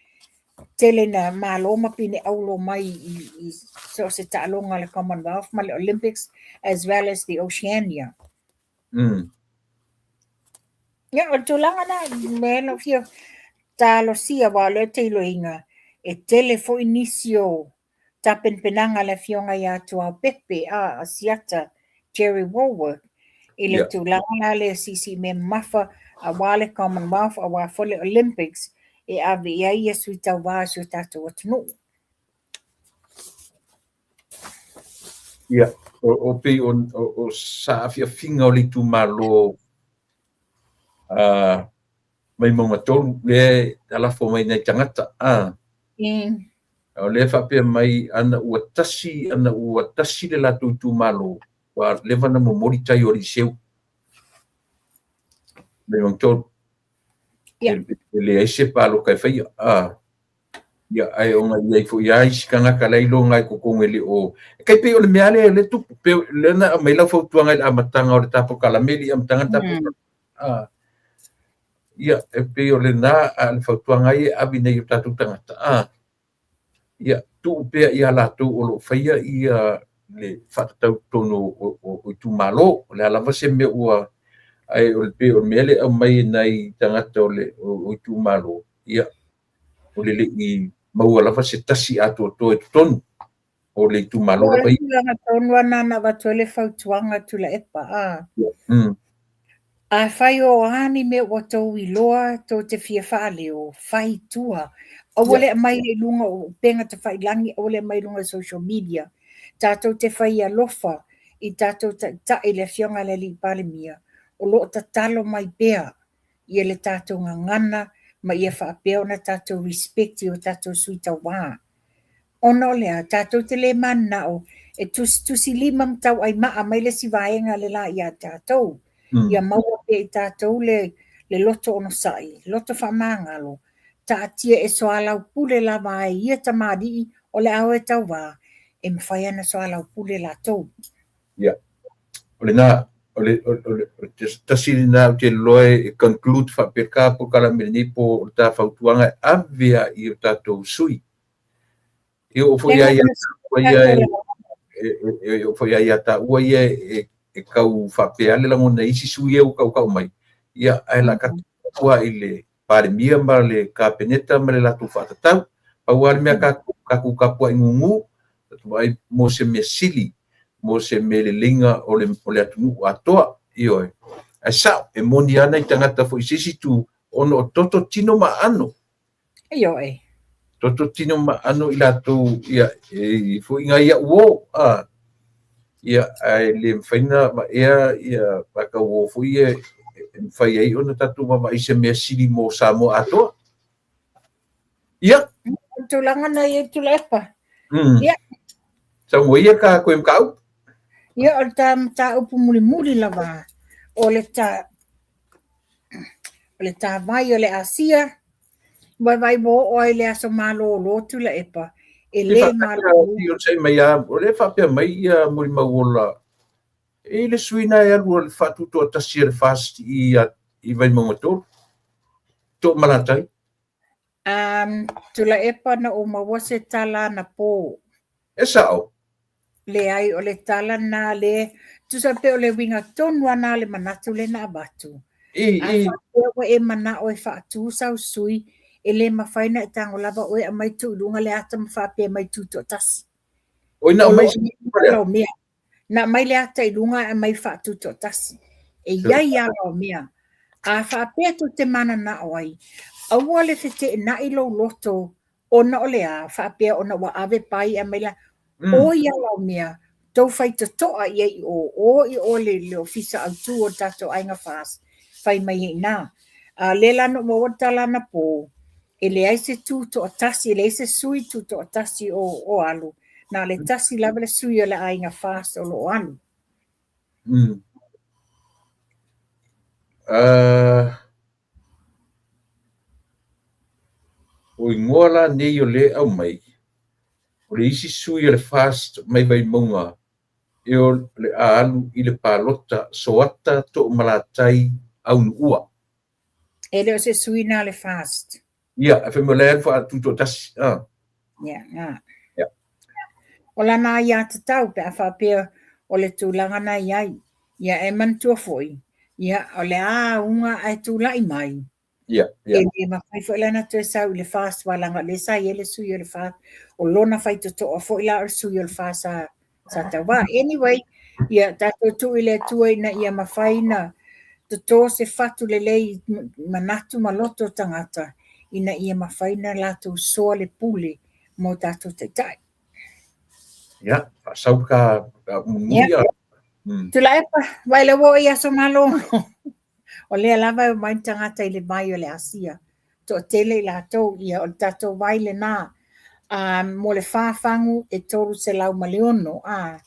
Speaker 2: tele na malo ma pine aulo mai i so o se taaloga o le Commonwealth ma le Olympics as well as the Oceania. Ia, o le tulaga na, mea na fia talosia, wa o lea te iloiga, e tele foi nisi o tapenapenaga a le afioga ia Tuaopepe, a Asiata Jerry Wallwork, i le tulaga la lea siisii mea mamafa, aua le Commonwealth, aua foi le Olympics, e ave i ai ia sui tauvā o si o tatou atunuu.
Speaker 1: Ia, o pei o saafiafiga o le itumalo Vaimauga 3 lea e talafo mai nai tagata. O lea e faapea mai ana ua tasi, ana ua tasi le latou itumalo, ua leva na momoli tai o Liceu. Vaimauga 3. E leai se paloka e faia. Ia, ae ona i ai foi lava isi tagata la e iloga i totonu e le o... E tai pei o le mea lea e tupu, pei lea na aumai lau fautuaga i le amataga o le ta polokalame, i le amataga o le ta polokalame. Ia, e pei o lena a le fautuaga ai e ave nei i o tatou tagata. Ia, tuu pea ia latou o lo o faia ia le faatatau totonu o itumalo. O le a lava se mea ua... Ae o le pei o le mea lea e aumai e nai tagata o le o itumalo, ia, o le le i maua lava se tasi atoatoa i totonu o le itumalo
Speaker 2: lava ia. O le tulaga tonu lava lena na avatu ai le fautuaga Tuilaepa, a. Afai o a ni mea ua tou iloa tou te fia faaleo, fai i tua. Aua le aumai i luga o upega tafailagi, aua le aumai i luga o social media. Tatou te fai alofa i tatou taitai le Afioga i le Alii Palemia, o lo o tatalo mai pea ia le tatou gagana ma ia faapea ona tatou respect i o tatou sui tauvā. Ona o le a, tatou te le mananao e tusitusi lima ma tauaimaa mai le isi vaega le la ia tatou. Ia maua pea i tatou le loto onosai, loto faamagalo, taatia e soalaupule lava ai ia tamalii o le a o e tauvā, e mafai ona soalaupule latou.
Speaker 1: Ia, o lena, o le, o le, tasi lena ou te iloa e conclude faapea ka polokalame lenei po o le ta fautuaga e ave lava i o tatou sui. E oo foi lava ia taua ia e oo foi lava ia taua ia e tau faapea le lagona e isi sui ia ua tautau mai, ia ae o le a tatou i le Palemia ma le Kapeneta ma le latou faatatau. Pau lava le mea tatou, tatou tapuai gugu, tatou vaai mo se mea sili, mo se mea leleiga o le, o le atunuu atoa. Ioe. Ae sao, e moni lava nai tagata foi i se isi itu, ona o toto tino ma aano.
Speaker 2: Ioe.
Speaker 1: Toto tino ma aano i latou, ia, e i foi nai au uo, a, ia, ae le mafai ona vaea ia tatou uo foi ia e mafai ai ona tatou vaavaai i se mea sili mo Samoa atoa. Ia.
Speaker 2: O le tulaga na i ai Tuilaepa. Ia.
Speaker 1: Saunoa ia ka koe mataupu.
Speaker 2: Ia, o le ta mataupu mulimuli lava, o le ta, o le tāwai o le Asia, vaivai ua oo ai le aso malōlō Tuilaepa, e lē malōlō.
Speaker 1: O lea e faapea mai ia Molimauola, e i le sui na e alu o le faatutoatasi a le FAST i Vaimauga 3, Toomalatai.
Speaker 2: Tuilaepa na ou maua se tala anapō.
Speaker 1: E sao.
Speaker 2: Leai, o le tala na le, tusa pe o le uiga tonu lava na o le manatu lea na avatu. A faapea ua e manao e faatu sau sui, e le mafai ona e tago lava oe aumai tuu i luga le ata ma faapea mai tutoatasi.
Speaker 1: Oi na aumai
Speaker 2: lau mea. Na aumai le ata i luga ae aumai faatutoatasi. E i ai ala o mea. A faapea tou te mananao ai, aua le feteenai lou loto ona o le a, faapea ona ua ave pai aumai la. O i ala o mea, tou faitotoa i ai i o, o i o le, le ofisa autu o le tatou Aiga FAST, fai mai ai i ina. A o lea la na ou maua le tala anapo, e leai se tu toatasi, e leai se sui tu toatasi o, o alu, na o le tasi lava le sui o le Aiga FAST o lo o alu.
Speaker 1: O igoa la nei o lea e aumai, o le isi sui o le FAST mai Vaimauga e o le a alu i le palota Soata Toomalatai Aunuua.
Speaker 2: E le o se sui na o le FAST.
Speaker 1: Ia, ae fai mai o la e alu faatutoatasi. Ah.
Speaker 2: Ia, nga. Ia. O lana aiatatau pe a faapea o le tulaga na i ai. Ia, e manatua foi, ia, o le a auga ae tulai mai.
Speaker 1: Ia, ia.
Speaker 2: E le mafai foi la ona toe sau i le FAST aua leaga o lea sa i ai le sui o le FAST. O lona faitotoa foi la o le sui o le FAST sa sa tauva. Anyway, ia tatou tuu i le Atua ina ia mafai na toto se fatu lelei i manatu ma loto o tagata ina ia mafai na latou soa le pule mo tatou taitai.
Speaker 1: Ia, faasau ka mulimuli.
Speaker 2: Ia. Tuilaepa, vai le ua oo i aso malolo. O lea lava e omai ni tagata i le vai o le Asia. Toatele i latou, ia o le tatou vai lena. Mo le 4 fagu e 306, a.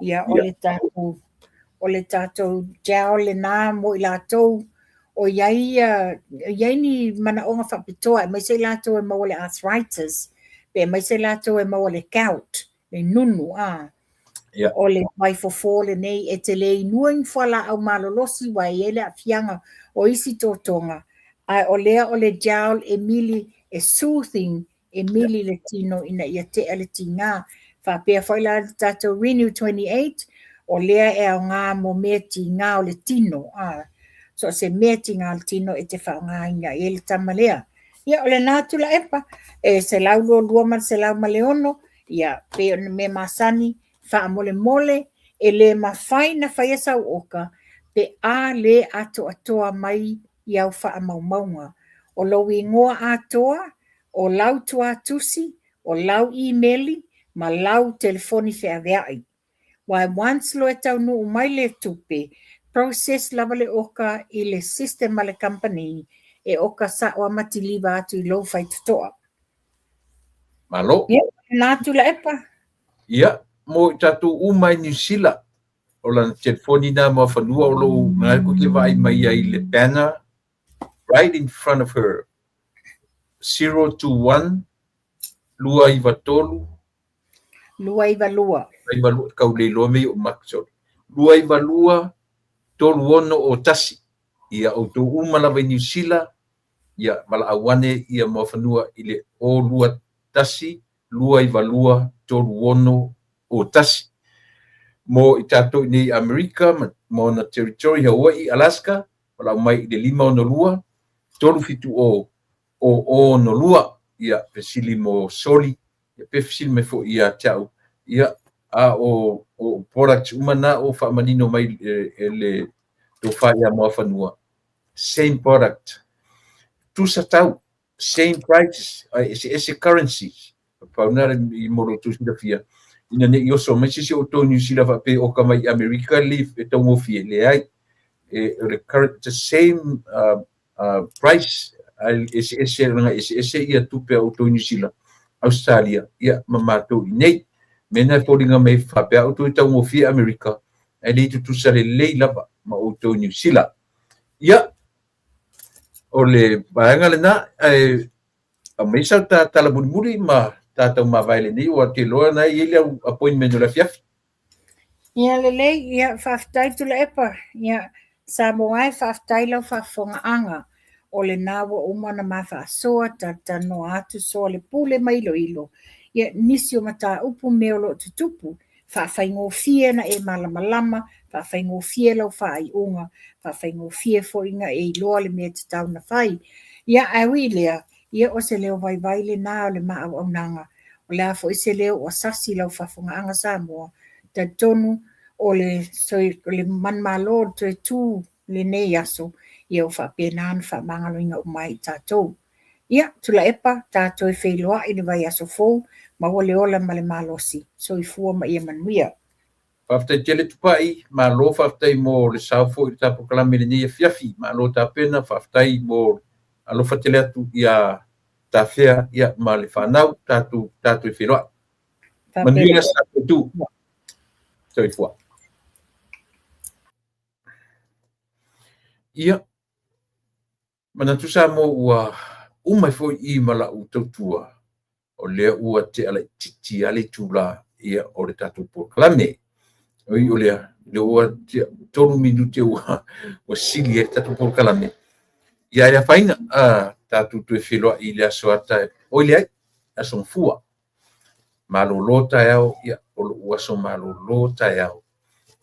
Speaker 2: Ia o le tatou o le tatou gel lena mo i latou o i ai i ai ni manaoga faapitoa, aemaise i latou e maua le arthritis, pe aemaise i latou e maua le gout, le nunu, a. O le vaifofo lenei e te le inua i ni fualaau malolosi aua e i ai le aafiaga o isi totoga, ae o lea o le gel e mili e soothing, e mili le tino ina ia tea le tiga. Faapea foi la le tatou Renew 28, o lea e aoga mo mea tiga o le tino, a. So o se mea tiga o le tino e te faaaogaina i ai le tama lea. Ia o lena Tuilaepa, e 122 ma le 106, ia pei o le mea masani, faamolemole e le mafai na faia sau oka pe a le atoatoa mai i au faamaumauga. O lou igoa atoa, o lau tuatusi, o lau imeli ma lau telefoni feaveai. Aua once loa e taunuu mai le tupe, process lava le oka i le system a le company e oka sao ama tiliva atu i lou faitotoa.
Speaker 1: Malo.
Speaker 2: Ia, lena Tuilaepa.
Speaker 1: Ia, mo i tatou uma i Niu Sila, o lana telefoni na Muafanua o lou na ko te vaai mai ai le banner right in front of her, 021 293.
Speaker 2: 292.
Speaker 1: 92, kau le iloa mei o maka, sorry. 292 3601. Ia outou uma lava i Niu Sila, ia valaau ane ia Muafanua i le 021 292 3601. Mo i tatou i nei Amerika ma ona territory, Hawaii, Alaska, valaau mai i le 562 370 0062. Ia fesili mo Soli, ia pe fesili mai foi ia te au. Ia, a o products uma na o faamanino mai e le tofa ia Muafanua, same product, tusa tau, same prices, ae eseese currencies. Pau na i mo lo outou silafia, ina ne i oso mai se isi o outou Niu Sila faapea oka mai i Amerika le e taugofie, leai. E, o le current, the same price, ae eseese leaga eseese ia tupe a outou i Niu Sila, Australia, ia ma matou i nei. Mea na e foliga mai faapea outou e taugofie Amerika, ae le tutusa lelei lava ma outou i Niu Sila. Ia, o le vaega lena, ae aumai sau ta tala mulimuli ma tatou mavae lenei, ua te iloa na e i ai le au appointment o le afiafi.
Speaker 2: Ia lelei, ia faafetai Tuilaepa. Ia Samoa e faafetai lau faafofogaaga. O lena ua uma ona ma faasoa, talatalanoa atu, soa le pule ma iloilo. Ia nisi o mataupu mea o lo o tutupu, faafaigofie na e malamalama, faafaigofie lau faaiuga, faafaigofie foi na e iloa le mea e tatau ona fai. Ia ae ui i lea, ia o se leo vaivai lena o le ma auaunaga. O le a foi se leo ua sasi i lau faafofogaaga Samoa, talitonu o le, o le manumalo o le toe tu lenei aso, ia ua faapena ona faamagaloina uma ai i tatou. Ia, Tuilaepa, ta toe feiloai i le vaiaso fou, maua le ola ma le malosi, soifua ma ia manuia.
Speaker 1: Faafetai tele Tupai, malo faafetai mo le sao foi i le tatou polokalame i lenei afiafi. Malo tapena, faafetai mo alofa tele atu ia Tafea ma le fanau, tatou feiloai. Manuia le aso tu. Soifua. Ia, manatu Samoa ua uma foi i ma lau tautua, o lea ua tea laitiiti lava le itula o le tatou polokalame. Ui o lea, lea ua 3 minute ua sili ai le tatou polokalame. Ia ae le afaina, tatou toe feiloai i le aso a taeao, oi leai, aso Gafua. Malolo taeao, ia o lou aso malolo taeao.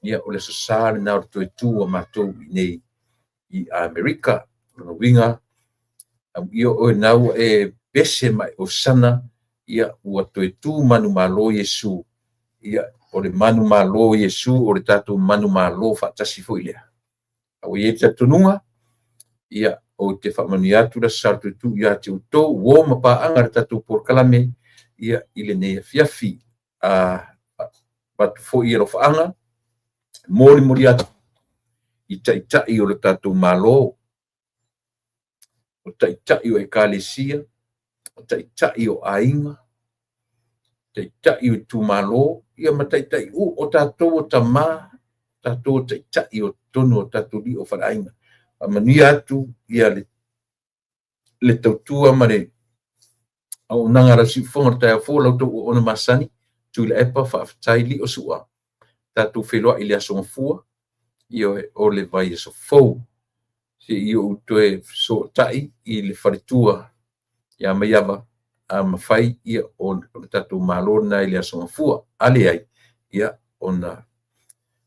Speaker 1: Ia o le Aso Sa lena o le toe tu a matou i inei i Amerika. O lona uiga, amuia oe o lena ua e pese ma e osana, ia ua toe tu manumalo Iesu. Ia o le manumalo o Iesu o le tatou manumalo faatasi foi lea. Ae ua i ai le talitonuga, ia ou te faamanuia atu le Aso Sa o le toe tu ia te outou, uo ma paaga i le tatou polokalame i lenei afiafi. Avatu foi alofaaga, molimoli atu i Taitai o le tatou Malo, o Taitai o Ekalesia, o Taitai o aiga, Taitai o itumalo, ia ma Taitai o tatou o tama, o tatou o Taitai o totonu o tatou nuu faaleaiga. Faamanuia atu le tautua ma le auaunaga a lau siufofoga i le taeao fou a la outou auauna masani, Tuilaepa faafetai Liosua. Tatou feiloai i le Aso Gafua, ioe, o le vaiaso fou, se i ou toe fesootai i le faletua ia Maiava, a mafai, ia o le tatou malo lena i le Aso Gafua. A leai, ia ona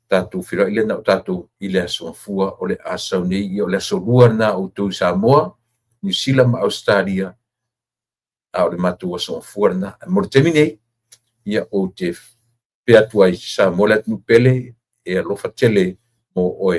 Speaker 1: tatou feiloai lea na o tatou i le Aso Gafua o le a sau nei, ia o le Aso Lua lena o outou i Samoa, Niu Sila ma Ausetalia, a o le matou Aso Gafua lena. Mo le taimi nei, ia ou te faapea atu ai, Samoa le atunuu pele, e alofa tele mo oe.